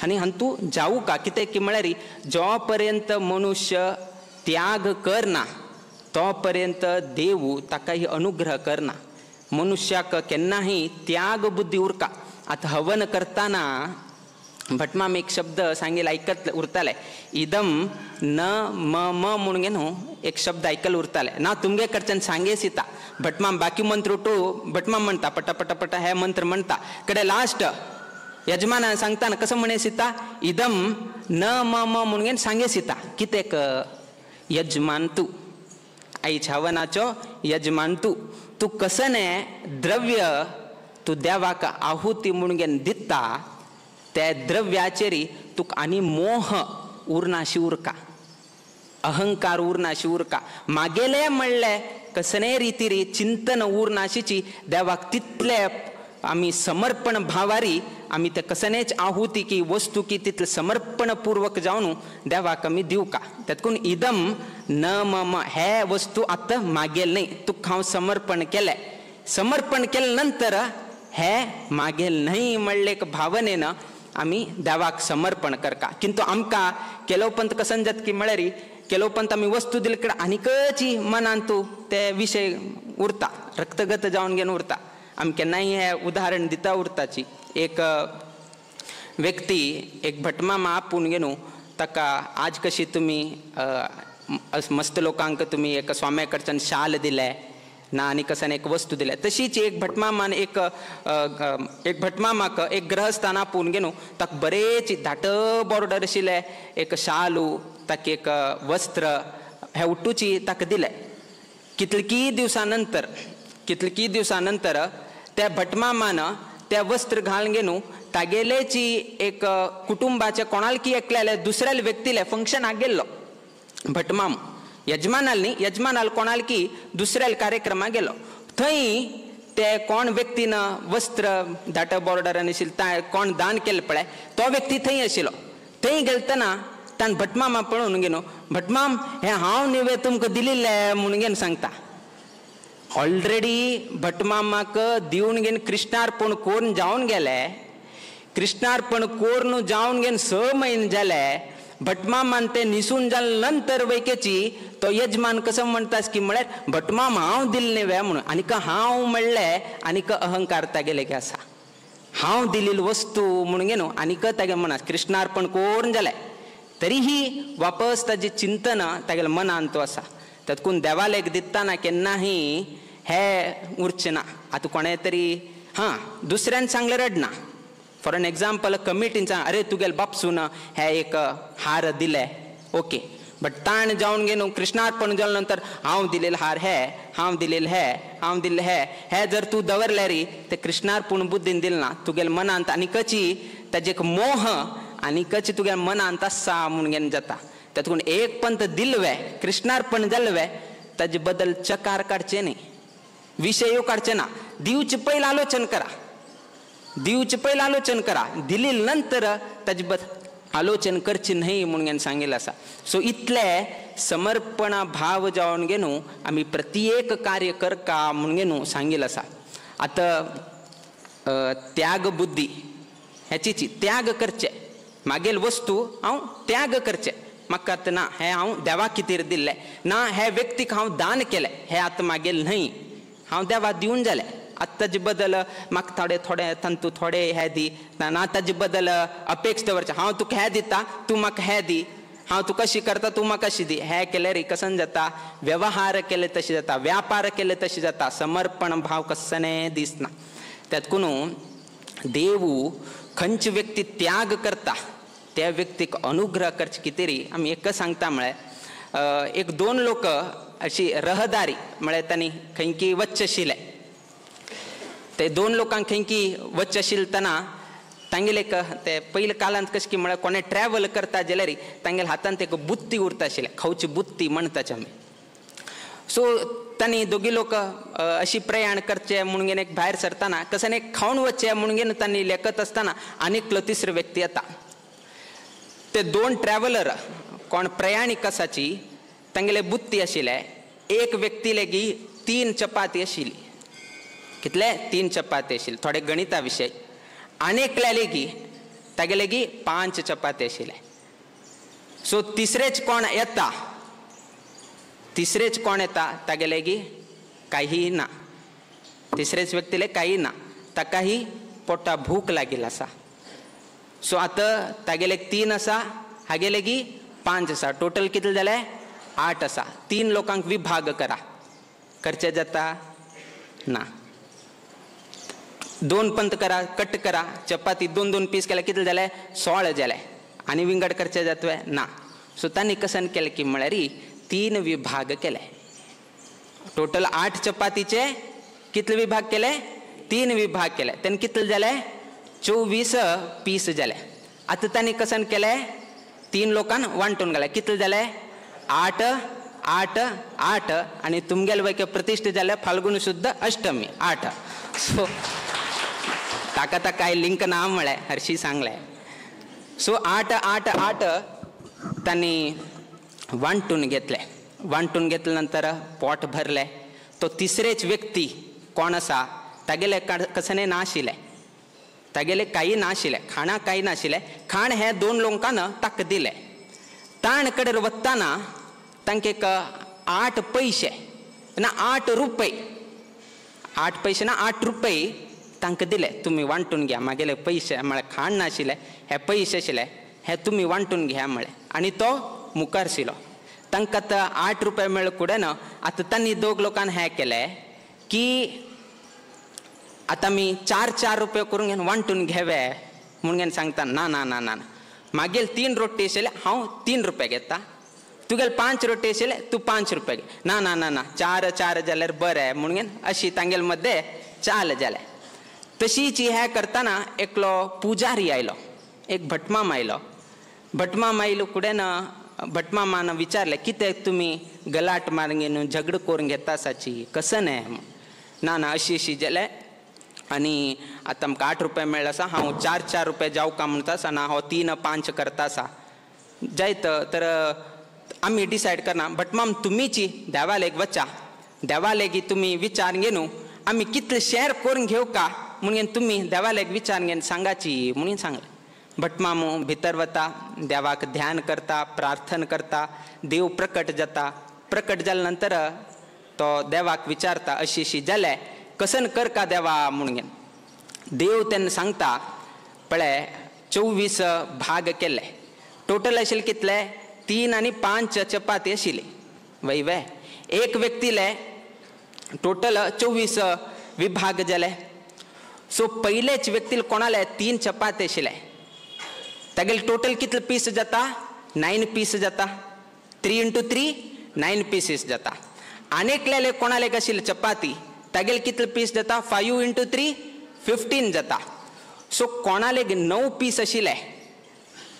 आनी हातूंत जावूं का कितें की म्हळ्यार जो पर्यंत मनुष्य त्याग करना तो पर्यंत देव ताका ही अनुग्रह करना. मनुष्याक केन्नाही त्याग बुद्धी उरका. आतां हवन करतना भटमाम एक शब्द सांगेल आयकत उरताले, इदम न म म म्हणून घे न्हू एक शब्द आयकल उरताले ना तुमगे कडच्यान सांगेस येता. भटमाम बाकी मंत्र टू भटमाम म्हणटा पटा पटा पटा हे मंत्र म्हणटा कडे लास्ट यजमानान सांगताना कसं म्हणेस येता इदम न म म म्हणून घेन सांगेस येता. कितें यजमान तूं आयज हवनाचो यजमान तूं, तूं कसने द्रव्य तूं देवाक आहुती म्हणून घेन दिता त्या द्रव्याचेरी तुका आनी मोह उरनाशी उरका, अहंकार उरनाशी उरका, मागेले म्हणलें कसने रितीरी चिंतन उरनाशीची देवाक तितले आमी समर्पण भावारी आमी ते कसनेच आहुती की वस्तू की तितले समर्पणपूर्वक जावन देवाक आमी दिवका. त्यातकून इदम न म म हे वस्तू आतां मागेल न्ही तुका हांव समर्पण केलें, समर्पण केले नंतर हे मागेल न्ही म्हणले एक भावनेन आमी देवाक समर्पण करका. किंतु आमकां केलोपंत कसन जाता की म्हळ्यार केलो पण आमी वस्तू दिले कडेन आनीकच मनान तूं ते विशय उरता, रक्तगत जावन घेवन उरता. आमी केन्नाय हें उदाहरण दिता उरताची. एक व्यक्ती एक भटमामा आपोवन घेवन ताका आज कशी तुमी मस्त लोकांक तुमी एका स्वाम्या कडच्यान शाल दिले ना आनी कसान एक वस्तू दिल्या, तशीच एक भटमामान एक एक भटमामाक एक ग्रहस्थान आपोवन घेवन ताका बरेच धाट बॉर्डर आशिल्लें एक शालू, ताका एक वस्त्र हे उट्टूची ताका दिलें. कितलकी दिवसां नंतर त्या भटमामान त्या वस्त्र घालून घेवन तागेलेची एक कुटुंबाच्या कोणालकी एकल्याले दुसऱ्या व्यक्तीले फंक्शनाक गेल्लो भटमाम, यजमानाल न्ही, यजमानाल कोणालकी दुसऱ्या कार्यक्रमाक गेलो. थंय ते कोण व्यक्तीन वस्त्र दाट बॉर्डरान आशिल्लें कोण दान केलें पळय तो व्यक्ती थंय आशिल्लो. थंय गेलतना ताण भटमामा पळोवन घेवन भटमाम हें हांव न्ही तुमकां दिलिल्लें म्हणून घेवन सांगता. ऑलरेडी भटमामाक दिवन घेवन कृष्णार्पण करून जावन गेले. कृष्णार्पण करून जावन घेवन 6 म्हयने जाले. भटमामान ते निसून जाले नंतर वैकेची तो यजमान कसो म्हणटास की म्हळ्यार भटमाम हांव दिल्ले न्ही म्हणून, आनीक हांव म्हणलें आनीक अहंकार तागेले की आसा, हांव दिलेली वस्तू म्हणून घेवन आनीक तागे मनात कृष्णार्पण करून जालें तरीही वापस ताजें चिंतन तागेल्या मनान तो आसा. तातूंत देवालेक दितना केन्नाही हे उरचें ना. आतां कोणें तरी हां दुसऱ्यान सांगलें रडना. फॉर एन एग्जाम्पल कमिटीन सांग अरे तुगेले बापसून हे एक हार दिले, ओके, बट ताण जावन घेवन कृष्णार्पण जाले नंतर हांव दिलेले हार हे, हांव दिलेले हे, हांव दिल्ले हे, हे जर तूं दवरले री ते कृष्णार्पण बुद्दीन दिल ना तुगेले मनांत आनीकची ताजे एक मोह आनीकची तुगेले मनांत आसा म्हूण घेवन जाता. तातूंत एक पंत दिलवे कृष्णार्पण जालवे ताजे बदल चकार काडचे न्ही, विशय काडचे ना. दिवचे पयलीं आलोचन करा, दिवचे पयलीं आलोचन करा, दिली नंतर ताजे बदल आलोचन करची न्हय म्हणून घेवन सांगिल्लें आसा. सो इतले समर्पणा भाव जावन घेवन आमी प्रत्येक कार्य करका म्हणून घेवन सांगिल्लें आसा. आतां त्याग बुद्धी हेची त्याग करचे, मागेल वस्तू हांव त्याग करचे, म्हाका आतां ना हें हांव देवा खातीर दिल्लें ना, हे व्यक्तीक हांव दान केलें, हें आतां मागेल न्हय, हांव देवा दिवन जालें. आतां ताजे बदल म्हाका थोडे थोडे तांतू थोडे हे दी ना, ताजे बदल अपेक्ष दवरचें, हांव तुका हें दिता तूं म्हाका हें दी, हांव तुका अशी करता तूं म्हाका अशी दी, हें केल्यार कसन जाता, वेव्हार केले तशें जाता, व्यापार केले तशें जाता, समर्पण भाव कसने दिसना. त्यातकून देवू खंयची व्यक्ती त्याग करता त्या व्यक्तीक अनुग्रह करचे कितें आमी एक सांगता म्हळ्यार एक दोन लोक अशी रहदारी म्हळ्यार तांणी खंयकी वच्चें आशिल्लें, ते दोन लोकांक खंयकी वच्चें आशिल्लें तांगेले एक ते पयल्या काळांत कशें की म्हळ्यार कोणें ट्रॅवल करता जाल्यार तांगेल्या हातांत एक बुत्ती उरता आशिल्लें, खावची बुत्ती म्हणटाचे आमी. सो तांणी दोगी लोक अशी प्रयाण करचे म्हणून घेवन एक भायर सरतना कशें एक खावन वचचें म्हणून घेवन तांणी लेखत आसतना आनीक तिसरो व्यक्ती येता. ते दोन ट्रॅवलर कोण प्रयाणीक आसाची तांगेले बुत्ती आशिल्ले, एक व्यक्ती लेगी 3 चपाती आशिल्ली, कितले 3 चपाती आशिल्ले, थोडे गणिता विशय, आनी एकल्या लेगी तागे लेगी 5 चपाती आशिल्ले. सो तिसरेच कोण येता, तिसरेच कोण येता तागे लेगी काही ना, तिसरेच व्यक्तीले काही ना, ताकाही पोटा भूक लागिल्ली आसा. सो आतां तागेले 3 आसा, हागेले गी 5 आसा, टोटल कितले जाले 8 आसा. 3 लोकांक विभाग करा, करचे जाता ना, 2 पंत करा, कट करा, चपाती 2-2 पीस केले कितले जाले 16 जाले, आनी विंगड करचे जातवे ना. सो तांणी कसन केलें की म्हळ्यार 3 विभाग केले, टोटल 8 चपातीचे कितले विभाग केले 3 विभाग केले, तेन्ना कितले जाले 24 पीस जाले. आतां तांणी कसन केले 3 लोकांक वांटून घाले, कितले जाले 8 8 8, आनी तुमगेले वैके प्रतिश्ठा जाले फाल्गुन शुद्ध अष्टमी 8. सो ताका ताका काय लिंक ना म्हळें हरशी सांगलें. सो 8 8 8 तांणी वांटून घेतले, वांटून घेतले नंतर पोट भरले. तो तिसरेच व्यक्ती कोण आसा तागेले कसने नाशिल्लें, तागेले काही नाशिल्लें, खाणा काही नाशिल्लें, खाण हें 2 लोकांना ताका दिलें. ताण कडेन वतना तांकां एक 8 पयशे ना 8 रुपये, 8 पयशे ना 8 रुपये तांकां दिले, तुमी वांटून घ्या मागेले पयशे म्हळ्यार खाण नाशिल्ले हे पयशे आशिल्ले हे तुमी वांटून घ्या म्हळें. आनी तो मुखार आशिल्लो. तांकां आतां 8 रुपये मेळ्ळे कुडें ना आतां तांणी दोग लोकान हें केलें की आतां आमी 4 4 रुपये करून घेवन वांटून घेवे म्हूण घेवन सांगता. ना ना ना ना, मागीर 3 रोटी आशिल्ले हांव 3 रुपये घेता, तुगेले 5 रोटी आशिल्ले तूं 5 रुपये घे. ना ना ना ना, 4 4 जाल्यार बरें म्हूण घेवन अशी तांगेले मदें चाल जालें. तशीच हें करतना एकलो पुजारी आयलो, एक भटमाम आयलो. भटमाम आयलो कुडें ना भटमामान विचारलें कितें तुमी गलाट मारून घेवन झगड करून घेता आसाची कसं न्हय. ना ना अशी अशी जालें आनी आतां आमकां 8 रुपये मेळ्ळे आसा, हांव 4 4 रुपये जावका म्हणटा आसा ना हांव 3 5 करता आसा जायत तर आमी डिसायड करना. भटमाम तुमीची देवालेक वचा, देवालेगी तुमी विचार घेवन आमी कितले शेअर करून घेवं का म्हणून तुमी देवालेक विचार घेवन सांगाची म्हणून सांगलें. भटमामू भितर वता, देवाक ध्यान करता, प्रार्थना करता, देव प्रकट जाता. प्रकट जाल्या नंतर तो देवाक विचारता अशी अशी जालें कसन कर का देवा म्हणून. देव तेन्ना सांगता पळय 24 भाग केले, टोटल आशिल्ले कितले 3 आनी 5 चपाती आशिल्ली वय वे एक व्यक्तीले टोटल 24 विभाग जाले. सो पयलेच व्यक्तीले कोणाले 3 चपाती आशिल्ले तागेले टोटल कितले पीस जाता 9 पीस जाता, 3 × 3 9 पीसीस जाता. आनी एकल्याले कोणाले आशिल्ले चपाती तागेले कितले पीस जाता 5 × 3 15 जाता. सो कोणाले 9 पीस आशिल्ले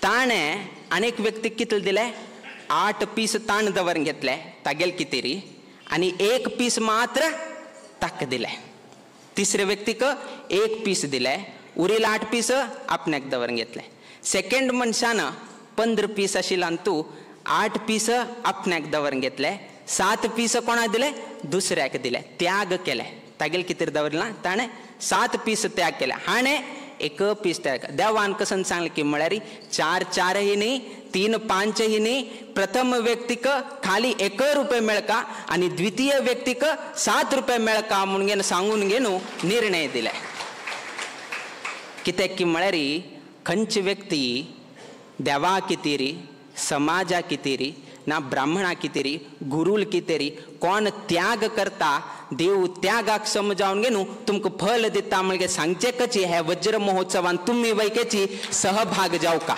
ताणें आनी एक व्यक्तीक कितले दिले 8 पीस ताण दवरून घेतले तागेले कितेरी आनी 1 पीस मात्र ताका दिले. तिसरे व्यक्तीक 1 पीस दिले, उरिल्ले 8 पीस आपण्याक दवरून घेतले. सेकंड मनशान 15 पीस आशिल्ल्यान तूं 8 पीस आपण्याक दवरून घेतले, 7 पीस कोणाक दिले दुसऱ्याक दिले. त्याग केले तागेले कितें दवरला ताणें 7 पीस त्याग केले, हाणें 1 पीस त्याग. देवान कसन सांगलें की म्हळ्यार 4 4 ही न्ही 3 5 ही न्ही, प्रथम व्यक्तीक खाली 1 रुपये मेळका आनी द्वितीय व्यक्तीक 7 रुपये मेळका म्हणून घेवन सांगून घेवन निर्णय दिले. कित्याक की म्हळ्यार खंयची व्यक्ती देवा कितेरी समाजा कितेरी ना ब्राह्मणा कितेरी गुरूल कितेरी कोण त्याग करता देव त्यागाक समजावन घेवन तुमकां फल दिता म्हणजे सांगचे कची हे वज्र महोत्सवान तुमी वैकेची सहभाग जावका.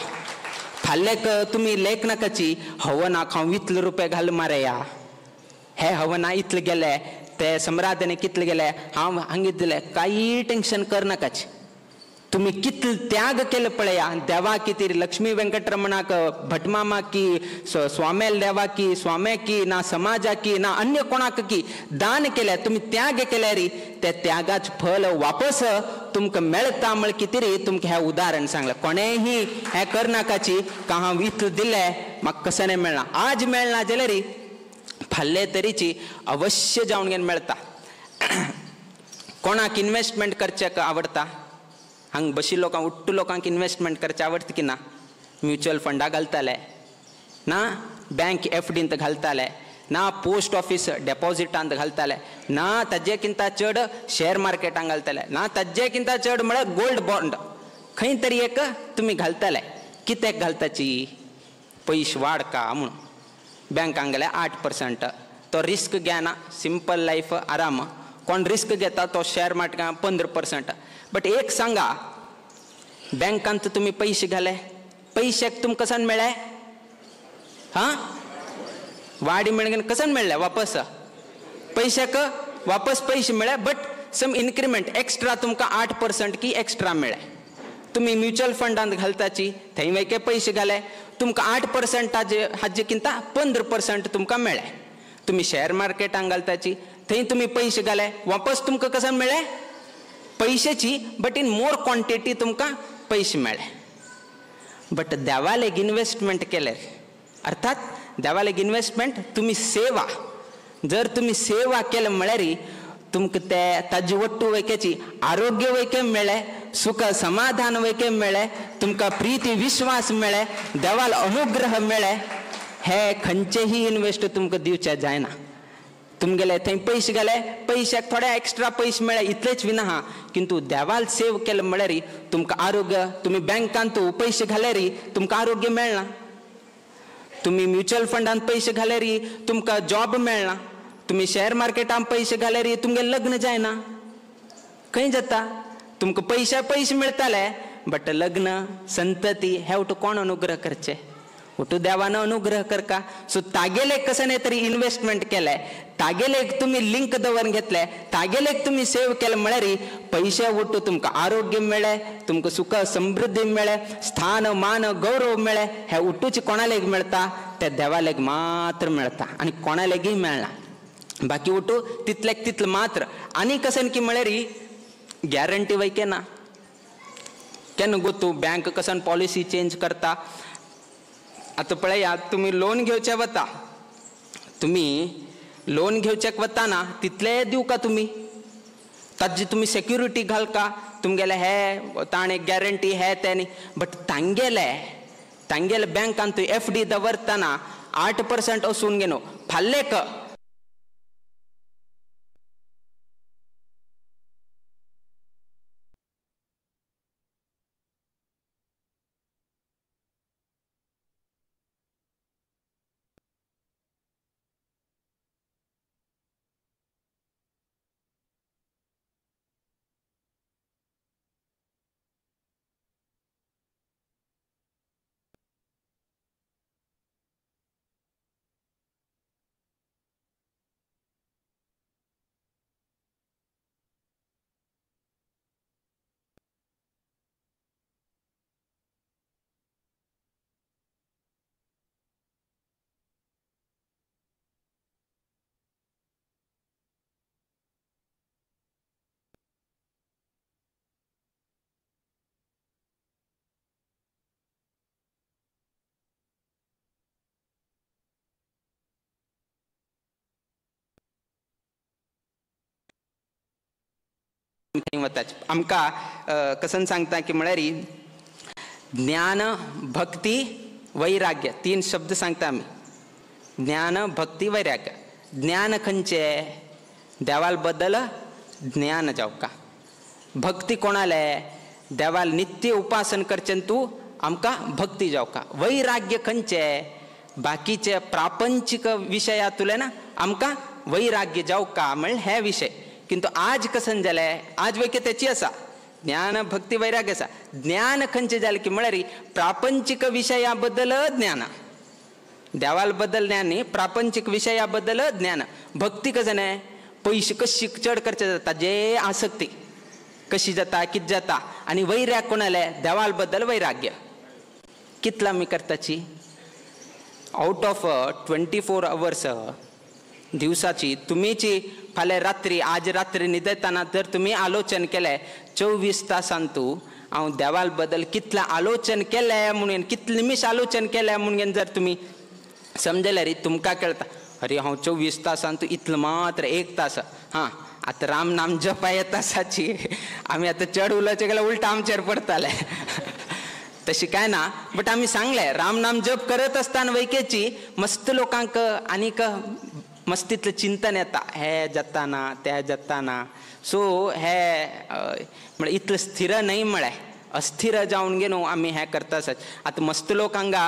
फाल्याक तुमी लेखनाकाची हवनाक हांव इतले रुपये घाल मारया, हे हवना इतले गेले ते सम्रादने कितले गेले हांव हांगी दिले, कांय टेन्शन करनाकाची. तुमी कितले त्याग केले पळया देवा कितें लक्ष्मी वेंकटरमणाक भटमामा की स्वामेल देवा की स्वाम्या की ना समाजा की ना अन्य कोणाक की दान केले तुमी त्याग केले री ते त्यागाच फल वापस तुमकां मेळटा म्हळ कितें री तुमकां हें उदाहरण सांगलें. कोणेंही हें करनाकाची का हांव इतलें दिलें म्हाका कशें मेळना, आज मेळना जाल्यार री फाल्ले तरीची अवश्य जावन घेवन मेळटा. कोणाक इन्वेस्टमेंट करचें आवडटा, हांग बशिल्ले लोकांक उट्टू लोकांक इन्वेस्टमेंट करचें आवडटा की ना, म्युच्युअल फंडा घालताले ना बँक एफडींत घालताले ना पोस्ट ऑफिस डेपॉजिटांत घालताले ना ताजे किंता चड शेअर मार्केटांत घालताले ना ताजे किंता चड म्हळ्यार गोल्ड बॉन्ड खंय तरी एक तुमी घालताले. कित्याक घालताची पयशे वाड का म्हणून बँकांक गेल्यार 8% तो रिस्क घेना, सिंपल लायफ आराम. कोण रिस्क घेता तो शेअर मार्केटांत 15%. बट एक सांगा बँकांत तुमी पयशे घाले पयशेक तुमकां कसन मेळ्ळे हां वाडी मेळ्ळे कसन मेळ्ळे वापस पयशेक वापस पयशे मेळ्ळे बट सम इन्क्रिमेंट एक्स्ट्रा तुमकां 8% की एक्स्ट्रा मेळ्ळे. तुमी म्युच्युअल फंडांत घालताची थंय वयके पयशे घाले तुमकां 8% हाजे किंता 15% तुमकां मेळ्ळे. तुमी शेअर मार्केटांत घालताची थंय तुमी पयशे घाले वापस तुमकां कसन मेळ्ळे पैशाची बट इन मोर क्वॉन्टिटी तुमकां पयशे मेळ्ळे. बट देवालेक इन्वेस्टमेंट केल्यार अर्थात देवालेक इन्वेस्टमेंट तुमी सेवा जर तुमी सेवा केले म्हळ्यार तुमकां ते ताजे वट्टू वैक्याची आरोग्य वैके मेळ्ळे, सुख समाधान वैके मेळ्ळे, तुमकां प्रिती विश्वास मेळ्ळे, देवाल अनुग्रह मेळ्ळे. हे खंयचेही इनवेस्ट तुमकां दिवचे जायना. तुमगेले थंय पयशे गेले, पयशाक थोडे एक्स्ट्रा पयशे मेळ्ळे इतलेच विना हा, किंतु देवाल सेव केले म्हळ्यार तुमकां आरोग्य. तुमी बँकांत पयशे घाल्यार तुमकां आरोग्य मेळना, तुमी म्युच्युअल फंडांत पयशे घाल्यार तुमकां जॉब मेळना, तुमी शेअर मार्केटांत पयशे घाल्यार तुमगेलें लग्न जायना. खंय जाता? तुमकां पयशे पयशे मेळटाले, बट लग्न संतती हे वटू कोण अनुग्रह करचे? वटू देवान अनुग्रह करका. सो तागेले कशें न्ही तरी इन्वेस्टमेंट केलें, तागेले तुमी लिंक दवरून घेतले, तागेले तुमी सेव केले म्हळ्यार पयशे वटू तुमकां आरोग्य मेळ्ळें, तुमकां सुख समृद्धी मेळ्ळें, स्थान मान गौरव मेळ्ळें. हे उटूचे कोणालेग मेळटा? ते देवालेग मात्र मेळटा आनी कोणालेगीय मेळना. बाकी उटू तितल्याक तितलें मात्र. आनी कशें की म्हळ्यार गॅरंटी वयके ना. केन्ना गो तूं बँक कसन पॉलिसी चेंज करता. आतां पळयात, तुमी लोन घेवचें वता, तुमी लोन घेवचेक वताना तितलें दिवका तुमी, ताजी तुमी सेक्युरिटी घालका, तुमगेले हे ताणें गॅरंटी हे तें न्ही. बट तांगेले तांगेले बँकान तूं एफ डी दवरतना 8% वसून घेनो फाल्लेक आमकां कसन सांगता की म्हळ्यार ज्ञान भक्ती वैराग्य, 3 शब्द सांगता आमी. ज्ञान भक्ती वैराग्य. ज्ञान खंयचे? देवाल बद्दल ज्ञान जावका. भक्ती कोणाले? देवाल नित्य उपासन करचें तूं आमकां भक्ती जावका. वैराग्य खंयचे? बाकीचे प्रापंचिक विशयांतुले ना आमकां वैराग्य जावका म्हळ्यार हे विशय. किंतु आज कसन जालें? आज वैके तेची आसा ज्ञान भक्ती वैराग्य आसा. ज्ञान खंयचें जालें की म्हळ्यार प्रापंचिक विशया बद्दल ज्ञान, देवाल बद्दल ज्ञान न्ही, प्रापंचिक विशया बद्दल ज्ञान. भक्ती कशें न्ही, पयशे कशी चड करचे जाता, जे आसक्ती कशी जाता कितें जाता. आनी वैराग्य कोणाले? देवाल बद्दल वैराग्य. कितला आमी करताची? आउट ऑफ 24 अवर्स दिवसाची तुमीची फाल्यां रात्री, आज रात्री न्हिदतना जर तुमी आलोचन केलें 24 तासांतू हांव देवाल बद्दल कितलें आलोचन केलें म्हणून, कितले निमिश आलोचन केलें म्हणून जर तुमी समजले रे तुमकां कळटा अरे हांव 24 तासांतू इतलो मात्र 1 तास हां आतां राम नाम जपा येता तासाची आमी आतां चड उलोवचें गेल्यार उलटा आमचेर पडटाले. तशी काय ना, बट आमी सांगलें राम नाम जप करत आसतना वैकेची मस्त लोकांक आनीक मस्तीतलें चिंतन येता, हे जाता ना ते जाता ना. सो हे म्हळ्यार इतलें स्थिर न्हय, म्हळ्यार अस्थिर जावन गे न्हू आमी हें करता आसात. आतां मस्त लोक हांगा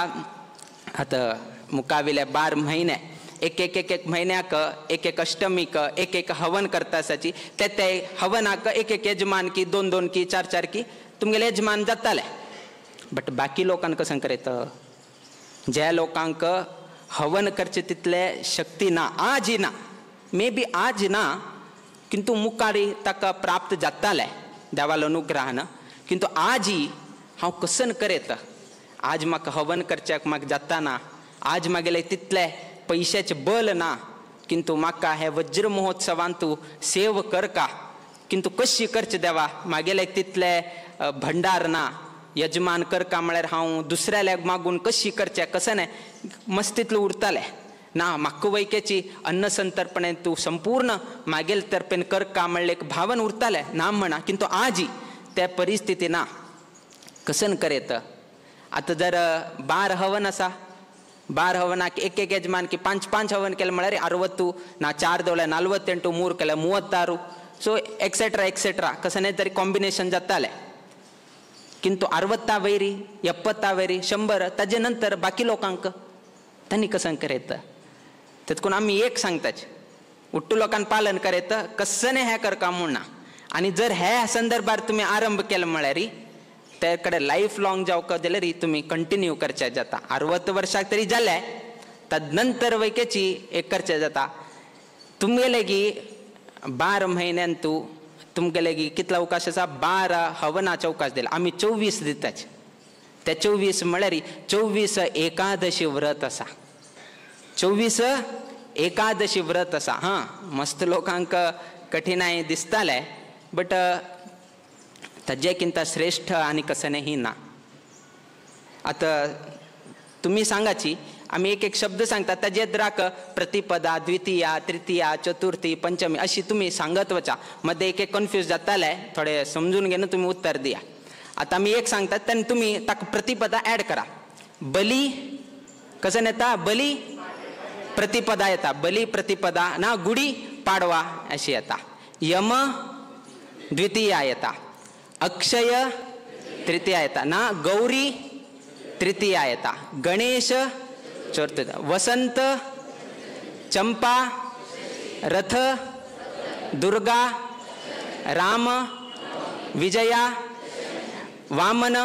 आतां मुखावेले 12 म्हयने एक एक एक एक म्हयन्याक एक एक अष्टमीक एक एक हवन करता आसाची. ते ते हवनाक एक एक यजमान की 2 2 की 4 4 की तुमगेले यजमान जाताले. बट बाकी लोकांक कशें करयत? ज्या लोकांक हवन करचे तितले शक्ती ना, आज ना, मे बी आज ना, किंतु मुखारी ताका प्राप्त जाताले देवाल अनुग्रहान. किंतु आजही हांव कसन करयत? आज म्हाका हवन करच्याक म्हाका जाता ना, आज म्हागेले तितले पयशाचें बल ना, किंतु म्हाका हे वज्र महोत्सवांतू सेव करका. किंतु कशी करचें देवा? म्हागेले तितले भंडार ना, यजमान करका म्हळ्यार हांव दुसऱ्याक मागून कशी करचें कशें न्हय मस्तीतलें उरतालें ना. म्हाका वैकेची अन्न संतर्पणे तूं संपूर्ण मागेल तर्पेन करका म्हणलें एक भावन उरतालें ना म्हणा. किंतु आजी त्या परिस्थिती ना, कसन करयत? आतां जर 12 हवन आसा, 12 हवनाक एक एक यजमान की 5 5 हवन केले म्हळ्यार 60 ना 4 दवले 48 3 केले 36 सो एक्सेट्रा एक्सेट्रा कसं तरी कॉम्बिनेशन जातालें. किंतु 60 वयरी 70 वयरी 100 ताजे नंतर बाकी लोकांक तांणी कसं करयत. तेतकून आमी एक सांगताच उट्टू लोकांक पालन करयत कसं हें करका म्हूण ना. आनी जर ह्या संदर्भार तुमी आरंभ केलो म्हळ्यार ते कडेन लायफ लॉंग जावंक जाल्यार तुमी कंटिन्यू करचें जाता. 60 वर्साक तरी जालें तदनंतर वैकेची एक करचें जाता. तुमगेले की 12 म्हयन्यान तूं तुमगेले की कितलो अवकाश आसा 12 हवनाचो अवकाश दिला आमी 24 दिताच. ते 24 म्हळ्यार 24 एकादशी व्रत आसा. 24 एकादशी व्रत आसा. हां मस्त लोकांक कठिनाय दिसताले बट ताजे किंता श्रेष्ठ आनी कसनेही ना. आतां तुमी सांगाची आमी एक एक शब्द सांगता ताजे द्राक प्रतिपदा द्वितीया तृतीया चतुर्थी पंचमी अशी तुमी सांगत वचा. मध्ये एक एक कन्फ्यूज जाताले थोडे समजून घेवन तुमी उत्तर दिया. आतां आमी एक सांगतात तेन्ना तुमी ताका प्रतिपदा एड करा. बली कसं येता बली प्रतिपदा येता बली प्रतिपदा ना गुडी पाडवा अशी येता. यम द्वितीया येता अक्षय तृतीया येता ना गौरी तृतीया येता गणेश चतुर्थ वसंत चंपा रथ दुर्गा राम विजया वामन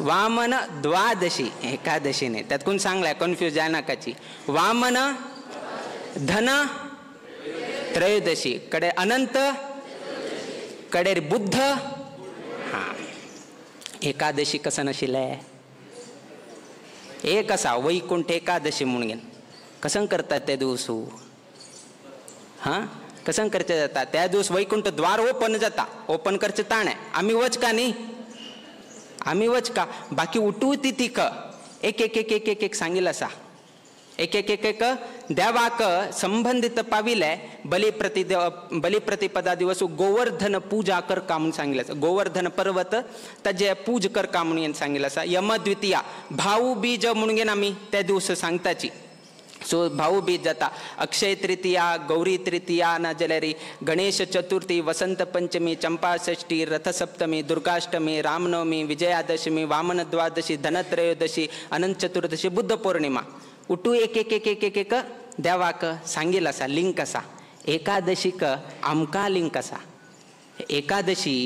वामन द्वादशी एकादशी न्ही त्यात कोण सांगलाय कन्फ्यूज जायनाकाची. वामन धन त्रयोदशी कडे अनंत कडे बुद्ध. हां एकादशी कसं नाशिल्लें एक आसा वैकुंठ एकादशी म्हूण घेवन कसं करतात ते दिवसू. हां कसं करचें जाता त्या दिवस वैकुंठ द्वार ओपन जाता ओपन करचें ताणें आमी वच का न्ही आमी वच का बाकी उठू ती तिक एक एक एक एक एक एक सांगिल्लें आसा. एक एक एक एक देवाक संबंदीत पाविले बली प्रतिपदा दिवस गोवर्धन पूजा करका म्हूण सांगिल्लें आसा. गोवर्धन पर्वत ताजे पूज करका म्हणून सांगिल्लें आसा. यमद्वितीया भाऊ बीज म्हणून घेवन आमी ते दिवस सांगताची. सो भाऊ बीज जाता अक्षय तृतीया गौरी तृतीया ना जाल्यार गणेश चतुर्थी वसंत पंचमी चंपा षष्ठी रथसप्तमी दुर्गाष्टमी रामनवमी विजयादशमी वामन द्वादशी धनत्रयोदशी अनंत चतुर्दशी बुद्ध पौर्णिमा उठू एक एक एक एक एक एक देवाक सांगिल्लें आसा लिंक आसा. एकादशीक आमकां लिंक आसा. एकादशी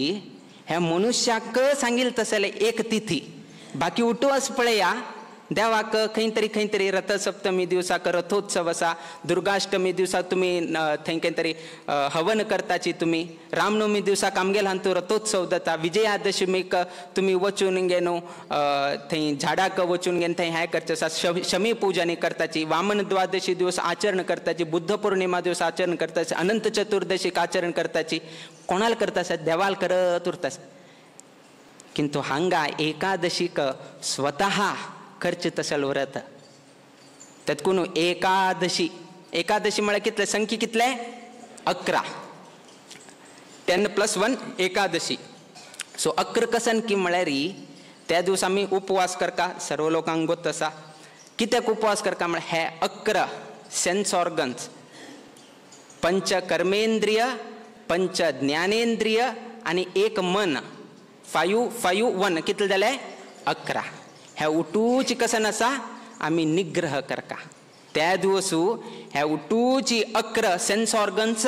ह्या मनुष्याक सांगिल्लें तसलें एक तिथी बाकी उठू अस पळया देवाक खंय तरी खंय तरी रथसप्तमी दिवसाक रथोत्सव आसा दुर्गाष्टमी दिवसाक तुमी थंय खंय तरी हवन करताची तुमी रामनवमी दिवसाक आमगेल हांतू रथोत्सव जाता विजयादशमीक तुमी वचून गे न्हू थंय झाडाक वचून घेवन थंय हें करचें आसा शमी पूजन करताची वामन द्वादशी दिवस आचरण करताची बुद्ध पौर्णिमा दिवस आचरण करताची अनंत चतुर्दशीक आचरण करताची कोणाल करता आसा देवाल करत उरता. किंतु हांगा एकादशीक स्वतः खर्च तसल व्रत तेतकून एकादशी एकादशी म्हळ्यार कितले संख्या कितले 11 10 + 1 एकादशी. सो 11 कसन की म्हळ्यार त्या दिवस आमी उपवास करका सर्व लोकांक गोत आसा. कित्याक उपवास करका म्हळ्यार हे 11 सेन्स ऑर्गन्स पंच कर्मेंद्रिय पंच ज्ञानेंद्रिय आनी एक मन 5 5 1 कितले जाले 11. ह्या उटूची कसन आसा आमी निग्रह करका त्या दिवसू ह्या उटूची 11 सेन्स ऑर्गन्स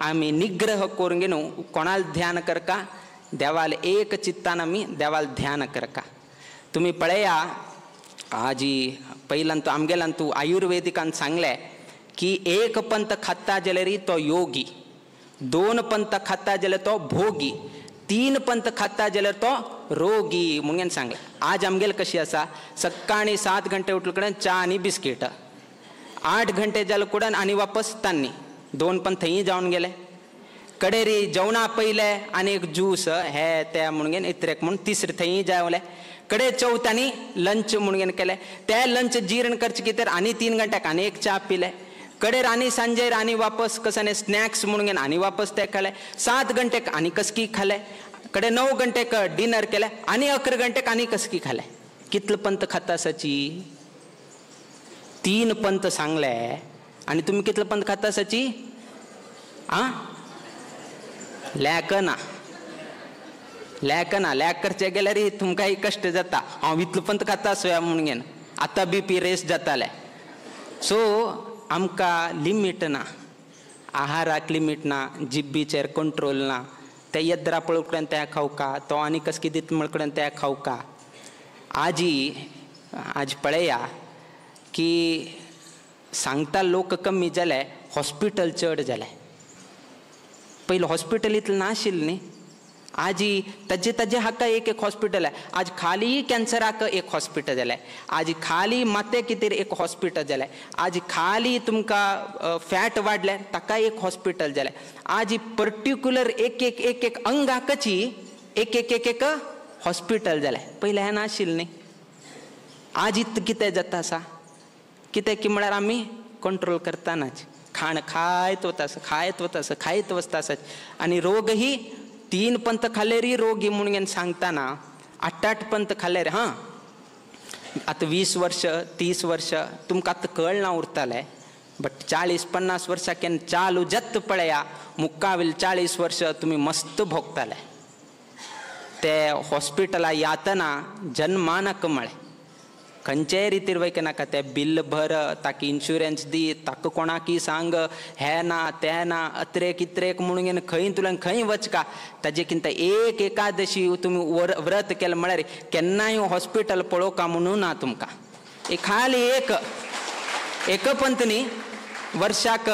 आमी निग्रह करून घेवन कोणाल ध्यान करका देवाल एक चित्तान आमी देवाल ध्यान करका. तुमी पळया आजी पयल्यान तूं आमगेल्यान तूं आयुर्वेदिकान सांगलें की एक पंत खाता जाल्यार तो योगी 2 पंत खाता जाल्यार तो भोगी 3 पंत खाता जाल्यार तो रोगी म्हणून सांगलें. आज आमगेल कशी आसा सकाळी 7 घंटे उठले कडेन च्या आनी बिस्कीट 8 घंटे जाले कुडन आनी वापस तान्नी 2 पंत थंय जावन गेले कडेरी जेवणा पयले आनी एक ज्यूस हे ते म्हणून इतरेक म्हूण तिसरे थंय जावले कडे चवथांनी लंच म्हणून केले ते लंच जीर्ण करचे कितें आनी 3 घंट्याक आनी एक च्या पिले कडेर आनी सांजेर आनी वापस कसाने स्नॅक्स म्हणून आनी वापस ते खाले 7 घंटेक आनी कसकी खाले कडे 9 घंटेक डिनर केले आनी 11 घंटेक आनी कसकी खाले. कितले पंत खाता आसाची 3 पंत सांगले आनी तुमी कितले पंत खाता सची आं लॅक ना लॅक ना लॅक करचे गेल्यार तुमकांय कश्ट जाता. हांव इतलो पंत खाता आसुया म्हणून घेन आतां बीपी रेस जाताले. सो आमकां लिमीट ना, आहाराक लिमीट ना, जिब्बीचेर कंट्रोल ना. ते येद्रा पळोवकडेन त्या खावका, तो आनी कस कितें दिता म्हणकडेन त्या खावका. आजी आज पळया की सांगता लोक कमी जाले, हॉस्पिटल चड जाले. पयलीं हॉस्पिटल इतलें नाशिल्लें न्ही. आजी ताजे ताजे हाका एक एक हॉस्पिटल आहे. आज खाली कॅन्सराक एक हॉस्पिटल जालें, आज खाली माते कितें एक हॉस्पिटल जालें, आज खाली तुमकां फॅट वाडलें ताका एक हॉस्पिटल जालें. आज पर्टिक्युलर एक एक एक एक अंगाकची एक एक एक एक हॉस्पिटल जालें. पयलें हें नाशिल्लें न्ही. आज इतलें कितें जाता आसा कितें की म्हळ्यार आमी कंट्रोल करतानाच खाण खायत वता आसा, खायत वता आसा, खायत वचता आसा. आनी रोगही 3 पंत खालेरी रोगी म्हणून सांगताना 8 8 पंत खालेर. हां आतां 20 वर्ष 30 वर्ष तुमकां आतां कळना उरतालें, बट 40 50 वर्सां केन्ना चालू जत्त पळया मुक्कावेल 40 वर्ष तुमी मस्त भोगताले. ते हॉस्पिटला यातना जन्मानक म्हळें खंयचेय रितीर वयक नाका, तें बिल भर, ताका इन्शुरन्स दी, ताका कोणाकी सांग हें ना तें ना अत्रेक इत्रेक म्हणून खंय तुल्यान खंय वचका. ताजे कितें एक एकादशी तुमी व्रत केलें म्हळ्यार केन्नाय हॉस्पिटल पळोवका म्हणून ना तुमकां. एक खाली एक एक पंत न्ही, वर्षाक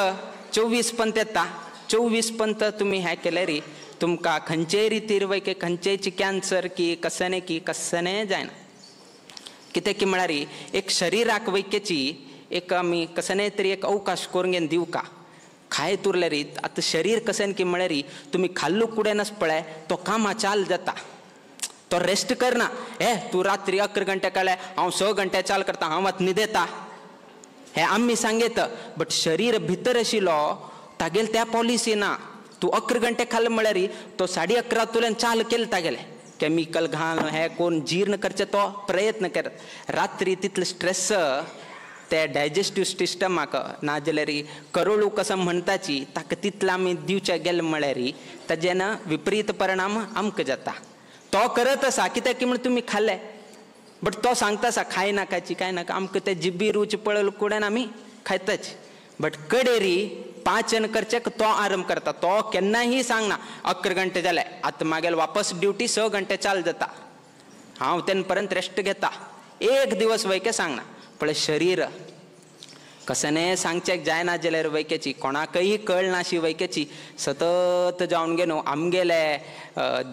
24 पंत येता, 24 पंत तुमी हें केल्यार तुमकां खंयचेय रितीर वयके खंयचेय कॅन्सर की कसने की कसने जायना. कितें की म्हळ्यार एक शरिराक वैक्याची एक आमी कसने तरी एक अवकाश करून घेवन दिवका. खायत उरल्यार आतां शरीर कशें की म्हळ्यार तुमी खाल्लू कुडेनच पळय तो कामा चाल जाता, तो रेस्ट करना. हे तूं रात्री 11 घंटे काडले हांव 6 घंटे चाल करता, हांव आतां न्हिदेता, हें आमी सांगेत. बट शरीर भितर आशिल्लो तागेले त्या पॉलिसी ना. तूं 11 घंटे खाल्ले म्हळ्यार तो 11:30 तुल्यान चाल केले तागेले केमिकल घाल हे कोण जीर्ण करचे तो प्रयत्न करत. रात्री तितले स्ट्रेस ते डायजेस्टीव सिस्टमाक नाजाल्यार करोळू कसं म्हणटाची ताका तितले आमी दिवचे गेले म्हळ्यार ताजें ना विपरीत परिणाम आमकां जाता. तो करत आसा कित्याक की म्हण तुमी खाल्ले, बट तो सांगता आसा खाय नाकाची काय नाका, आमकां ते जिबी रूच पळयल कुडेन आमी खायताच. बट कडेरी पाचन करचें तो आरंभ करता, तो केन्नाही सांगना 11 घंटे जाले आतां मागेल वापस ड्युटी 6 घंटे चाल जाता, हांव तेन्ना पर्यंत रेस्ट घेता, एक दिवस वयके सांगना. पळय शरीर कसने सांगचें जायना जाल्यार वैकेची कोणाकय कळनाशी वैकेची सतत जावन घेवन आमगेले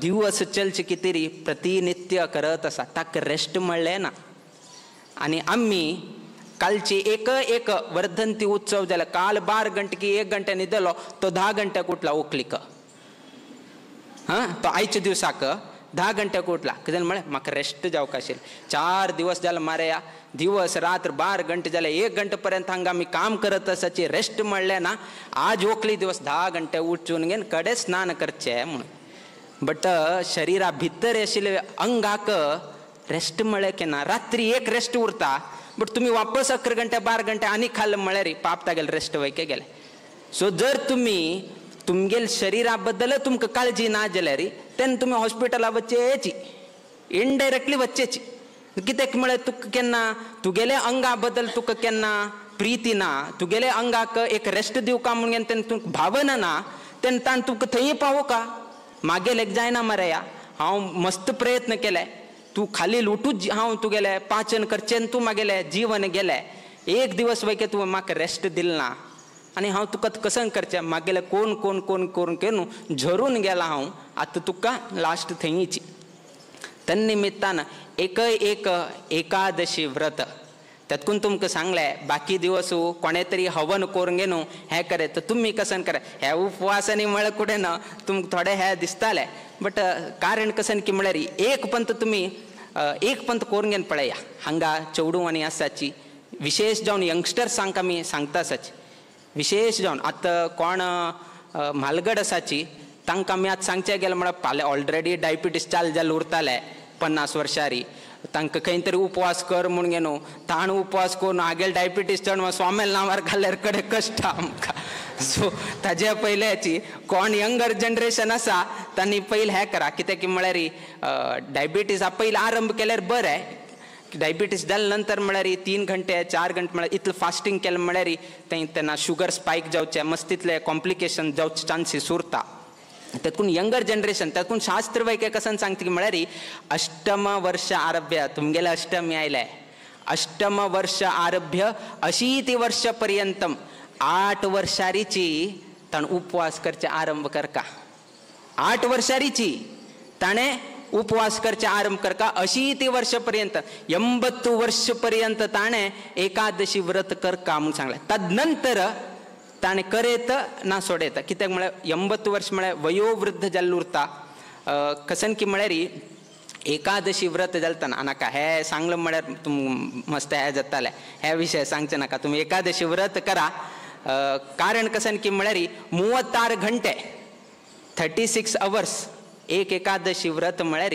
दिवस चलचे कितें प्रतिनित्य करत आसा, ताका रेस्ट म्हणलें ना. आनी आमी कालची एक एक वर्धंती उत्सव जाल्यार काल 12 घंटे की 1 घंटे न्हिदलो तो 10 घंट्याक उठला ओकलीक. हां तो आयच्या दिवसाक 10 घंट्याक उठला कितें म्हळें म्हाका रेस्ट जावंक आशिल्लें. 4 दिवस जाले मारया दिवस रात्र 12 घंटे जाले 1 घंटे पर्यंत हांगा आमी काम करत आसाची रेस्ट म्हणलें ना. आज ओकली दिवस 10 घंटे उठचून घेवन कडे स्नान करचें म्हणून. बट शरिरा भितर आशिल्ले अंगाक रेस्ट म्हळ्ळें केन्ना रात्री एक रेस्ट उरता, बट तुमी वापस 11 घंटे 12 घंटे आनी खाल्ले म्हळ्यार पाप तागेले रेस्ट वयके गेले. सो जर तुमी तुमगेल शरीरा बद्दल तुमकां काळजी ना जाल्यार तेन्ना तुमी हॉस्पिटला वचचेची, इनडायरेक्टली वचचेची. कित्याक म्हळ्यार तुका केन्ना तुगेले अंगा बद्दल तुका केन्ना प्रिती ना, तुगेले अंगाक एक रेस्ट दिवका म्हणून तेन्ना तुमकां भावना ना, तेन्ना ताणें तुका थंय पावोका. मागेल एक जायना मरे हांव मस्त प्रयत्न केले, तूं खाली लुटूच हांव तुगेलें पाचन करचें तूं मागेलें जीवन गेलें, एक दिवस वयके तुवें म्हाका रेस्ट दिल ना आनी हांव तुका कसं करचें मागेलें कोण कोण कोण कोण केन्ना झरून गेला हांव आतां तुका लास्ट थंयची. तन्निमित्तान एक एक एकादशी व्रत तातूंत तुमकां सांगलें बाकी दिवस कोणे तरी हवन करून घेवन हें करे तर तुमी कसन करे हे उपवासांनी म्हळ्यार कुडें ना तुमकां थोडे हे दिसताले, बट कारण कसन की म्हळ्यार एक पंत तुमी एक पंत करून घेवन पळया. हांगा चेडूं आनी आसाची विशेष जावन यंगस्टर्सांक आमी सांगता आसाची, विशेष जावन आतां कोण म्हालगड आसाची तांकां आमी आतां सांगचें गेलें म्हळ्यार फाल्यां ऑलरेडी डायबिटीस चालू जालें उरतालें 50 वर्सांरी तांकां खंय तरी उपवास कर म्हूण न्हू ताण उपवास करून हागेल डायबिटीज चड स्वाम्याल नांवार घाल्यार कडेन कश्ट आमकां. सो ताजे पयल्याची कोण यंगर जनरेशन आसा तांणी पयलीं हें करा कित्याक की म्हळ्यार डायबिटीज पयलीं आरंभ केल्यार बरें. डायबिटीज जाले नंतर म्हळ्यार 3 घंटे 4 घंटे म्हळ्यार इतलें फास्टींग केलें म्हळ्यार थंय तेन्ना शुगर स्पायक जावचें मस्त तितले कॉम्प्लिकेशन जावचे चान्सीस उरता. तातूंत यंगर जनरेशन तातूंत शास्त्र वैक्य कसन सांगता की म्हळ्यार अष्टम वर्ष आरभ्य तुमगेले अष्टमी आयले अष्टम वर्ष आरभ्य 80 वर्ष पर्यंतम 8 वर्षारीची ताणें उपवास करचे आरंभ करका. 8 वर्षारीची ताणें उपवास करचे आरंभ करका 80 वर्ष पर्यंत 80 वर्ष पर्यंत ताणें एकादशी व्रत करका म्हणून सांगलें. तदनंतर ताणें करेत ना सोडयता कित्याक म्हळ्यार 80 वर्ष म्हळ्यार वयोवृद्ध जाल्लो उरता. कसन की म्हळ्यार एकादशी व्रत जालतना नाका हे सांगलें म्हळ्यार तुम मस्त हें जातालें हे विशय सांगचें नाका तुमी एकादशी व्रत करा. कारण कसन की म्हळ्यार 36 घंटे 36 अवर्स एक एकादशी व्रत म्हळ्यार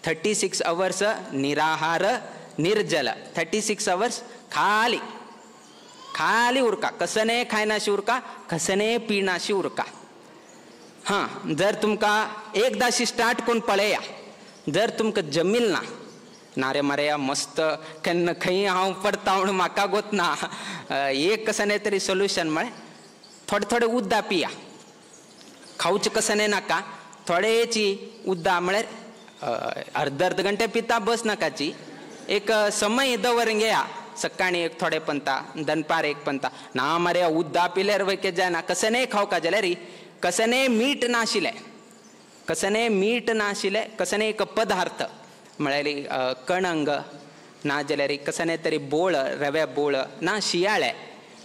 36 अवर्स निराहार निर्जल 36 अवर्स खाली खाली उरका कसने खायनाशी उरका कसने पिनाशी उरका. हां जर तुमकां एकदाशी स्टार्ट करून पळया जर तुमकां जमील ना ना रे मारे मस्त केन्ना खंय हांव पडटा म्हणून म्हाका गोत ना एक कसने तरी सोल्युशन म्हळ्यार थोडे थोडे उद्दा पिया खावचें कसने नाका थोडेची उद्दा म्हळ्यार अर्द अर्द घंटे पिता बस नाकाची एक समय दवर घेया सकाळी एक थोडे पंता दनपार एक पंता ना मरे उद्दा पिल्यार वैके जायना कसने खावका जाल्यार कसने मीठ नाशिल्लें कसने मीठ नाशिल्लें कसने एक पदार्थ म्हळ्यार कणंग ना जाल्यार कसने तरी बोळ रव्या बोळ ना शियाळे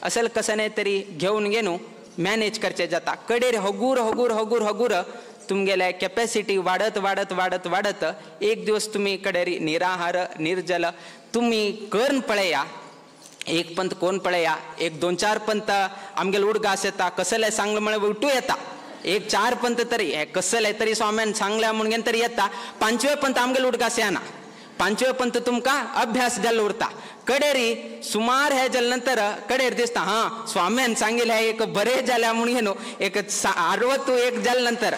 असल कसने तरी घेवन घेवन मॅनेज करचें जाता. कडेर हगूर हगूर हगूर हगूर तुमगेले कॅपॅसिटी वाडत वाडत वाडत वाडत एक दिवस तुमी कडेर निराहार निर्जल तुमी करून पळया एक पंत कोण पळया एक 2 4 पंत आमगेले उडगास येता कसलें सांगलें म्हळ्यार उठू येता एक 4 पंत तरी हे कसलें तरी स्वाम्यान सांगलें म्हणून तरी येता 5वे पंत आमगेले उडगास येना 5वे पंत तुमकां अभ्यास जाल्लो उरता. कडेरी सुमार हे जाले नंतर कडेर दिसता हां स्वाम्यान सांगिल्लें हें एक बरें जालें म्हणून न्हू एक 61 जाले नंतर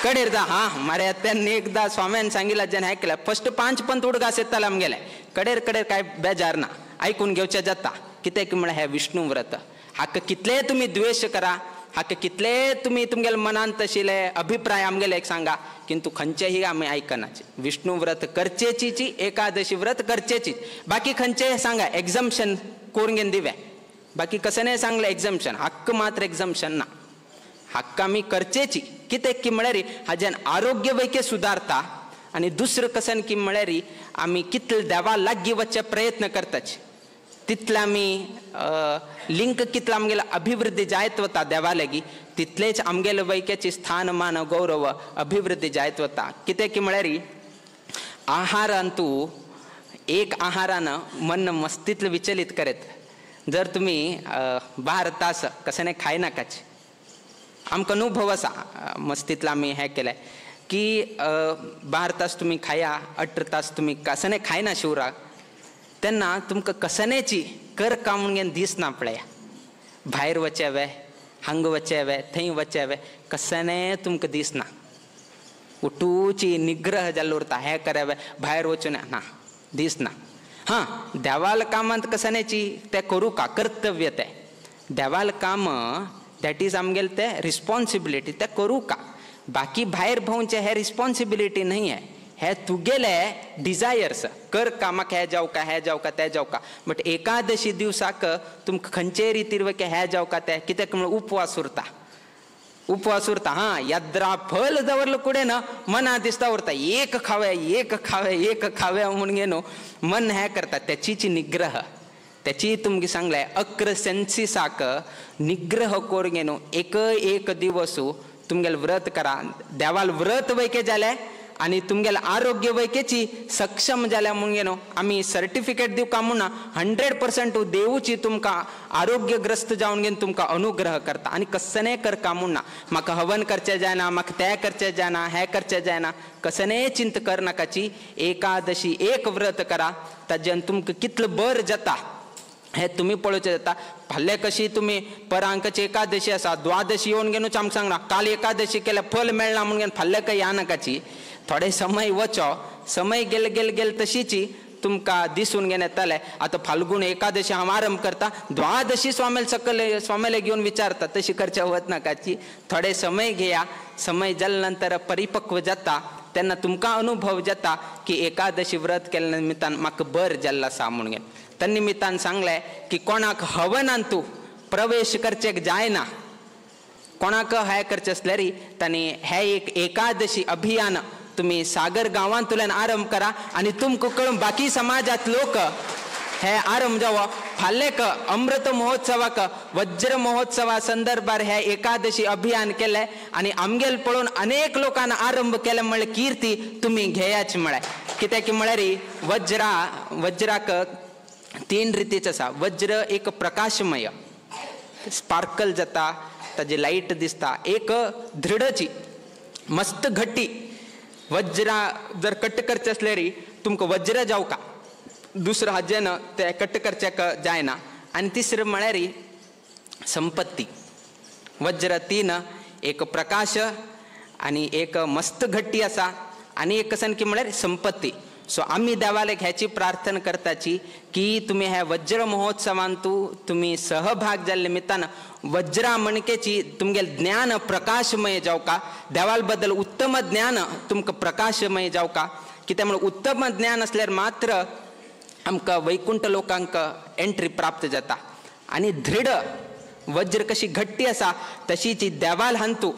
कडेर दा हां मरे त्यांनी एकदा स्वाम्यान सांगिल्लें जेन्ना आयकलें फस्ट 5 पंत उडगास येताले आमगेले कडेर कडेर कांय बेजार ना आयकून घेवचें जाता कित्याक म्हळ्यार हें विष्णू व्रत हाका कितलें तुमी द्वेश करा हाका कितले तुमी तुमगेले मनांत आशिल्ले अभिप्राय आमगेले एक सांगा किंतु खंयचेही आमी आयकनाचे. विष्णू व्रत करचेची एकादशी व्रत करचेची बाकी खंयचेय सांगा एग्जम्पशन करून घेवन दिवे बाकी कसं सांगलें एग्जम्पशन हक्क मात्र एग्जम्पशन ना हक्क आमी करचेची कित्याक की म्हळ्यार हाज्यान आरोग्य वैके सुदारता आनी दुसरें कसन की म्हळ्यार आमी कितले देवा लागीं वचचे प्रयत्न करताच तितले आमी लिंक कितले आमगेले अभिवृद्धी जायत वता देवा लागीं तितलेच आमगेले वैक्याची स्थान मान गौरव अभिवृद्धी जायत वता. कित्याक की म्हळ्यार आहारान तूं एक आहारान मन मस्तीतले विचलित करीत जर तुमी 12 तास कसं खायनाकाच आमकां अनुभव आसा मस्तीतलो आमी हें केलें की 12 तास तुमी खाया 18 तास तुमी कसने खायना शिवरा तेन्ना तुमकां कसनेची कर काम म्हणून दिसना पळया भायर वचें वे हांगा वचें वे थंय वचें वे कसने तुमकां दिसना उठूची निग्रह जाल्लो उरता हें करे भायर वचून ना दिसना. हां देवाल कामांत कसनेची तें करूं का कर्तव्य तें देवाल काम that is आमगेलें तें रिस्पॉन्सिबिलिटी तें करूं का बाकी भायर भोंवचें हें रिस्पॉन्सिबिलिटी न्हय हें हे तुगेले डिजायर्स कर कामाक हें जावका हें जावका तें जावका बट एकादशी दिवसाक तुमकां खंयचेय रितीर वयके हें जावका तें कित्याक म्हणल्यार उपवास उरता उपवास उरता. हां याद्रा फल दवरलो कुडें ना मना दिसता उरता एक खावे एक खावे एक खावे म्हणून न्हू मन हें करता तेचीच निग्रह त्याची तुमगे सांगलें 11 सेन्सिसाक निग्रह करून न्हू एक एक दिवस तुमगेले व्रत करा देवाल व्रत वैके जालें आनी तुमगेले आरोग्य वैकेची सक्षम जाल्या म्हणून न्हू आमी सर्टिफिकेट दिवका म्हणून 100% देवूची तुमकां आरोग्यग्रस्त जावन घेवन तुमकां अनुग्रह करता. आनी कसनें करका म्हूण ना, म्हाका हवन करचें जायना, म्हाका तें करचें जायना, हें करचें जायना, कसनें चिंत करनाकाची. एकादशी एक व्रत करा, ताज्यान तुमकां कितलें बरें जाता हें तुमी पळोवचें जाता. फाल्यां कशी तुमी परांकची एकादशी आसा, द्वादशी येवन घेवनूच आमकां सांगना काल एकादशी केल्यार फल मेळना म्हणून घेवन फाल्यां काय या नाकाची. थोडे समय वचो, समय गेले गेले गेले तशीची तुमकां दिसून घेवन येतालें. आतां फाल्गुन एकादशी हांव आरंभ करता, द्वादशी स्वामेल सकल स्वामेले घेवन विचारता, तशी करचें वच नाकाची. थोडे समय घेया, समय जाले नंतर परिपक्व जाता तेन्ना तुमकां अनुभव जाता की एकादशी व्रत केल्ल्या निमित्तान म्हाका बरें जाल्लें आसा म्हणून घेवन. त्या निमित्तान सांगलें की कोणाक हवनान तूं प्रवेश करचें जायना, कोणाक हें करचें आसल्यार तांणी हें एक एकादशी अभियान तुमी सागर गांवांतल्यान आरंभ करा आनी तुमकां कळून बाकी समाजांत लोक हे आरंभ जावो. फाल्यां अमृत महोत्सवाक वज्र महोत्सवा संदर्भार हे एकादशी अभियान केलें आनी आमगेल पळोवन अनेक लोकांना आरंभ केले म्हळ्यार कीर्ती तुमी घेयाच म्हळ्यार. कित्याक म्हळ्यार वज्रा वज्राक तीन रितीच आसा. वज्र एक प्रकाशमय स्पार्कल जाता, ताजी लायट दिसता, एक दृढची मस्त घट्टी. वज्रा जर कट करचें आसल्यार तुमकां वज्र जावका, दुसरो हाजेन ते कट करचें जायना. आनी तिसरें म्हळ्यार संपत्ती. वज्र तीन, एक प्रकाश आनी एक मस्त घट्टी आसा आनी एक कसन की म्हळ्यार संपत्ती. सो आमी देवालेक ह्याची प्रार्थना करताची की तुमी ह्या वज्र महोत्सवांतू तुमी सहभाग जाल्ले निमित्तान वज्रा मणकेची तुमगेलें ज्ञान प्रकाशमय जावका, देवाल बद्दल उत्तम ज्ञान तुमकां प्रकाशमय जावका. कित्याक म्हणून उत्तम ज्ञान आसल्यार मात्र आमकां वैकुंठ लोकांक एंट्री प्राप्त जाता. आनी दृढ वज्र कशी घट्टी आसा तशीची देवाल हंतू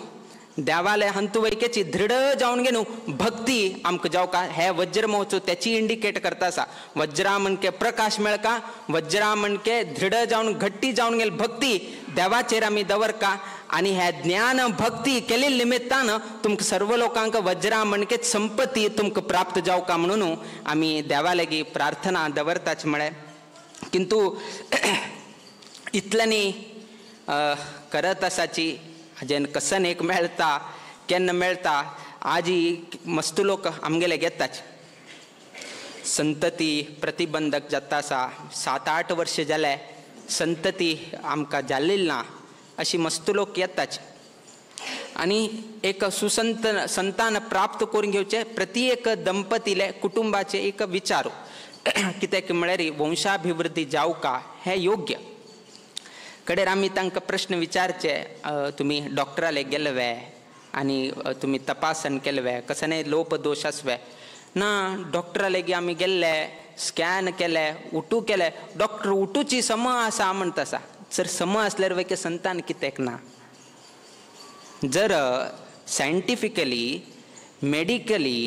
देवालय हंतू वैकेची दृढ जावन घेवन भक्ती आमकां जावका. हे वज्र महोत्सव त्याची इंडिकेट करता आसा. वज्रा म्हणके प्रकाश मेळका, वज्रा म्हणके दृढ जावन घट्टी जावन गेल भक्ती देवाचेर आमी दवरका. आनी हे ज्ञान भक्ती केल्ले निमित्तान तुमकां सर्व लोकांक वज्रा म्हणके संपत्ती तुमकां प्राप्त जावका म्हणून आमी देवा लागीं प्रार्थना दवरताच म्हळें. किंतु इतल्यांनी करत आसाची हाजेन कसन एक मेळटा केन्ना मेळटा आजी मस्त लोक आमगेले घेताच. संतती प्रतिबंधक जाता आसा, 7-8 वर्ष जाले संतती आमकां जाल्ली ना अशी मस्त लोक येताच. आनी एक सुसंत संतान प्राप्त करून घेवचें प्रति एक दंपतीले कुटुंबाचे एक विचार कित्याक म्हळ्यार वंशाभिवृद्धी जावका हें योग्य. कडेर आमी तांकां प्रश्न विचारचे, तुमी डॉक्टराले गेले वे आनी तुमी तपासण केले वे, कसने लोपदोश आसवे ना? डॉक्टराले आमी गेल्ले, स्कॅन केले, उटू केले, डॉक्टर उटूची सम आसा म्हणटा आसा. जर सम आसल्यार वैके संतान कित्याक ना? जर सायंटिफिकली मेडिकली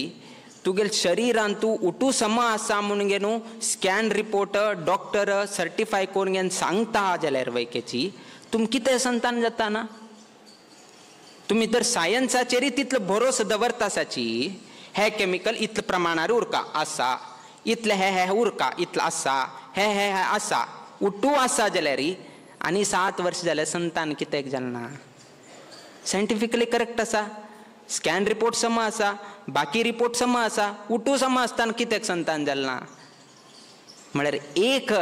तुगेले शरीरान तूं उटू सम आसा म्हणून घेवन स्कॅन रिपोर्ट डॉक्टर सर्टिफाय करून घेवन सांगता जाल्यार वैकेची तुम कितें संतान जाता ना? तुमी तर सायन्साचेरय तितलो भरोसो दवरता आसाची, हे केमिकल इतले प्रमाणार उरका आसा, इतलें हें हें उरका इतलें आसा, हें हें हें आसा, उटू आसा जाल्यार आनी 7 वर्स जाल्यार संतान कित्याक जालें ना? सायंटिफिकली करेक्ट आसा, स्कॅन रिपोर्ट सम आसा, बाकी रिपोर्ट सम आसा, उटू सम आसतना कित्याक संतान जालें ना? म्हळ्यार एक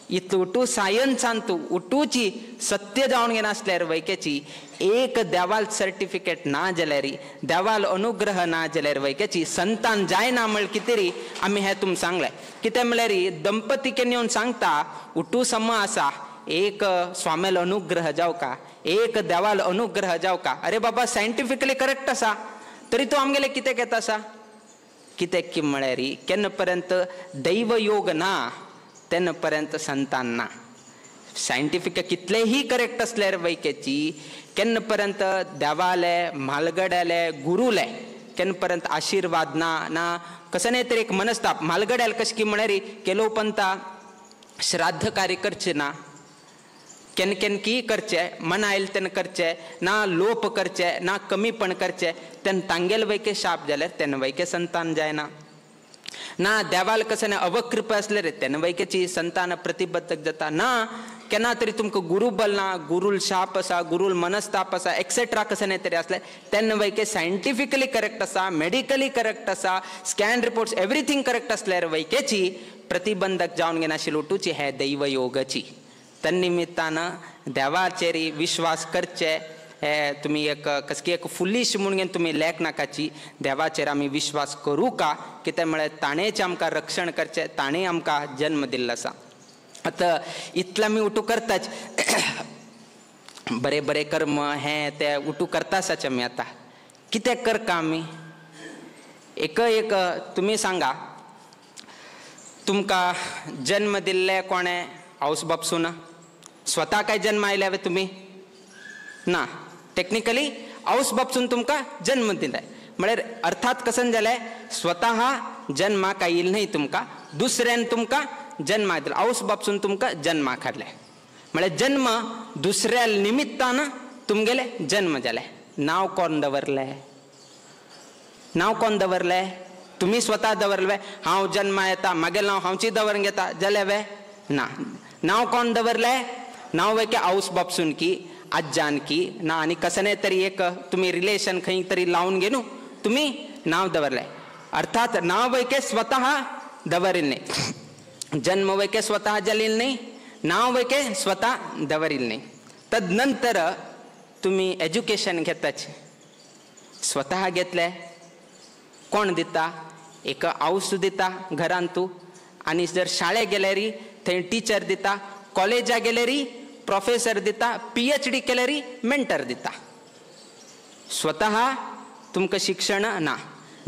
इतलो उटू सायन्सान तूं उटूची सत्य जावन घेनासल्यार वैकेची एक देवाल सर्टिफिकेट ना जाल्यार, देवाल अनुग्रह ना जाल्यार वैकेची संतान जायना म्हळ्यार कितें आमी हें तुमकां सांगलें. कितें म्हळ्यार दंपती केन्ना येवन सांगता उटू सम आसा, एक स्वामेल अनुग्रह जावका, एक देवाल अनुग्रह जावका. अरे बाबा सायंटिफिकली करेक्ट आसा तरी तूं आमगेलें कितें घेता आसा? कित्याक की म्हळ्यार केन्ना पर्यंत दैवयोग ना तेन्ना पर्यंत संतान ना. सायंटिफीक कितलेंही करेक्ट आसल्यार वैकेची केन्ना पर्यंत देवाले म्हालगड्याले गुरुले केन्ना पर्यंत आशिर्वाद ना ना कसं न्ही तरी एक मनस्ताप. म्हालगड्याले कशें की म्हळ्यार केलो पंता श्राद्ध कार्य करचें ना, केन्ना केन्ना की करचें मना आयलें तेन्ना करचें ना लोप करचें ना कमीपण करचें तेन्ना तांगेले वैके शाप जाल्यार तेन्ना वैके संतान जायना. ना देवाल कसं अवकृपा आसले रे तेन्ना वैकेची संतान प्रतिबद्धक जाता. ना केन्ना तरी तुमकां गुरू बल ना, गुरूल शाप आसा, गुरूल मनस्ताप आसा एक्सेट्रा कसं तरी आसले तेन्ना वैके सायंटिफिकली करेक्ट आसा, मेडिकली करेक्ट आसा, स्कॅन रिपोर्ट्स एवरीथींग करेक्ट आसल्यार वैकेची प्रतिबंधक जावन घेनाशिल्ली उठूची हे दैवयोगाची. तन्निमित्तान देवाचेर विश्वास करचे हे तुमी एक कसकी एक फुलीश म्हणून तुमी लेख नाकाची. देवाचेर आमी विश्वास करूं का कितें म्हळ्यार ताणेच आमकां रक्षण करचें, ताणें आमकां जन्म दिल्लो आसा. आतां इतलें आमी उठू करताच बरें बरें कर्म हें तें उठू करता आसाच आमी. आतां कितें करता आमी एक एक तुमी सांगा, तुमकां जन्म दिल्ले कोणें? हावस बापसून. स्वता काय जन्म आयले वे तुमी? ना, टेक्निकली हावस बापसून तुमकां जन्म दिलाय म्हळ्यार अर्थात कसन जालें स्वतः जन्माक आयिल्लें न्हय तुमकां, दुसऱ्यान तुमकां जन्माक दिलो, हावस बापसून तुमकां जन्माक हाडलें म्हळ्यार जन्म दुसऱ्या निमित्तान तुमगेले जन्म जाले. नांव कोण दवरलें? नांव कोण दवरलें? तुमी स्वता दवरलें. हांव जन्मा येता मागेलें नांव हांवची दवरून घेता जालें वे? ना. नांव कोण दवरलें? नांव वेके हावस बापसून की आज्जान की ना आनी कसने तरी एक तुमी रिलेशन खंय तरी लावन घेनु तुमी नांव दवरलें. अर्थात नांव वैके स्वतः दवरिल्लें न्हय, जन्म वैके स्वतः जालें न्हय, नांव वैके स्वतः दवरिल्लें न्हय. तदनंतर तुमी एज्युकेशन घेताच, स्वतः घेतलें कोण दिता? एक हावस दिता घरांत तूं, आनी जर शाळे गेल्यार थंय टिचर दिता, कॉलेजा गेल्यार प्रोफेसर दिता, PhD केल्यार मेंटर दिता. स्वतः तुमकां शिक्षण ना,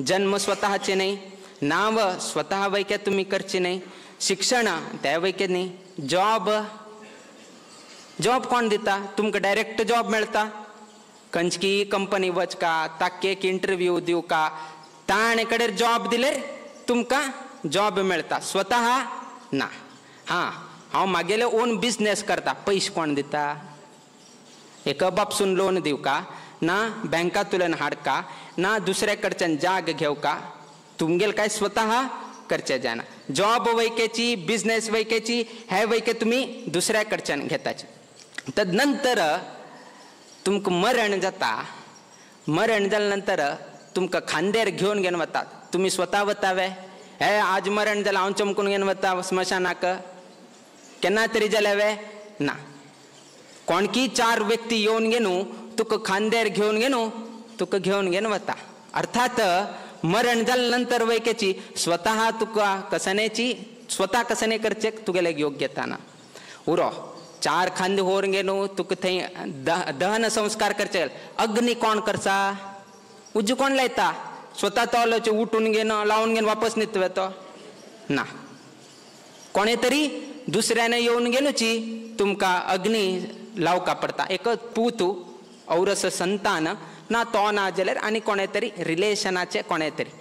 जन्म स्वतःचे न्हय, नांव स्वतः वैके तुमी करचें न्हय, शिक्षण तें वैके न्हय, जॉब जॉब कोण दिता? तुमकां डायरेक्ट जॉब मेळटा? खंयची कंपनी वचका, ताका एक इंटरव्यू दिवका, ताणे कडेन जॉब दिल्यार तुमकां जॉब मेळटा, स्वतः ना. हां, हांव मागेले ओन बिजनेस करता, पयशे कोण दिता? एका बापसून लोन दिवका ना, बँकांतल्यान हाडका ना, दुसऱ्या कडच्यान जाग घेवका, तुमगेल काय स्वतः करचें जायना. जॉब वैकेची, बिजनेस वैकेची, हे वैके तुमी दुसऱ्या कडच्यान घेताचे. तदनंतर तुमकां मरण जाता, मरण जाल्या नंतर तुमकां खांद्यार घेवन घेवन वतात. तुमी स्वता वतावे? हे आज मरण जालें हांव चमकून घेवन वता स्मशानाक, केन्ना तरी जालें वे? ना. कोणकी चार व्यक्ती येवन घेनु तुका खांद्यार घेवन घेनु तुका घेवन घेवन वता. अर्थात मरण जाल्या नंतर वैकेची स्वतः तुका कसनेची स्वता कसने करचे तुगेले योग्यता ना. उरो चार खांदे होर घेनु तुका थंय दहन संस्कार करचे. अग्नी कोण करचा? उजू कोण लायता? स्वता तोलोचे उठून घेन लावन घेवन वापस न्हिदतलो तो? ना, कोणे तरी दुसऱ्याने येवन घेनुची तुमकां अग्नी लावका पडटा. एक पूत औरस संतान ना, तो ना जाल्यार आनी कोणे तरी रिलेशनाचे कोणे तरी.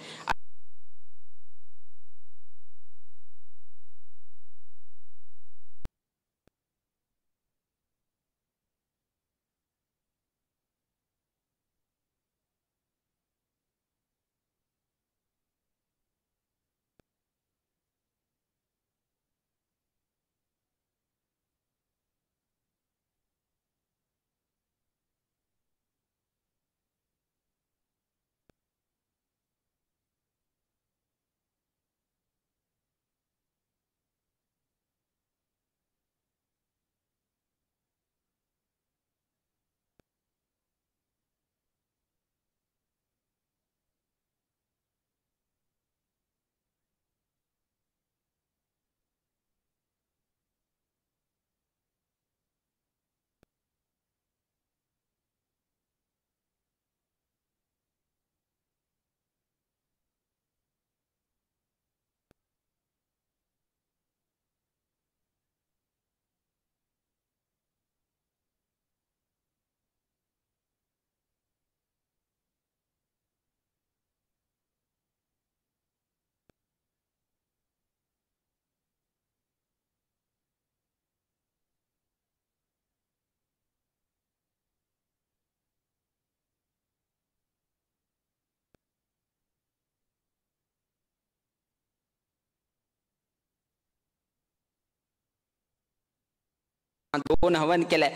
2 हवन केले.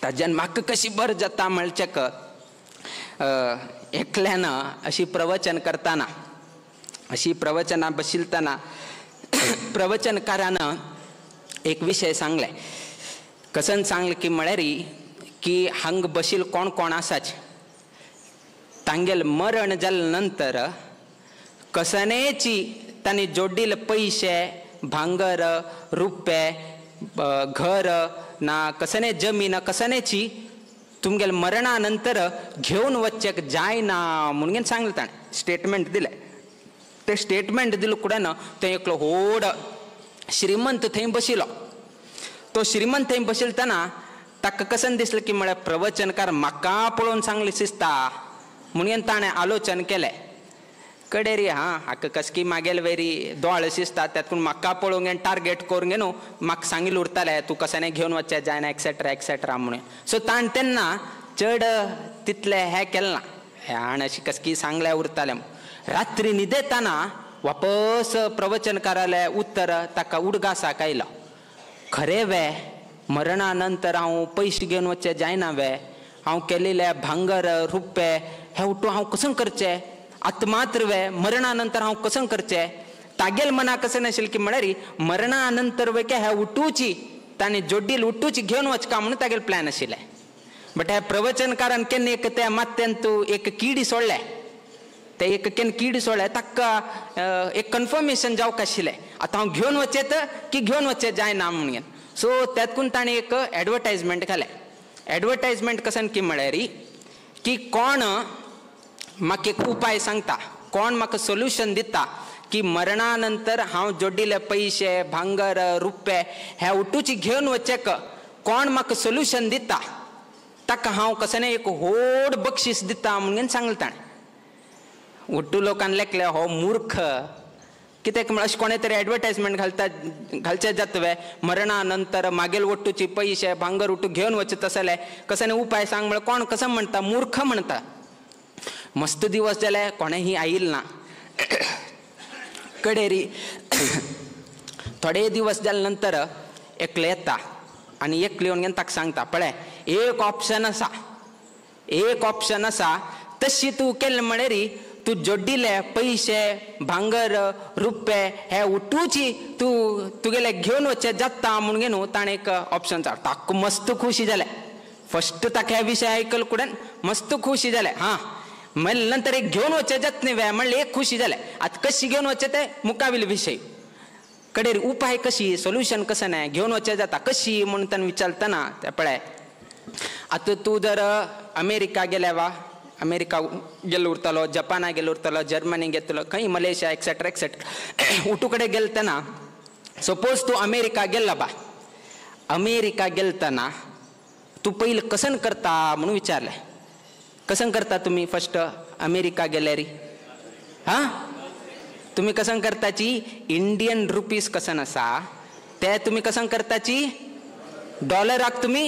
ताज्यान म्हाका कशी बर जाता म्हणचेक एकल्यान अशी प्रवचन करताना अशी प्रवचनां बशिलताना प्रवचनकारान एक विशय सांगले. कसन सांगले की म्हळ्यार की हांग बशील कोण कोण आसाच तांगेल मरण जाले नंतर कसनेची तांणी जोडिल्ले पयशे भांगर रुपे घर ना कसने जमीन कसनेची तुमगेल मरणा नंतर घेवन वचचेक जायना म्हणून सांगलें ताणें स्टेटमेंट दिलें. ते स्टेटमेंट दिलें कुडन थंय एकलो व्हड श्रीमंत थंय बशिल्लो. तो श्रीमंत थंय बशिल्तना ताका कसन दिसलें की म्हळ्यार प्रवचनकार म्हाका पळोवन सांगलें दिसता म्हणून ताणें आलोचन केलें. कडे रे हां हाका कसकी मागेल वेरी दोळ दिसता त्यातून म्हाका पळोवंक घेवन टार्गेट करूंक न्हू म्हाका सांगिल्लें उरतालें तूं कशें घेवन वचचें जायना एक्सेट्रा एक्सेट्रा म्हणून. सो ताणें तेन्ना चड तितलें हें केलें ना हाणें अशी कसकी सांगलें उरतालें. रात्री न्हिदेताना वापस प्रवचनकारालें उत्तर ताका उडगासाक आयलो. खरें वे मरणा नंतर हांव पयशे घेवन वचचें जायना वे हांव केलेले भांगर रुपे हे उठून हांव कसं करचें आतां मात्र वे मरणा नंतर हांव कसं करचें. तागेल मना कशें नाशिल्लें की म्हळ्यार मरणा नंतर वे हे उठूची ताणें जोडील उठूची घेवन वचका म्हणून तागेल प्लॅन आशिल्लें. बट ह्या प्रवचनकारान केन्ना एक त्या मात्यान तूं एक किडी सोडलें ते एक केन्ना किडी सोडलें ताका एक कन्फर्मेशन जावंक आशिल्लें आतां हांव घेवन वचेत की घेवन वचचें जायना म्हणून. सो त्यातून ताणें एक एडवर्टायजमेंट घालें. एडवर्टायजमेंट कशें की म्हळ्यार की कोण म्हाका एक उपाय सांगता कोण म्हाका सोल्युशन दिता की मरणा नंतर हांव जोडिल्ले पयशे भांगर रुपे हे उठूची घेवन वचेक कोण म्हाका सोल्युशन दिता ताका हांव कशें एक व्हड बक्षीस दिता म्हणून सांगलें ताणें. उट्टू लोकान लेखले हो मूर्ख कित्याक म्हळ्यार अशें कोणें तरी एडवर्टायजमेंट घालता घालचें जाता वे मरणा नंतर मागेल वट्टूची पयशे भांगर उठू घेवन वचत तसले कशें उपाय सांग म्हळ्यार कोण कसो म्हणटा मूर्ख म्हणटा. मस्त दिवस जाले कोणेंही आयल ना. कडेरी थोडे दिवस जाले नंतर एकले येता आनी एकले येवन ताका सांगता पळय एक ऑप्शन आसा एक ऑप्शन आसा तशी तूं केलें म्हळ्यार तूं जोडिल्ले पयशे भांगर रुपे हे उठूची तूं तुगेले घेवन वचचें जाता म्हणून न्हू ताणें एक ऑप्शन ताका मस्त खुशी जालें. फस्ट ताका हे विशय आयकल कुडेन मस्त खुशी जालें. हां म्हणलें नंतर एक घेवन वचचें जाता न्ही वे म्हणलें एक खुशी जालें. आतां कशी घेवन वचचें तें मुखावेले विशय कडेर उपाय कशी सोल्युशन कसं नाही घेवन वचचें जाता कशी म्हणून ताणें विचारतना तें पळय आतां तूं जर अमेरिका गेल्या वा अमेरिका गेल्लो उरतलो जपाना गेल्लो उरतलो जर्मनी गेल्लो खंय मलेशिया एक्सेट्रा एक्सेट्रा उठू कडेन गेलतना सपोज तूं अमेरिका गेल्ला बा अमेरिका गेलतना तूं पयलीं कसन करता म्हणून विचारलें. कसं करता तुमी फस्ट अमेरिका गेल्यार हां तुमी कसं करताची इंडियन रुपीज कसन आसा ते तुमी कसं करताची डॉलराक तुमी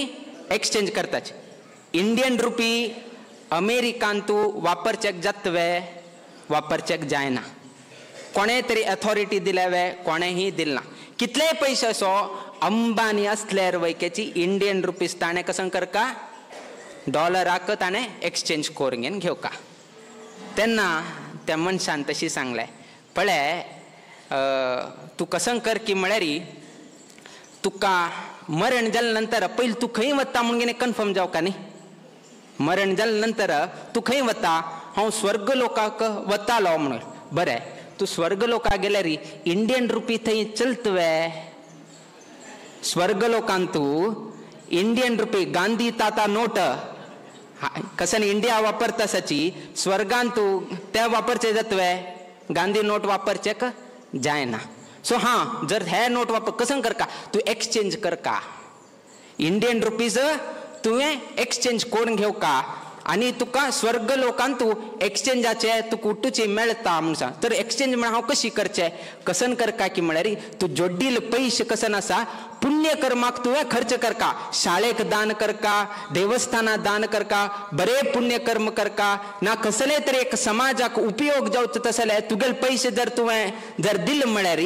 एक्सचेंज करताची. इंडियन रुपी अमेरिकान तूं वापरचेक जाता वे वापरचेक जायना. कोणें तरी अथॉरिटी दिल्या वे कोणेंही दिल ना. कितलेय पयशे असो अंबानी असल्यार वैकेची इंडियन रुपीज ताणें कसं करका डॉलराक ताणें एक्सचेंज करून घेवका. तेन्ना त्या मनशान तशी सांगलें पळय तूं कसं कर की म्हळ्यार तुका मरण जाले नंतर पयलीं तूं खंय वता म्हणून कन्फर्म जावका न्ही. मरण जाले नंतर तूं खंय वता हांव स्वर्ग लोकाक वतालो म्हणून. बरें तूं स्वर्ग लोकाक गेल्यार इंडियन रुपी थंय चलत वे स्वर्ग लोकान तूं इंडियन रुपी गांधी ताता नोट कसन इंडिया वापरता सची स्वर्गान तूं ते वापरचे जाता वे गांधी नोट वापरचे जायना. सो हां जर हे नोट वापर कसं करका तूं एक्सचेंज करका इंडियन रुपीज तुवें एक्सचेंज करून घेवका आनी तुका स्वर्ग लोकान तूं एक्सचेंजाचे तुका उठूची मेळटा म्हणून सांग. तर एक्सचेंज म्हळ्यार हांव कशी करचें कसन करका की म्हळ्यार तूं जोडिल्ले पयशे कसन आसा पुण्यकर्माक तुवें खर्च करका शाळेक दान करका देवस्थानाक दान करका बरे पुण्यकर्म करका ना कसले तरी एक समाजाक उपयोग जावचो तसले तुगेले पयशे जर तुवें जर दिले म्हळ्यार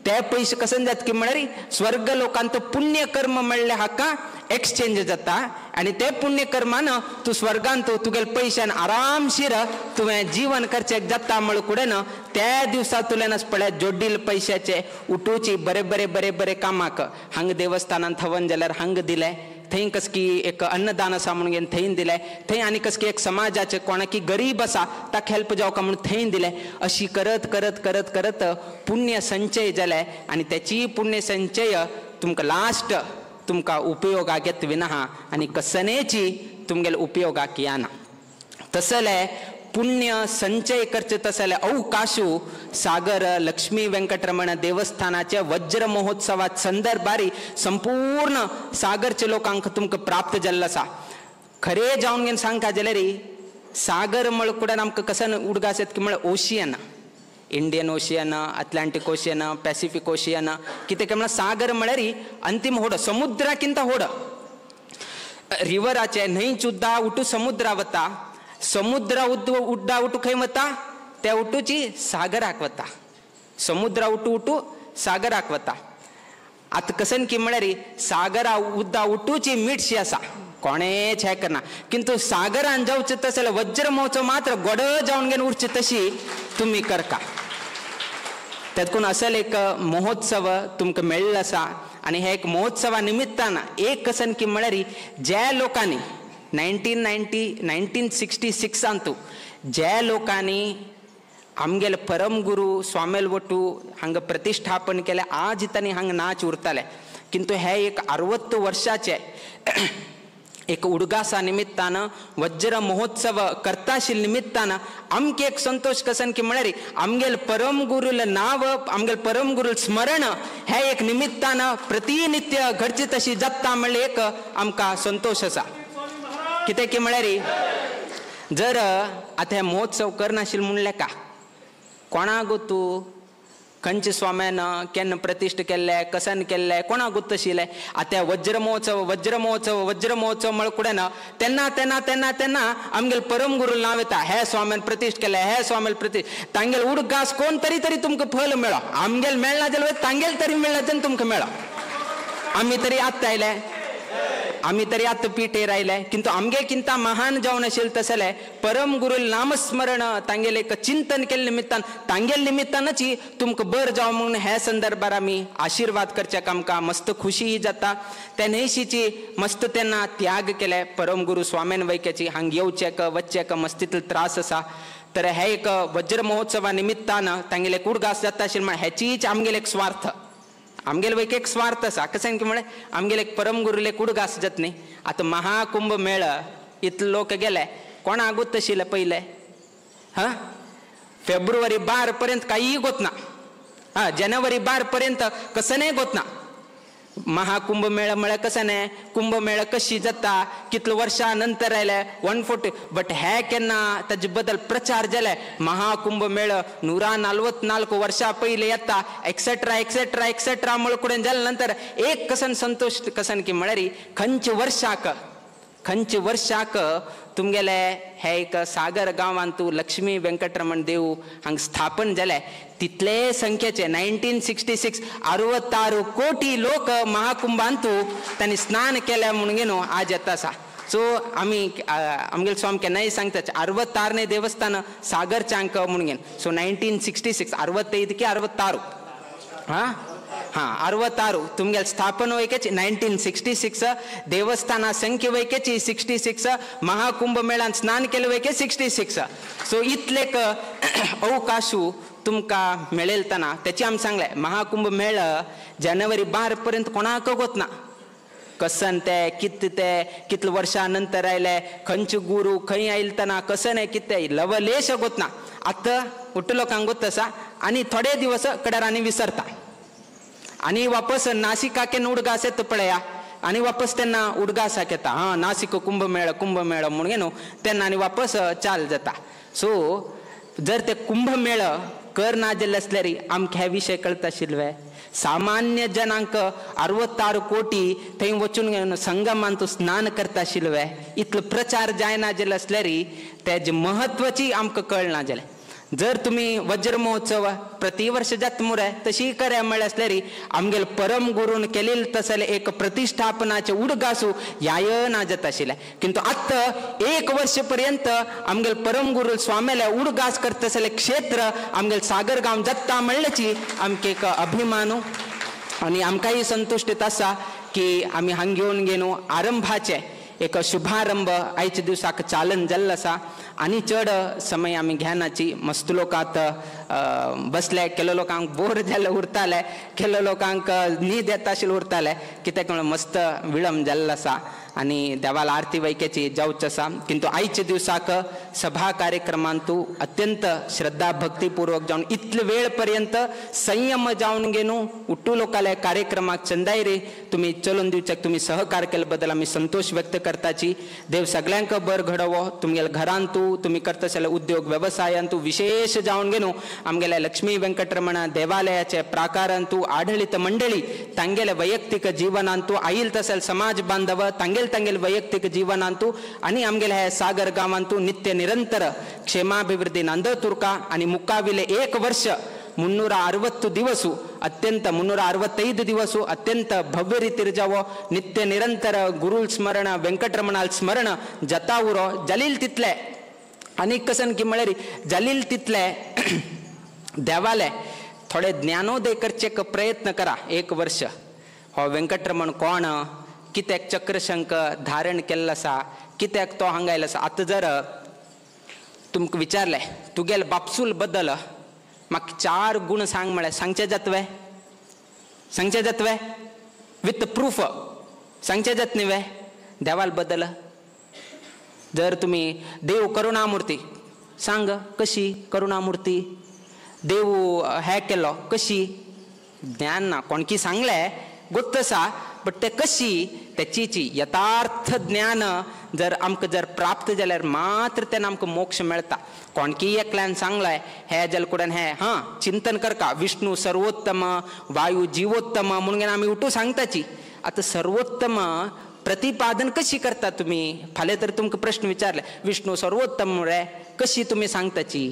ते पयशे कसन जात की म्हळ्यार स्वर्ग लोकांत पुण्य कर्म मेळ्ळे हाका एक्सचेंज जाता आनी ते पुण्य कर्मान तूं स्वर्गांत तुगेले पयशान आरामशीर तुवें जीवन करचें जाता म्हळ कुडेन त्या दिवसा तुल्यान पळय जोडील पयशाचे उठोवची बरे बरे बरे बरे कामाक हांगा देवस्थानांत हवन जाल्यार हांगा दिलें थंय कसकी एक अन्नदान आसा म्हणून घेवन थंय दिलें थंय आनी कसकी एक समाजाचे कोणाकी गरीब आसा ताका हेल्प जावका म्हणून थंय दिलें अशी करत करत करत करत पुण्य संचय जालें आनी तेची पुण्य संचय तुमकां लास्ट तुमकां उपयोगाक येत विना आनी कसनेची तुमगेले उपयोगाक येना. तसले पुण्य संचय करचे तसले अवकाशू सागर लक्ष्मी वेंकटरमण देवस्थानाचे वज्र महोत्सवात संदर्भारी संपूर्ण सागरचे लोकांक तुमकां प्राप्त जाल्लो आसा. खरें जावन घेवन सांगता जाल्यार सागर म्हळ्यार आमकां कसन उडगास येता की म्हळ्यार ocean, Indian Ocean, Atlantic Ocean, Pacific Ocean, कितें काय म्हळ्यार सागर म्हळ्यार अंतीम होड, समुद्राकिंत होड. रिवराचे न्हंय सुद्दां उठू समुद्रा वता, समुद्रा उड्डा उठू खंय वता त्या उठूची सागराक वता, समुद्रा उठू उठू सागराक वता. आतां कसन की म्हळ्यार सागरा उद्दा उठूची मिटशी आसा, कोणेच हें करना, किंतु सागरान जावचें तशें जाल्यार वज्र महोत्सव मात्र गोड जावन घेवन उरचे तशी तुमी करका. तेतकून असल एक महोत्सव तुमकां मेळ्ळो आसा आनी हे एक महोत्सवा निमित्तान एक कसन की म्हळ्यार ज्या लोकांनी 1966 ज्या लोकांनी आमगेले परमगुरू स्वामेल वटू हांगा प्रतिष्ठापन केलें, आज तांणी हांगा नाच उरताले, किंतु हे एक 60 वर्षाचे एक उडगासा निमित्तान वज्र महोत्सव करताशील निमित्तान आमके एक संतोष कसन की म्हळ्यार आमगेल परमगुरूल नाव, आमगेल परमगुरूल स्मरण हे एक निमित्तान प्रतिनित्य घडचे तशी जाता म्हणल्यार एक आमकां संतोष आसा. कितें की म्हळ्यार जर आतां हे महोत्सव करनाशिल्ले म्हणलें का कोणा गो तूं खंयच्या स्वाम्यान केन्ना प्रतिश्ठ केल्लें, कसन केल्लें, कोणा गोत आशिल्लें. आतां वज्र महोत्सव वज्र महोत्सव वज्र महोत्सव म्हळ्यार कुडें तेन्ना तेन्ना तेन्ना तेन्ना आमगेले परमगुरू नांव येता, हे स्वाम्यान प्रतिश्ठ केलें, हे स्वाम्यान प्रतिश्ठ, तांगेले उडगास कोण तरी तरी तुमकां फल मेळो, आमगेल मेळना जाल्यार तांगेल तरी मेळना जाल्यार तुमकां मेळो. आमी तरी आत्तां आयले, आमी तरी आतां पिठेर आयले, किंतु आमगे किंता महान जावन आशिल्लें तसलें परमगुरूल नामस्मरण तांगेलें एक चिंतन केल्ले निमित्तान तांगेले निमित्तानच तुमकां बरें जावं म्हणून हे संदर्भार आमी आशिर्वाद करच्याक आमकां मस्त खुशीय जाता. त्या न्हयशीची मस्त तेन्ना त्याग केले परमगुरू स्वाम्यान वैक्याची, हांग येवचेक वच्चेक मस्त तितलो त्रास आसा. तर हे एक वज्र महोत्सवा निमित्तान तांगेले उडगास जाता आशिल्लें म्हळ्यार हेचीच आमगेले एक स्वार्थ, आमगेले वैक एक स्वार्थ आसा. कशें की म्हळ्यार आमगेले एक परमगुरूले उडगास जात न्ही. आतां महाकुंभ मेळ इतले लोक गेले, कोणाक गोत आशिल्ले पयले, हां फेब्रुवारी 12 पर्यंत कांय गोतना, हां जानेवारी 12 पर्यंत कसनेय गोतना. महाकुंभ मेळ म्हळ्यार कशें न्ही, कुंभ मेळ कशी जाता, कितले वर्सां नंतर आयले 140, बट हे केन्ना ताजे बद्दल प्रचार जाले महाकुंभ मेळ 144 वर्सां पयलीं येता एक्सेट्रा एक्सेट्रा एक्सेट्रा म्हळ्यार कडेन जाले नंतर एक कसन संतोश कसन की म्हळ्यार खंयचे वर्साक तुमगेले हे एक सागर गांवांत लक्ष्मी वेंकटरमण देव हांगा स्थापन जाले तितले संख्येचे 1966 66 कोटी लोक महाकुंभांतू तांणी स्नान केलें म्हणून न्हू आज येता आसा. सो आमी आमगेले स्वामी केन्नाय सांगता 66 देवस्थान सागरच्या अंक म्हणून. सो 1966 65 की 66, हां हां 66 तुमगेले स्थापन वैकेची 1966, देवस्थाना संख्ये वैकेची 66, महाकुंभ मेळान स्नान केले वैके 66. सो इतलेक अवकाशू तुमकां मेळयतना तेची आमी सांगलें महाकुंभ मेळ जानेवारी 12 पर्यंत कोणाक गोतना, कसन ते कित ते कितले वर्सां नंतर आयले, खंयचे गुरू खंय आयलतना कसन कितें लवलेश गोतना. आतां उठ लोकांक गोत आसा आनी थोडे दिवस कडेर आनी विसरता आनी वापस नासिकाक केन्ना उडगास येता पळया आनी वापस तेन्ना उडगासाक येता, हां नासिक कुंभमेळ कुंभमेळ म्हणून न्हू तेन्ना आनी वापस चाल जाता. सो जर ते कुंभमेळ कर ना जाल्ले आसल्यार आमकां हे विशय कळटा आशिल्ले. सामान्य जनांक 66 कोटी थंय वचून संगमांत स्नान करता आशिल्ले, इतलो प्रचार जायना जाल्लो आसल्यार तेजे म्हत्वाची आमकां कळना जालें. जर तुमी वज्र महोत्सव प्रतिवर्ष जात मुरे तशी कऱ्या म्हळ्यार आसल्यारी आमगेले परम गुरून केलेले तसले एक प्रतिष्ठापनाचे उडगासू याय ना जाता आशिल्लें. किंतु आत्तां एक वर्ष पर्यंत आमगेले परम गुरू स्वाम्याले उडगास करतसले क्षेत्र आमगेले सागर गांव जाता म्हणल्याची आमकां एक अभिमानू आनी आमकांय संतुश्टीत आसा की आमी हांग घेवन घेवन आरंभाचे एक शुभारंभ आयच्या दिवसाक चालन जाल्लो आसा. आनी चड समय आमी घेनाची मस्त लोक आतां बसले, केलो लोकांक बोर जाल्ले उरताले, केलो लोकांक न्हीद येता आशिल्ले उरताले, कित्याक म्हणल्यार मस्त विळंब जाल्लो आसा आनी देवाला आरती वैक्याची जावच आसा. किंतु आयच्या दिवसाक सभा कार्यक्रमांतू अत्यंत श्रद्धा भक्तीपूर्वक जावन इतले वेळ पर्यंत संयम जावन घेवन उट्टू लोकांल्या कार्यक्रमाक चंदाय रे तुमी चलोवन दिवच्याक तुमी सहकार केल्ले बद्दल आमी संतोश व्यक्त करताची. देव सगळ्यांक बर घडोवो, तुमगेल्या घरांतू तुमी करता जाल्यार उद्योग वेवसायांतू विशेष जावन घेवन आमगेल्या लक्ष्मी वेंकटरमण देवालयाचे प्राकारांतू आडळीत मंडळी तांगेल्या वैयक्तीक जीवनांतू आईल तसेल समाज बांधव तांगेल तांगेल वैयक्तिक जीवनांतू आनी आमगेल्या ह्या सागर गांवांतू नित्य निरंतर क्षेमाभिवृद्धी नांदतुर्का आनी मुकाविले एक वर्ष 360 दिवसू अत्यंत 365 दिवसू अत्यंत भव्य रीतीर जावो नित्य निरंतर गुरुल स्मरण वेंकटरमणाल स्मरण जाता उरो जालील तितले आनी कसन की म्हळ्यार जालील तितले देवाले थोडे ज्ञानोदय करचे प्रयत्न करा. एक वर्ष हो वेंकटरमण कोण, कित्याक चक्रशंक धारण केल्लो आसा, कित्याक तो हांगा आयलो आसा. आतां जर तुमकां विचारलें तुगेले बापसूल बद्दल म्हाका 4 गुण सांग म्हळ्यार सांगचे जातवे, सांगचे जातवे विथ प्रूफ सांगचे जात न्ही वे देवाल बद्दल. जर तुमी देव करुणामूर्ती सांग कशी करुणामूर्ती, देव हे केलो कशी, ज्ञान ना कोणकी सांगलें गोत्त आसा बट ते कशी तेची यथार्थ ज्ञान जर आमकां जर प्राप्त जाल्यार मात्र तेन्ना आमकां मोक्ष मेळटा. कोणकी एकल्यान सांगलें हे जलकुडन हे हां चिंतन करका विष्णू सर्वोत्तम वायू जिवोत्तम म्हणून आमी उठू सांगताची. आतां सर्वोत्तम प्रतिपादन कशी करता तुमी, फाल्यां तर तुमकां प्रश्न विचारले विष्णू सर्वोत्तम रे कशी तुमी सांगताची,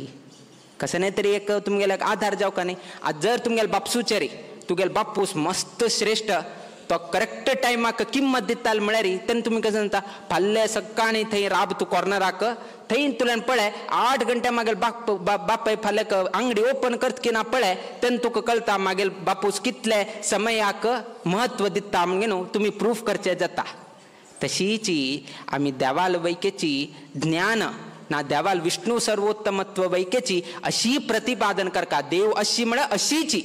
कसं न्ही तरी एक तुमगेल्याक आधार जावका न्ही. आतां जर तुमगेले बापसूचे रे तुगेले बापूस मस्त श्रेश्ठ तो करेक्ट टायमाक किंमत दिताल म्हळ्यार तेन्ना तुमी कशें सांगता फाल्यां सकाळीं थंय राब तूं कॉर्नराक थंय तुल्यान पळय 8 घंटे मागीर बाप बापाय फाल्यां आंगडी ओपन करत की ना पळय तेन्ना तुका कळटा मागीर बापूस कितले समयाक म्हत्व दिता म्हणजे न्हू तुमी प्रूफ करचें जाता. तशीची आमी देवाल वैकेची ज्ञान ना देवाल विष्णू सर्वोत्तमत्व वैकेची अशी प्रतिपादन करका. देव अशी म्हळ्यार अशीची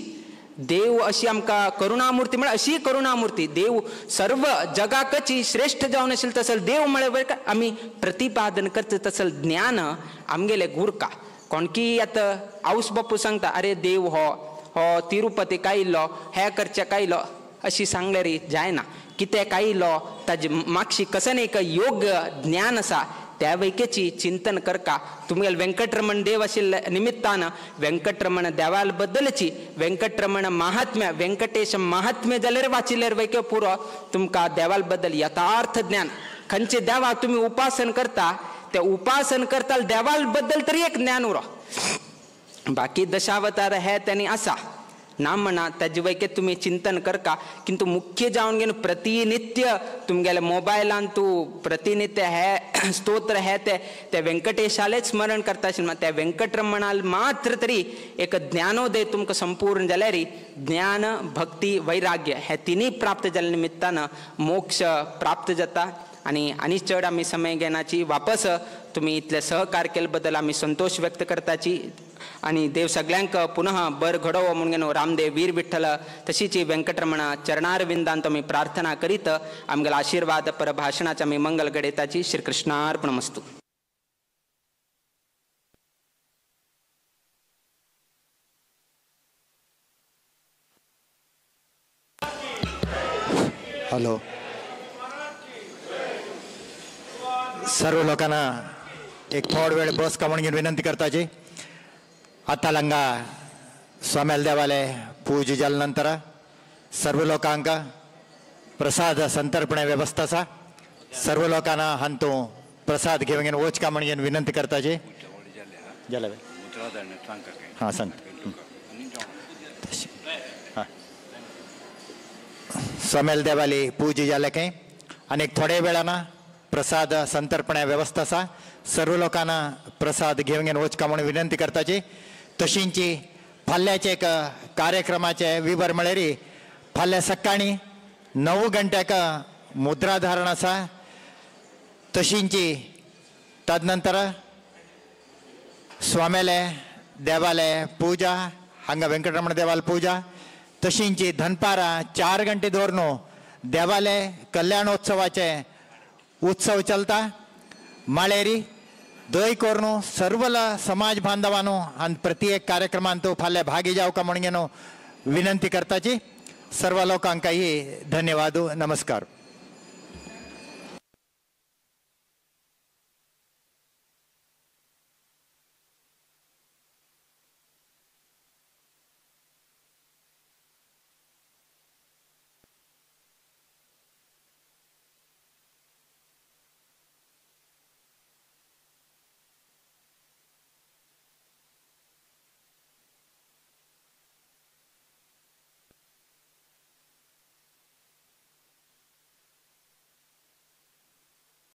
देव अशी आमकां करुणामूर्ती म्हळ्यार अशी करुणामूर्ती देव सर्व जगाकची श्रेश्ठ जावन आशिल्ले तसल देव म्हळ्यार आमी प्रतिपादन करता तसल ज्ञान आमगेले गुरका. कोणकी आतां आवस बापू सांगता अरे देव हो हो तिरुपती कायलो हे करचे कायलो अशी सांगल्यार जायना, कितें कायलो ताजे मागशी कसन एक योग्य ज्ञान आसा त्या वैकेची चिंतन करका. तुमगेले वेंकटरमण देव आशिल्ल्या निमित्तान वेंकटरमण देवाल बद्दलची वेंकटरमण महात्म्य वेंकटेश महात्म्य जाल्यार वाचिल्यार वैके पुरो तुमकां देवाल बद्दल यथार्थ ज्ञान. खंयचे देवा तुमी उपासन करता ते उपासन करता देवाल बद्दल तरी एक ज्ञान उरो, बाकी दशावतार हे त्यांनी आसा ना म्हणा ताजे वैके तुमी चिंतन करका. किंतु मुख्य जावन घेवन प्रतिनित्य तुमगेले मोबायलान तूं प्रतिनित्य हे स्तोत्र हे ते ते वेंकटेशालेच स्मरण करता आशिल्लें त्या वेंकटरमणाल मात्र तरी एक ज्ञानोदय तुमकां संपूर्ण जाल्यार ज्ञान भक्ती वैराग्य हे तिनूय प्राप्त जाल्ल्या निमित्तान मोक्ष प्राप्त जाता. आनी आनी चड आमी समय घेनाची वापस तुमी इतले सहकार केले बद्दल आमी संतोश व्यक्त करताची आनी देव सगळ्यांक पुनः बर घडोवो म्हणून रामदेव वीर विठ्ठल तशीच वेंकटरमणा चरणारविंदांत आमी प्रार्थना करीत आमगेलो आशीर्वाद परभाषणाचे आमी मंगल घडयताची. श्रीकृष्णार्पणमस्तु. हॅलो सर्व लोकांना एक थोड वेळ बस का म्हणून विनंती करताची. आता लंगा स्वाम्याल देवाले पूज जाले नंतर सर्व लोकांक प्रसाद संतर्पण व्यवस्था आसा. सर्व लोकांना हांतू प्रसाद घेवन वच का म्हणून विनंती करताची. जाले. हां सांग. स्वाम्याल देवाली पूजा जाले काय आनी थोडे वेळान प्रसाद संतर्पण्या व्यवस्था आसा. सर्व लोकांना प्रसाद घेवन वचका म्हणून विनंती करताची. तशींची फाल्याचे एक कार्यक्रमाचे विवर म्हळ्यार फाल्यां सकाळीं 9 गंट्याक मुद्राधारण आसा. तशींची तदनंतर स्वाम्याले देवाले पूजा हांगा वेंकटरमण देवाल पूजा. तशींची दनपारां 4 गंटे दवरून देवाले कल्याणोत्सवाचे उत्सव चलता. माळेरी दय करून सर्व समाज बांधवांनो आनी प्रति एक कार्यक्रमांत फाल्यां भागी जावका म्हणून विनंती करताची. सर्व लोकांकाही धन्यवाद. नमस्कार.